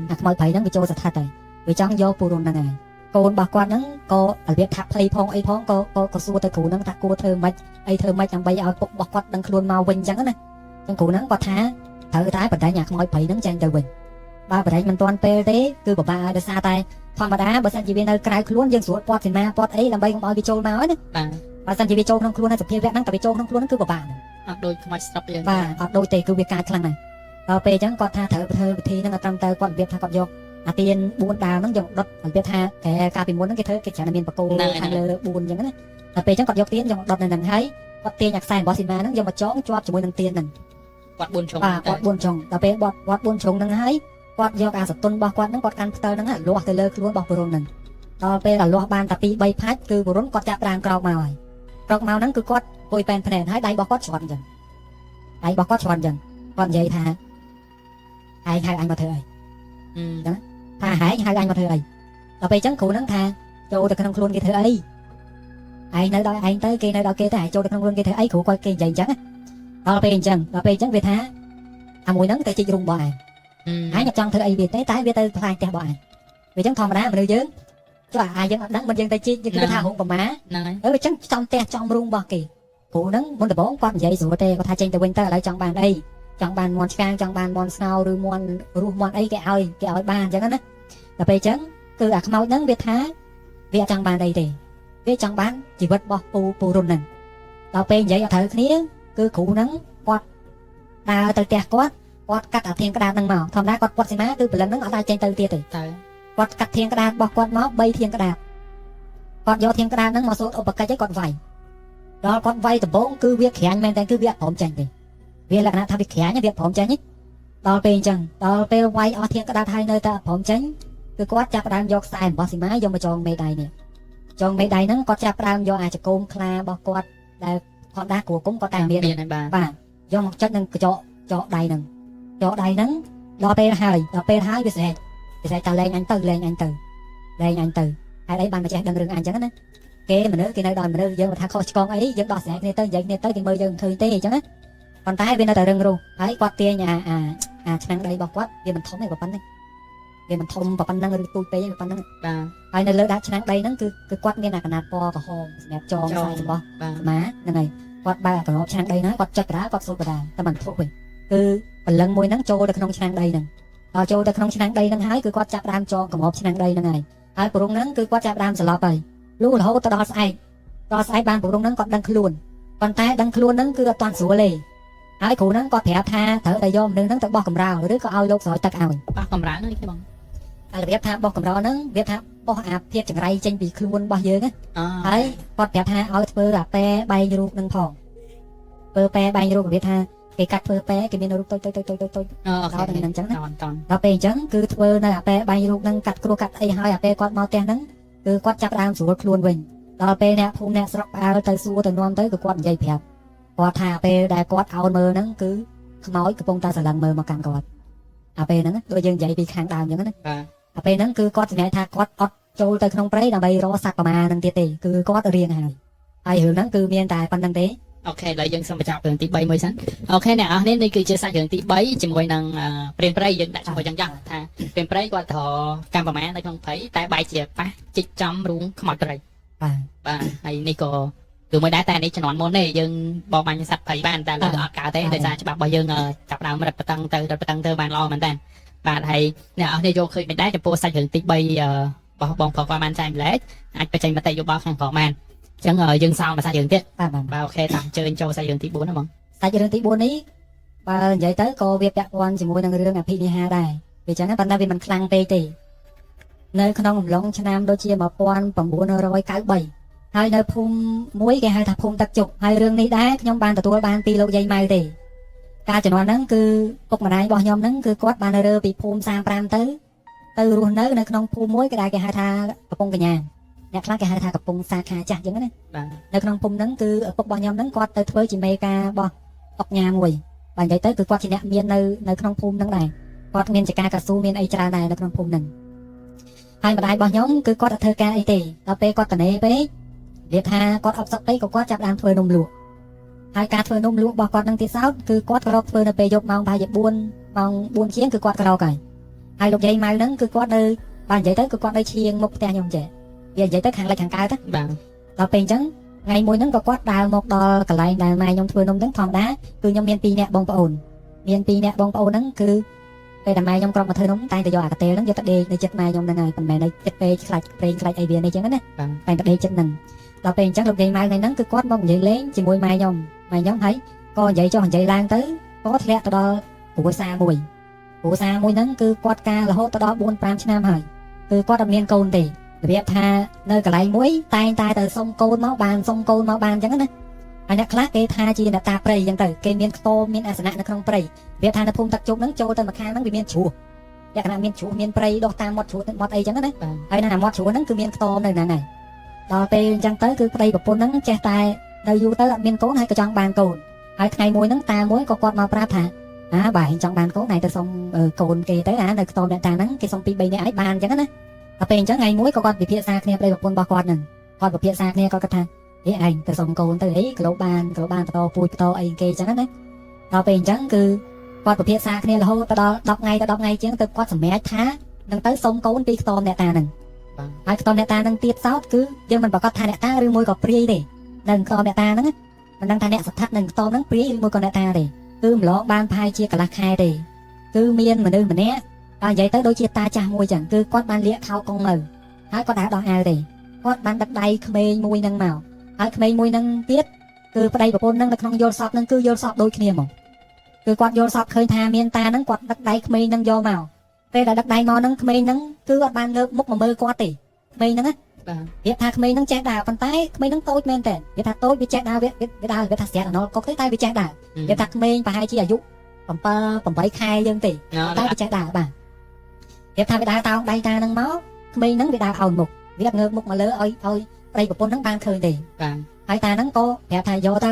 យអាខ្មោចព្រៃហ្នឹងវាចូលស្ថិតហើយវាចង់យកពូរុនហ្នឹងហើយកូនរបស់គាត់ហ្នឹងក៏របៀបថាភ័យផងអីផងក៏ក៏សួរទៅគ្រូហ្នឹងថាគួរធ្វើម៉េចអីធ្វើម៉េចដើម្បីឲ្យពុករបស់គាត់ដឹងខ្លួនមកវិញអញ្ចឹងណាអញ្ចឹងគ្រូហ្នឹងគាត់ថាត្រូវតែបណ្ដេញអាខ្មោចព្រៃហ្នឹងចេញទៅវិញបើបណ្ដេញមិនទាន់ពេលទេគឺពិបាកហើយដោយសារតែធម្មតាបើសិនជាវានៅក្រៅខ្លួនយើងស្រួលពាត់សីមាពាត់អីដើម្បីកុំឲ្យវាចូលមកណា បាទ បើសិនជាវាចូលក្នុងខ្លួនហើយសភាវៈហ្នឹងតែវាចូលក្នុងខ្លួនហ្នឹងគឺពិបាក អត់ដូចខ្មោចស្រុកយើង បាទអត់ដូចទេគឺវាកាចខ្លាំងណាស់ដល់ពេលអញ្ចឹងគាត់ថាត្រូវធ្វើពិធីហ្នឹងឲ្យត្រឹមត្រូវគាត់របៀបថាគាត់យកអាទៀន4ដាវហ្នឹងយកដុតរបៀបថាកែកាលពីមុនហ្នឹងគេធ្វើគេច្រើនតែមានបកគោខាងលើ4អញ្ចឹងណាដល់ពេលអញ្ចឹងគាត់យកទៀនយកដុតនៅហ្នឹងហើយគាត់ទាញអាខ្សែរបស់ស៊ីម៉ាហ្នឹងយកមកចងជាប់ជាមួយនឹងទៀនហ្នឹង គាត់4ជ្រុង បាទគាត់4ជ្រុងដល់ពេលគាត់គាត់4ជ្រុងហ្នឹងហើយគាត់យកអាសតុនរបស់គាត់ហ្នឹងគាត់កាន់ផ្ទិលហ្នឹងលាស់ទៅលើខ្លួនរបស់បុរុនហ្នឹងដល់ពេលលាស់បានតែ2 3ផាច់គឺបុរុនគាត់ចាប់ដើមក្រោកមកហើយក្រោកមកហ្នឹងគឺគាត់អង្គុយប៉ែនភ្នែនហើយដៃរបស់គាត់ច្រត់អញ្ចឹងដៃរបស់គាត់ច្រត់អញ្ចឹងគាត់និយាយថាឯងហៅអញមកធ្វើអីថាហែងហៅអញមកធ្វើអីដល់ពេលអញ្ចឹងគ្រូហ្នឹងថាចូលទៅក្នុងខ្លួនគេធ្វើអីឯងនៅដល់ឯងទៅគេនៅដល់គេទៅឯងចូលទៅក្នុងខ្លួនគេធ្វើអីគ្រូគាត់គេនិយាយអញ្ចឹងដល់ពេលអញ្ចឹងដល់ពេលអញ្ចឹងវាថាអាមួយហ្នឹងទៅជីករុងរបស់ឯងឯងអត់ចង់ធ្វើអីវាទេតែវាទៅផ្លាញផ្ទះរបស់ឯងវាអញ្ចឹងធម្មតាមនុស្សយើងចុះអាយើងអត់ដឹងមិនយើងទៅជីកយើងគិតថារុងប្រមា ហ្នឹងហើយ អឺអញ្ចឹងចំផ្ទះចំរុងរបស់គេគ្រូហ្នឹងមុនដំបូងគាត់និយាយស្រួលទេគាត់ថាចេញទៅវិញទៅឥឡូវចង់បានអីចង់បានមន់ឆ្កាងចង់បានមន់ស្ងោឬមន់រស់មន់អីគេឲ្យគេឲ្យបានអញ្ចឹងណាដល់ពេលអញ្ចឹងគឺអាខ្មោចហ្នឹងវាថាវាអត់ចង់បានអីទេវាចង់បានជីវិតរបស់ពូពូរុនហ្នឹងដល់ពេលនិយាយអត់ត្រូវគ្នាគឺគ្រូហ្នឹងគាត់ដើរទៅផ្ទះគាត់គាត់កាត់អាធាងក្តារហ្នឹងមកធម្មតាគាត់ពាត់សីមាគឺព្រលឹងហ្នឹងអត់អាចចេញទៅទៀតទេ តើ គាត់កាត់ធាងក្តាររបស់គាត់មក3ធាងក្តារគាត់យកធាងក្តារហ្នឹងមកសូត្រឧបកិច្ចឲ្យគាត់វាយដល់គាត់វាយដំបូងគឺវាក្រាញ់មែនតើគឺវាអត់ព្រមចេញទេវាលក្ខណៈថាវាក្រាញ់វាព្រមចេញទេដល់ពេលអញ្ចឹងដល់ពេលវាយអស់ធាងក្តារហើយនៅតែព្រមចេញគឺគាត់ចាប់ផ្ដើមយកខ្សែរបស់សីមាយកមកចងមេដៃនេះចងមេដៃហ្នឹងគាត់ចាប់ផ្ដើមយកអាចកូមខ្លារបស់គាត់ដែលធម្មតាគ្រូគុំគាត់តែមាន មានហើយបាទ បាទយកមកចុចនឹងកញ្ចក់ចកដៃហ្នឹងចកដៃហ្នឹងដល់ពេលហើយដល់ពេលហើយវាស្រែកវាស្រែកថាលែងអញទៅលែងអញទៅលែងអញទៅហេតុអីបានមកចេះដឹងរឿងអញអញ្ចឹងណាគេមនុស្សគេនៅដល់មនុស្សយើងមិនថាខុសឆ្គងអីយើងដោះស្រាយគ្នាទៅនិយាយគ្នាទៅគេមើលយើងមិនឃើញទេអញ្ចឹងណាប៉ុន្តែវានៅតែរឹងរូសហើយគាត់ទាញអាអាអាឆ្នាំងដីរបស់គាត់វាមិនធំទេប៉ុណ្ណឹងវាមិនធំប៉ុណ្ណឹងឬទូចពេកទេប៉ុណ្ណឹង បាទ ហើយនៅលើដាក់ឆ្នាំងដីហ្នឹងគឺគឺគាត់មានអាកណាត់ពណ៌ក្រហមសម្រាប់ចងខ្សែសម្បោះ បាទ ម៉ាហ្នឹងហើយគាត់បើកក្រហមឆ្នាំងដីហ្នឹងគាត់ចុចបដាគាត់សូត្របដាតែមិនធុកវិញគឺព្រលឹងមួយហ្នឹងចូលទៅក្នុងឆ្នាំងដីហ្នឹងដល់ចូលទៅក្នុងឆ្នាំងដីហ្នឹងហើយគឺគាត់ចាប់ដើមចងក្រហមឆ្នាំងដីហ្នឹងហើយហើយព្រងហ្នឹងគឺគាត់ចាប់ដើមសន្លប់ហើយលុះរហូតទៅដល់ស្អែកដល់ស្អែកបានព្រងហ្នឹងគាត់ដឹងខ្លួនប៉ុន្តែដឹងខ្លួនហ្នឹងគឺអត់ទាន់ស្រួលទេហើយគ្រូហ្នឹងគាត់ប្រាប់ថាត្រូវតែយកមនុស្សហ្នឹងទៅបោះកម្រោលឬក៏ឲ្យលោកស្រោចទឹកឲ្យ ប៉ះកម្រាលហ្នឹងគេបង តែរបៀបថាបោះកម្រោលហ្នឹងវាថាបោះអាភាពចង្រៃចេញពីខ្លួនរបស់យើងណា អូ ហើយគាត់ប្រាប់ថាឲ្យធ្វើអាពែបែងរូបនឹងផងធ្វើពែបែងរូបរបៀបថាគេកាត់ធ្វើពែគេមានរូបតូចតូចតូចតូចតូចតូច អូខេ ដល់តែនឹងអញ្ចឹងណា តត ដល់ពេលអញ្ចឹងគឺធ្វើនៅអាពែបែងរូបនឹងកាត់គ្រោះកាត់អីហើយអាពែគាត់មកផ្ទះហ្នឹងគឺគាត់ចាប់ដើមស្រួលខ្លួនវិញដល់ពេលអ្នកភូមិអ្នកស្រុកផ្អើលទៅសួរទៅនាំទៅគឺគាត់និយាយប្រាប់គាត់ថាពេលដែលគាត់អោនមើលហ្នឹងគឺ ខ្មោចកំពុងតែស្រឡឹងមើលមកកាន់គាត់អាពេលហ្នឹងដូចយើងនិយាយពីខាងដើមអញ្ចឹងណា បាទ អាពេលហ្នឹងគឺគាត់សម្រេចថាគាត់អត់ចូលទៅក្នុងព្រៃដើម្បីរកសត្វប្រមាហ្នឹងទៀតទេគឺគាត់រៀងហើយហើយរឿងហ្នឹងគឺមានតែប៉ុណ្្នឹងទេ OK ឥឡូវយើងសូមបញ្ចប់រឿងទី3មួយសិន OK អ្នកនរនេះនេះគឺជាសាច់រឿងទី3ជាមួយនឹងព្រានព្រៃយើងដាក់ឈ្មោះចឹងចង់ថាព្រានព្រៃគាត់ត្រូវកម្មប្រមានៅក្នុងព្រៃតែបែរជាប៉ះជីកចំរូងខ្មោចព្រៃ បាទ បាទហើយនេះក៏គឺមួយដែរតែនេះជំនាន់មុនទេយើងបរបាញ់សត្វព្រៃបានតែលើអត់កើតទេដោយសារច្បាប់របស់យើងចាប់ដើមរឹតបន្តឹងទៅរឹតបន្តឹងទៅបានល្អមែនតើបាទហើយអ្នកនរនេះយកឃើញមិនដែរចំពោះសាច់រឿងទី3របស់បងប្រុសគាត់បានចែកម្លែកអាចបញ្ចេញមតិយោបល់ខាងក្រោមបានអញ្ចឹងយើងសល់មួយសាច់រឿងទៀត បាទបាទ បាទ OK តាមអញ្ជើញចូលសាច់រឿងទី4ណាបង សាច់រឿងទី4នេះបើនិយាយទៅក៏វាពាក់ព័ន្ធជាមួយនឹងរឿងអភិនិហាដែរវាចឹងណាប៉ុន្តែវាមិនខ្លាំងពេកទេនៅក្នុងអំឡុងឆ្នាំដូចជា1993ហើយនៅភូមិមួយគេហៅថាភូមិទឹកជុកហើយរឿងនេះដែរខ្ញុំបានទទួលបានពីលោកយាយម៉ៅទេកាលជំនាន់ហ្នឹងគឺពុកម្ដាយរបស់ខ្ញុំហ្នឹងគឺគាត់បានរើពីភូមិ35ទៅទៅរស់នៅនៅក្នុងភូមិមួយគេដែលគេហៅថាកំពង់កញ្ញាអ្នកខ្លះគេហៅថាកំពង់សាខាចាស់ចឹងណា បាទ នៅក្នុងភូមិហ្នឹងគឺឪពុករបស់ខ្ញុំហ្នឹងគាត់ទៅធ្វើជាមេការរបស់អុកញ៉ាមួយបើនិយាយទៅគឺគាត់ជាអ្នកមាននៅនៅក្នុងភូមិហ្នឹងដែរគាត់មានចការកស៊ូមានអីច្រើនដែរនៅក្នុងភូមិហ្នឹងហើយម្ដាយរបស់ខ្ញុំគឺគាត់អត់ធ្វើការអីទេដល់ពេលគាត់តនេពេកនិយាយថាគាត់អត់សុខពេកក៏គាត់ចាប់ផ្ដើមធ្វើនំលក់ហើយការធ្វើនំលក់របស់គាត់ហ្នឹងទៀតសោតគឺគាត់ក្រោកធ្វើនៅពេលយប់ម៉ោងប្រហែលជា4ម៉ោង4ជាងគឺគាត់ក្រោកហើយហើយលោកយាយម៉ៅហ្នឹងគឺគាត់នៅបើនិយាយទៅគឺគាត់នៅឈៀងមុខផ្ទះខ្ញុំចេះវានិយាយទៅខាងលិចខាងកើតណា បាទ ដល់ពេលអញ្ចឹងថ្ងៃមួយហ្នឹងក៏គាត់ដើរមកដល់កន្លែងដែលម៉ែខ្ញុំធ្វើនំហ្នឹងធម្មតាគឺខ្ញុំមាន2នាក់បងប្អូនមាន2នាក់បងប្អូនហ្នឹងគឺពេលដែលម៉ែខ្ញុំក្រុមមកធ្វើនំតែងតែយកអាកាតេលហ្នឹងយកទៅដេកនៅចិត្តម៉ែខ្ញុំហ្នឹងហើយមិនមែននៅចិត្តពេកខ្លាចប្រេងខ្លាចអីវានេះអញ្ចឹងណា បាទ តែងតែដេកចិត្តហ្នឹងដល់ពេលអញ្ចឹងលោកយាយម៉ៅថ្ងៃហ្នឹងគឺគាត់មកនិយាយលេងជាមួយម៉ែខ្ញុំម៉ែខ្ញុំហើយក៏និយាយចុះនិយាយឡើងទៅក៏ធ្លាក់ទៅដល់គ្រួសារមួយគ្រួសារមួយហ្នឹងគឺគាត់ការរហូតទៅដល់4 5ឆ្នាំហើយគឺគាត់អត់មានកូនទេ របៀបថានៅកន្លែងមួយតែងតែទៅសុំកូនមកបានសុំកូនមកបានអញ្ចឹងណាហើយអ្នកខ្លះគេថាជាអ្នកតាព្រៃអញ្ចឹងទៅគេមានខ្ទមមានអាសនៈនៅក្នុងព្រៃរបៀបថានៅភូមិទឹកជុំហ្នឹងចូលទៅមួយខាងហ្នឹងវាមានជ្រោះលក្ខណៈមានជ្រោះមានព្រៃដុះតាមមាត់ជ្រោះមាត់អីអញ្ចឹងណា បាទ ហើយនៅអាមាត់ជ្រោះហ្នឹងគឺមានខ្ទមនៅហ្នឹងហើយដល់ពេលអញ្ចឹងទៅគឺប្តីប្រពន្ធហ្នឹងចេះតែនៅយូរទៅអត់មានកូនហើយក៏ចង់បានកូនហើយថ្ងៃមួយហ្នឹងតាមួយក៏គាត់មកប្រាប់ថាអាបើឯងចង់បានកូនឯងទៅសុំកូនគេទៅអានៅខ្ទមអ្នកតាហ្នឹងគេសុំពី3នាក់ឯងបានអញ្ចឹងណា ដល់ពេលអញ្ចឹងថ្ងៃមួយក៏គាត់ពិភាក្សាគ្នាប្តីប្រពន្ធរបស់គាត់ហ្នឹងគាត់ពិភាក្សាគ្នាគាត់គិតថាហេឯងទៅសុំកូនទៅអីក្លោបានក្លោបានបន្តពូជបន្តអីគេអញ្ចឹងណាដល់ពេលអញ្ចឹងគឺគាត់ពិភាក្សាគ្នារហូតទៅដល់10ថ្ងៃទៅ10ថ្ងៃជាងទៅគាត់សម្រេចថានឹងទៅសុំកូនពីខ្ទមអ្នកតាហ្នឹង បាទ ហើយខ្ទមអ្នកតាហ្នឹងទៀតសោតគឺយើងមិនប្រកាសថាអ្នកតាឬមួយក៏ព្រាយទេនៅខ្ទមអ្នកតាហ្នឹងណាមិនដឹងថាអ្នកស្ថិតនៅខ្ទមហ្នឹងព្រាយឬមួយក៏អ្នកតាទេគឺម្លងបានប្រហែលជាកន្លះខែទេគឺមានមនុស្សម្នាក់ បើនិយាយទៅដូចជាតាចាស់មួយចឹងគឺគាត់បានលាកខោកងនៅហើយគាត់ដើរដោះអាវទេគាត់បានដឹកដៃក្មេងមួយនឹងមកហើយក្មេងមួយនឹងទៀតគឺប្តីប្រពន្ធនឹងនៅក្នុងយល់សពនឹងគឺយល់សពដូចគ្នាមកគឺគាត់យល់សពឃើញថាមានតានឹងគាត់ដឹកដៃក្មេងនឹងយកមកពេលដែលដឹកដៃមកនឹងក្មេងនឹងគឺអត់បានលើកមុខមកមើលគាត់ទេក្មេងនឹងណា បាទ វាថាក្មេងនឹងចេះដើរប៉ុន្តែក្មេងនឹងតូចមែនតើវាថាតូចវាចេះដើរវាវាដើរវាថាស្រាក់អណល់កុកទេតែវាចេះដើរវាថាក្មេងប្រហែលជាអាយុ7 8ខែយើងទេ តែវាចេះដើរបាទវាថាវាដើរតោងដៃតានឹងមកក្មេងហ្នឹងវាដើរអោនមុខវាអត់ងើបមុខមកលើឲ្យឲ្យប្តីប្រពន្ធហ្នឹងបានឃើញទេ បាទ ហើយតាហ្នឹងក៏ប្រាប់ថាយកទៅ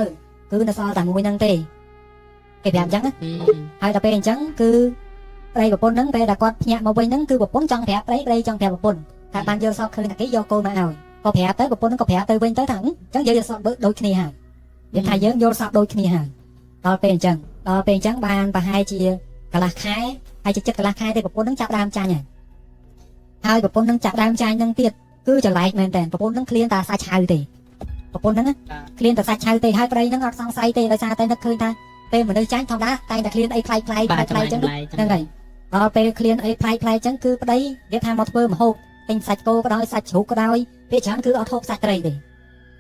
គឺនៅសល់តែមួយហ្នឹងទេគេប្រាប់អញ្ចឹងណាហើយដល់ពេលអញ្ចឹងគឺប្តីប្រពន្ធហ្នឹងពេលដែលគាត់ភ្ញាក់មកវិញហ្នឹងគឺប្រពន្ធចង់ប្រាប់ប្តីប្តីចង់ប្រាប់ប្រពន្ធថាបានយល់សពឃើញតែគេយកកូនមកឲ្យក៏ប្រាប់ទៅប្រពន្ធហ្នឹងក៏ប្រាប់ទៅវិញទៅថាអញ្ចឹងយើងយល់សពដូចគ្នាហើយវាថាយើងយល់សពដូចគ្នាហើយដល់ពេលអញ្ចឹងដល់ពេលអញ្ចឹងបានប្រហែលជាកន្លះខែ ហើយជាចិត្តកន្លះខែទេប្រពន្ធនឹងចាប់ដើមចាញ់ហើយហើយប្រពន្ធនឹងចាប់ដើមចាញ់នឹងទៀតគឺចលែកមែនតើប្រពន្ធនឹងឃ្លានតែសាច់ឆៅទេប្រពន្ធហ្នឹងឃ្លានតែសាច់ឆៅទេហើយប្តីនឹងអត់សង្ស័យទេដោយសារតែនឹកឃើញថាពេលមនុស្សចាញ់ធម្មតាតែងតែឃ្លានអីប្លែកប្លែក បាទ ប្លែក ចម្លែ ប្លែកចឹង កចម្លែក ហ្នឹងហើយដល់ពេលឃ្លានអីប្លែកប្លែកចឹងគឺប្តីនិយាយថាមកធ្វើម្ហូបទិញសាច់គោក៏ដោយសាច់ជ្រូកក៏ដោយពេលច្រើនគឺអត់ហូបសាច់ត្រីទេ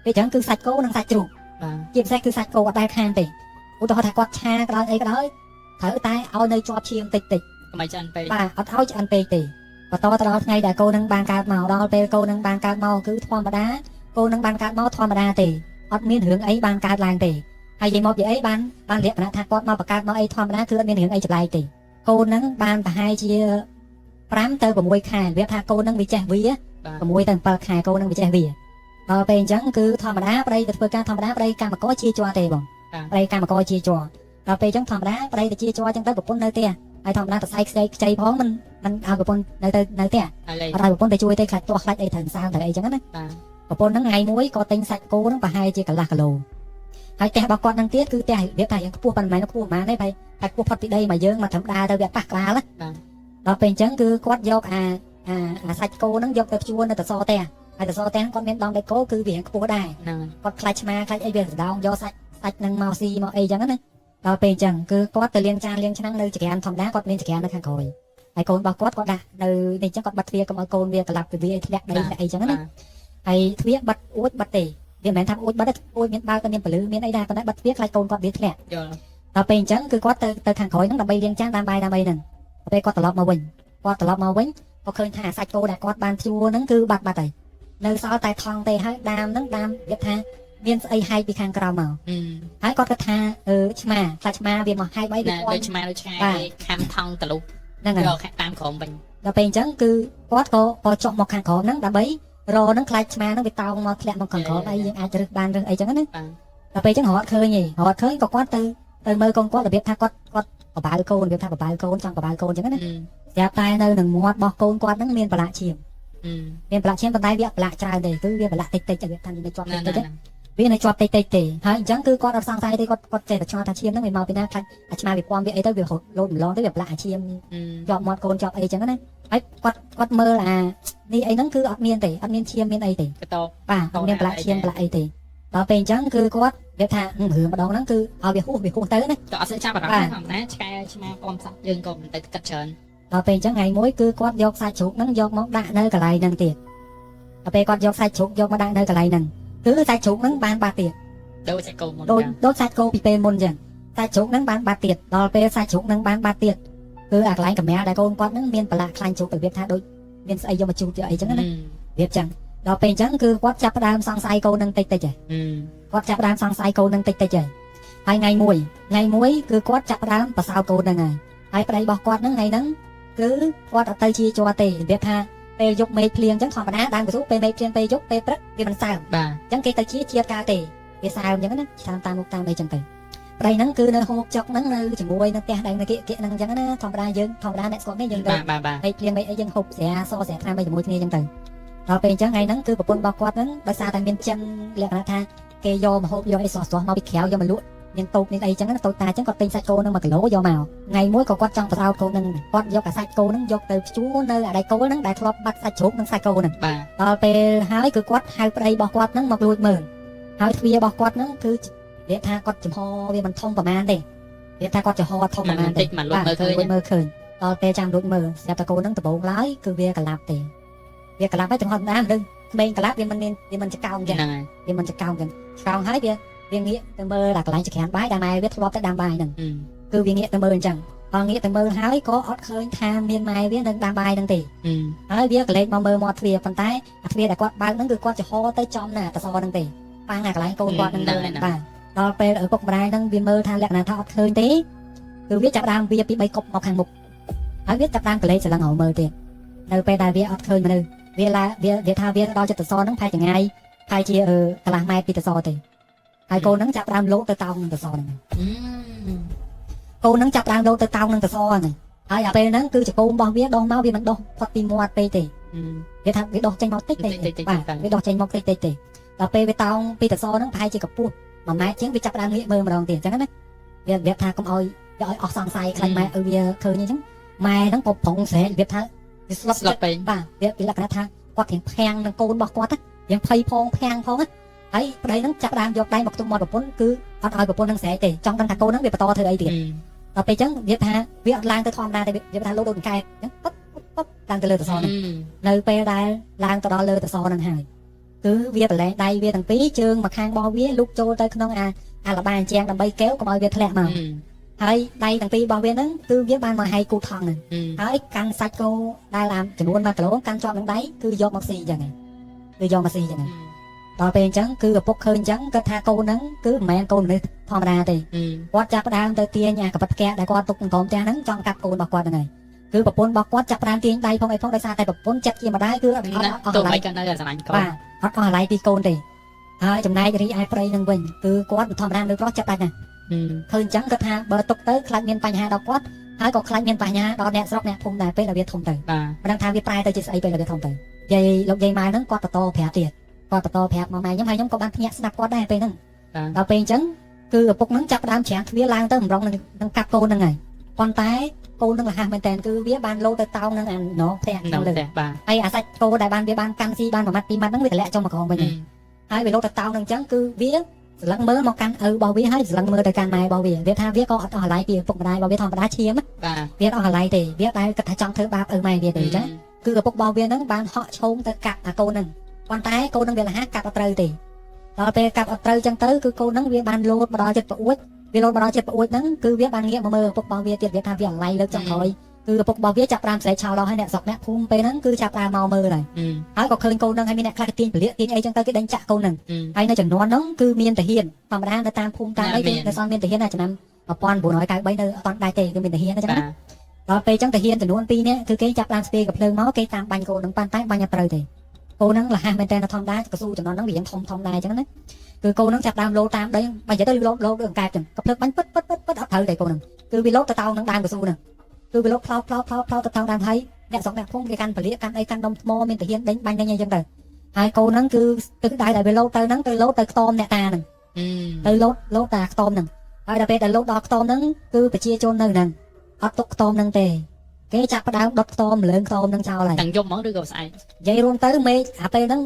ពេលច្រើនគឺសាច់គោនិងសាច់ជ្រូក បាទ ជាពិសេសគឺសាច់គោអត់ដែលខានទេឧទាហរណ៍ថាគាត់ឆាក៏ដោយអីក៏ដោយត្រូវតែឲ្យនៅជាប់ឈាមតិចតិច កុំឲ្យឆ្អិនពេក បាទអត់ឲ្យឆ្អិនពេកទេបន្តទៅដល់ថ្ងៃដែលកូននឹងបានកើតមកដល់ពេលកូននឹងបានកើតមកគឺធម្មតាកូននឹងបានកើតមកធម្មតាទេអត់មានរឿងអីបានកើតឡើងទេហើយនិយាយមកពីអីបានបានលក្ខណៈថាគាត់មកបង្កើតមកអីធម្មតាគឺអត់មានរឿងអីចម្លែកទេកូននឹងបានប្រហែលជា5ទៅ6ខែវាថាកូននឹងវាចេះវា បាទ 6ទៅ7ខែកូននឹងវាចេះវាដល់ពេលអញ្ចឹងគឺធម្មតាប្តីទៅធ្វើការធម្មតាប្តីកម្មករជាជាប់ទេបងប្តីកម្មករជាជាប់ ដល់ពេលអញ្ចឹងធម្មតាប្តីទៅជាជ័រអញ្ចឹងទៅប្រពន្ធនៅផ្ទះហើយធម្មតាតសៃខ្ចីខ្ចីផងមិនមិនឲ្យប្រពន្ធនៅទៅនៅផ្ទះ ហើយ អត់ឲ្យប្រពន្ធទៅជួយទេខ្លាចទាស់ខ្លាចអីត្រូវសើមត្រូវអីចឹងណា បាទ ប្រពន្ធហ្នឹងថ្ងៃមួយក៏ទិញសាច់គោហ្នឹងប្រហែលជាកន្លះគីឡូហើយផ្ទះរបស់គាត់ហ្នឹងទៀតគឺផ្ទះរបៀបថាយ៉ាងខ្ពស់ប៉ុន្មានខ្ពស់ប៉ុន្មានទេហើយតែខ្ពស់ផុតពីដីមកយើងមកត្រឹមដើរទៅវាប៉ះក្បាលណាដល់ពេលអញ្ចឹងគឺគាត់យកអាអាអាសាច់គោហ្នឹងយកទៅភ្ជួរនៅតសផ្ទះហើយតសផ្ទះគាត់មានដងដែកគោគឺវាខ្ពស់ដែរ ហ្នឹងហើយ គាត់ខ្លាចឆ្មាខ្លាចអីវាសដោងយកសាច់សាច់នឹងមកស៊ីមកអីចឹងណាដល់ពេលអញ្ចឹងគឺគាត់ទៅលាងចានលាងឆ្នាំងនៅចក្រានធម្មតាគាត់មានចក្រាននៅខាងក្រោយហើយកូនរបស់គាត់គាត់ដាក់នៅនេះអញ្ចឹងគាត់បិទទ្វារកុំឲ្យកូនវាក្លាប់ទៅវាអីធ្លាក់ដីធ្លាក់អីចឹងណា បាទ ហើយទ្វារបិទអួចបិទទេវាមិនមែនថាអួចបិទទេអួចមានបើកតែមានពលឺមានអីដែរប៉ុន្តែបិទទ្វារខ្លាចកូនគាត់វាធ្លាក់ យល់ ដល់ពេលអញ្ចឹងគឺគាត់ទៅទៅខាងក្រោយហ្នឹងដើម្បីលាងចានតាមបាយតាមអីហ្នឹងដល់ពេលគាត់ត្រឡប់មកវិញគាត់ត្រឡប់មកវិញក៏ឃើញថាសាច់គោដែលគាត់បានជួហ្នឹងគឺបាត់បាត់ហើយនៅសល់តែថងទេហើយដាមហ្នឹងដាមនិយាយថាមានស្អីហែកពីខាងក្រោមមក អឺ ហើយគាត់គិតថាអឺឆ្មាខ្លាចឆ្មាវាមកហែកអីវា ណា ពាន់ ដូចឆ្មាដូចឆ្កែ បាទ ខំថងតលុប ហ្នឹងហើយ យកតាមក្រោមវិញ ដល់ពេលអញ្ចឹងគឺគាត់ក៏ក៏ចុះមកខាងក្រោមហ្នឹងដើម្បីរហ្នឹងខ្លាចឆ្មាហ្នឹងវាតោងមកធ្លាក់មកខាងក្រោមហើយយើងអាចរើសបានរើសអីចឹងណា បាទ ដល់ពេលអញ្ចឹងរត់ឃើញឯងរត់ឃើញក៏គាត់ទៅទៅមើលកូនគាត់របៀបថាគាត់គាត់បបៅកូនរបៀបថាបបៅកូនចង់បបៅកូនអញ្ចឹងណា អឺ ស្រាប់តែនៅនឹងមាត់របស់កូនគាត់ហ្នឹងមានប្រឡាក់ឈាម អឺ មានប្រឡាក់ឈាមប៉ុន្តែវាប្រឡាក់ច្រើនទេគឺវាប្រឡាក់តិចតិចវាថាវាជាប់ ណា តិចតិច ណា វានៅជាប់តិចតិចទេហើយអញ្ចឹងគឺគាត់អត់សង្ស័យទេគាត់គាត់ចេះតែឆ្ងល់ថាឈាមហ្នឹងវាមកពីណាខ្លាចអាឆ្មាវាពំវាអីទៅវារត់លោតម្លងទៅវាប្រឡាក់អាឈាម អឺ ជាប់មាត់កូនជាប់អីចឹងណាហើយគាត់គាត់មើលអានេះអីហ្នឹងគឺអត់មានទេអត់មានឈាមមានអីទេ កតោ បាទអត់មានប្រឡាក់ឈាមប្រឡាក់អីទេដល់ពេលអញ្ចឹងគឺគាត់និយាយថារឿងម្ដងហ្នឹងគឺឲ្យវាហួសវាហួសទៅណា ក៏អត់សូវចាប់អារម្មណ៍ធម្មតាឆ្កែឆ្មាពំសត្វយើងក៏មិនទៅគិតច្រើន ដល់ពេលអញ្ចឹងថ្ងៃមួយគឺគាត់យកសាច់ជ្រូកហ្នឹងយកមកដាក់នៅកន្លែងហ្នឹងទៀតដល់ពេលគាត់យកសាច់ជ្រូកយកមកដាក់នៅកន្លែងហ្នឹងគឺសាច់ជ្រូកហ្នឹងបានបាត់ទៀត ដូចសាច់គោមុន ដូចដូចសាច់គោពីពេលមុនអញ្ចឹងសាច់ជ្រូកហ្នឹងបានបាត់ទៀតដល់ពេលសាច់ជ្រូកហ្នឹងបានបាត់ទៀតគឺអាកន្លែងកម្រាលដែលកូនគាត់ហ្នឹងមានប្រឡាក់ខ្លាញ់ជ្រូករបៀបថាដូចមានស្អីយកមកជូតយកអីចឹងណារបៀបចឹងដល់ពេលអញ្ចឹងគឺគាត់ចាប់ផ្ដើមសង្ស័យកូនហ្នឹងតិចតិចហ៎ អឺ គាត់ចាប់ផ្ដើមសង្ស័យកូនហ្នឹងតិចតិចហើយហើយថ្ងៃមួយថ្ងៃមួយគឺគាត់ចាប់ផ្ដើមប្រសើរកូនហ្នឹងហើយហើយប្តីរបស់គាត់ហ្នឹងថ្ងៃហ្នឹងគឺគាត់អត់ទៅជាជ័រទេរបៀបថាពេលយប់មេឃភ្លៀងអញ្ចឹងធម្មតាដើមកស៊ូពេលមេឃភ្លៀងពេលយប់ពេលព្រឹកវាមិនសើម បាទ អញ្ចឹងគេទៅជាជាការទេវាសើមអញ្ចឹងណាសើមតាមមុខតាមអីចឹងទៅប្តីហ្នឹងគឺនៅហូបចុកហ្នឹងនៅជាមួយនឹងផ្ទះដែលនៅគៀកគៀកហ្នឹងអញ្ចឹងណាធម្មតាយើងធម្មតាអ្នកស្គាល់គ្នាយើងទៅ បាទបាទបាទ មេឃភ្លៀងមេឃអីយើងហូបស្រាសស្រាថ្នាំអីជាមួយគ្នាអញ្ចឹងទៅដល់ពេលអញ្ចឹងថ្ងៃហ្នឹងគឺប្រពន្ធរបស់គាត់ហ្នឹងដោយសារតែមានចិនលក្ខណៈថាគេយកមកហូបយកអីស្រស់ស្រស់មកពីក្រៅយកមកលក់មានតូបមានអីចឹងណាតូចតាចឹងគាត់ទិញសាច់គោហ្នឹង1គីឡូយកមកថ្ងៃមួយក៏គាត់ចង់ប្រសោតគោហ្នឹងគាត់យកអាសាច់គោហ្នឹងយកទៅភ្ជួរនៅអាដៃគោហ្នឹងដែលធ្លាប់បាត់សាច់ជ្រូកនិងសាច់គោហ្នឹង បាទ ដល់ពេលហើយគឺគាត់ហៅប្តីរបស់គាត់ហ្នឹងមកលួចមើលហើយទ្វាររបស់គាត់ហ្នឹងគឺនិយាយថាគាត់ចំហវាមិនធំប្រហែលទេនិយាយថាគាត់ចំហធំប្រហែលទេ តិចមកលុបមើលឃើញ លួចមើលឃើញដល់ពេលចាំលួចមើលស្រាប់តែកូនហ្នឹងដំបូងឡើយគឺវាក្លាប់ទេវាក្លាប់ហើយចំហធម្មតាមនុស្សក្មេងក្លាប់វាមិនមានវាមិនចកោងចឹង ហ្នឹងហើយ វាមិនចកោងចឹងចកោងហើយវាវាងាកទៅមើលអាកន្លែងចក្រានបាយដែលម៉ែវាធ្លាប់ទៅដាំបាយហ្នឹង អឺ គឺវាងាកទៅមើលអញ្ចឹងដល់ងាកទៅមើលហើយក៏អត់ឃើញថាមានម៉ែវានៅដាំបាយហ្នឹងទេ អឺ ហើយវាក៏លេចមកមើលមាត់ទ្វារប៉ុន្តែអាទ្វារដែលគាត់បើកហ្នឹងគឺគាត់ចំហទៅចំណាតសហ្នឹងទេប៉ាំងអាកន្លែងកូនគាត់ហ្នឹងមើលបាទដល់ពេលឪពុកម្ដាយហ្នឹងវាមើលថាលក្ខណៈថាអត់ឃើញទេគឺវាចាប់ដើមវាពី3គប់មកខាងមុខហើយវាចាប់ដើមកលេចស្រឡឹងរមើលទៀតនៅពេលដែលវាអត់ឃើញមនុស្សវាឡាវាវាថាវាដល់ចិត្តសហ្នឹងផែចងាយផែជាកន្លះម៉ែត្រពីតសទេហើយកូនហ្នឹងចាប់ដើមលោតទៅតោងនឹងតសហ្នឹង អឺ កូនហ្នឹងចាប់ដើមលោតទៅតោងនឹងតសហ្នឹងហើយអាពេលហ្នឹងគឺចកូមរបស់វាដោះមកវាមិនដោះផុតពីមាត់ពេកទេ អឺ វាថាវាដោះចេញមកតិចតិច តិចតិច បាទ បាទ វាដោះចេញមកតិចតិចទេដល់ពេលវាតោងពីតសហ្នឹងប្រហែលជាកម្ពស់1ម៉ែត្រជាងវាចាប់ផ្ដើមងាកមើលម្ដងទៀតអញ្ចឹងណាវាវាថាកុំឲ្យវាឲ្យអស់សង្ស័យខ្លាចម៉ែឪវាឃើញអញ្ចឹងម៉ែហ្នឹងក៏ប្រុងស្រែកវាថាវាស្លុត ស្លុតពេក បាទវាពីលក្ខណៈថាគាត់រៀងភាំងនឹងកូនរបស់គាត់ណារៀងភ័យផងភាំងផងណាហើយប្តីហ្នឹងចាប់ផ្ដើមយកដៃមកខ្ទប់មាត់ប្រពន្ធគឺអត់ឲ្យប្រពន្ធហ្នឹងស្រែកទេចង់ដឹងថាកូនហ្នឹងវាបន្តធ្វើអីទៀតដល់ពេលអញ្ចឹងវាថាវាអត់ឡើងទៅធម្មតាទេវាថាលោតដូចកង្កែបអញ្ចឹងពុតពុតឡើងទៅលើតសហ្នឹង នៅពេលដែលឡើងទៅដល់លើតសនឹងហើយគឺវាប្រឡែងដៃវាទាំងពីរជើងមកខាងរបស់វាលូកចូលទៅក្នុងអាអាលបាអញ្ជាងដើម្បីកែវកុំឲ្យវាធ្លាក់មកហើយដៃទាំងពីររបស់វាហ្នឹងគឺវាបានមកហែកគូថងហ្នឹងហើយកាន់សាច់គោដែលអាចំនួន1គីឡូកាន់ជាប់នឹងដៃគឺយកមកស៊ីអញ្ចឹងគឺយកមកស៊ីអញ្ចឹងដល់ពេលអញ្ចឹងគឺឪពុកឃើញអញ្ចឹងគាត់ថាកូនហ្នឹងគឺមិនមែនកូនមនុស្សធម្មតាទេគាត់ចាប់ផ្ដើមទៅទាញអាកបិតផ្កាដែលគាត់ទុកក្នុងក្រោមផ្ទះហ្នឹងចង់កាប់កូនរបស់គាត់ហ្នឹងហើយគឺប្រពន្ធរបស់គាត់ចាប់ផ្ដើមទាញដៃផងអីផងដោយសារតែប្រពន្ធចិត្តជាម្ដាយគឺអត់អត់អស់ ទោះ ឡៃ បីក៏នៅតែស្រឡាញ់កូន បាទអត់អស់ឡៃពីកូនទេហើយចំណែករីឯប្រីនឹងវិញគឺគាត់ធម្មតានៅប្រុសចិត្តដាច់ណាស់ ឃើញអញ្ចឹងគាត់ថាបើទុកទៅខ្លាចមានបញ្ហាដល់គាត់ហើយក៏ខ្លាចមានបញ្ហាដល់អ្នកស្រុកអ្នកភូមិដែរពេលដែលវាធំទៅ បាទ មិនដឹងថាវាប្រែទៅជាស្អីពេលដែលវាធំទៅយាយលោកយាយម៉ែហ្នឹងគាត់បន្តប្រាប់ទៀតគាត់បន្តប្រាប់មកម៉ែខ្ញុំហើយខ្ញុំក៏បានភ្ញាក់ស្ដាប់គាត់ដែរពេលហ្នឹង បាទ ដល់ពេលអញ្ចឹងគឺឪពុកហ្នឹងចាប់ផ្ដើមច្រាំងទ្វារឡើងទៅម្រងនឹងកាប់កូនហ្នឹងហើយប៉ុន្តែកូនហ្នឹងលះមែនតើគឺវាបានលោតទៅតោងនឹងអាណងផ្ទះ នៅ ខាងលើ ផ្ទះបាទ ហើយអាសាច់គោដែលបានវាបានកាន់ស៊ីបានមួយម៉ាត់ពីរម៉ាត់ហ្នឹងវាតម្លាក់ចុះមកក្រោមវិញហើយហើយវាលោតទៅតោងហ្នឹងអញ្ចឹងគឺវាស្លឹងមើលមកកាន់ឪរបស់វាហើយស្លឹងមើលទៅកាន់ម៉ែរបស់វាវាថាវាក៏អត់អស់អាល័យពីឪពុកម្ដាយរបស់វាធម្មតាឈាមណា បាទ វាអត់អស់អាល័យទេវាតែគិតថាចង់ធ្វើបាបឪម៉ែវាទេអញ្ចឹងគឺឪពុករបស់វាហ្នឹងបានហក់ឈោងទៅកាប់អាកូនហ្នឹងប៉ុន្តែកូនហ្នឹងវាលះកាប់អត់ត្រូវទេដល់ពេលកាប់អត់ត្រូវអញ្ចឹងទៅគឺកូនហ្នឹងវាបានលោតមកដល់ចិត្តប្អួចវាលោតមកដល់ចិត្តប្អួចហ្នឹងគឺវាបានងាកមកមើលឪពុករបស់វាទៀតវាថាវាអាល័យលើកចុងក្រោយគឺឪពុករបស់វាចាប់ផ្ដើមស្រែកឆោឡោះឲ្យអ្នកស្រុកអ្នកភូមិពេលហ្នឹងគឺចាប់ផ្ដើមមកមើលហើយហើយក៏ឃើញកូនហ្នឹងហើយមានអ្នកខ្លះគេទាញពលាកទាញអីចឹងទៅគេដេញចាក់កូនហ្នឹងហើយនៅចំនួនហ្នឹងគឺមានទាហានធម្មតានៅតាមភូមិតាមអីគេនៅសល់មានទាហានណាឆ្នាំ1993នៅអត់ទាន់ដាច់ទេគឺមានទាហានអញ្ចឹង បាទ ណាដល់ពេលចឹងទាហានចំនួន2នាក់គឺគេចាប់ដើមស្ពាយកំភ្លើងមកគេតាមបាញ់កូនហ្នឹងប៉ុន្តែបាញ់អត់ត្រូវទេកូនហ្នឹងលះមែនតើធម្មតាកស៊ូចំនួនហ្នឹងវាយ៉ាងធំធំដែរអញ្ចឹងណាគឺកូនហ្នឹងចាប់ដើមលោតាមដីបើនិយាយទៅលោលោដូចអង្កែបចឹងកំភ្លើងបាញ់ពឹតពឹតពឹតពឹតអត់ត្រូវទេកូនហ្នឹងគឺវាលោទៅតោងនឹងដើមកស៊ូហ្នឹងគឺវាលោផ្លោផ្លោផ្លោផ្លោទៅតោងដើមហើយអ្នកស្រុកអ្នកភូមិគេកាន់ពលាកាន់អីកាន់ដុំថ្មមានទាហានដេញបាញ់ដេញអីចឹងទៅហើយកូនហ្នឹងគឺទឹកដៅដែលវាលោទៅហ្នឹងទៅលោទៅខ្ទមអ្នកតាហ្នឹងទៅលោលោតាខ្ទមហ្នឹងហើយដល់ពេលដែលលោដល់ខ្ទមហ្នឹងគឺប្រជាជននៅហ្នឹងអត់ទុកខ្ទមហ្នឹងទេគេចាប់ផ្ដើមដុតខ្ទមលើងខ្ទមហ្នឹងចោលហើយ ទាំងយប់ហ្មងឬក៏ស្អែក និយាយរួមទៅមេឃអាពេលហ្នឹង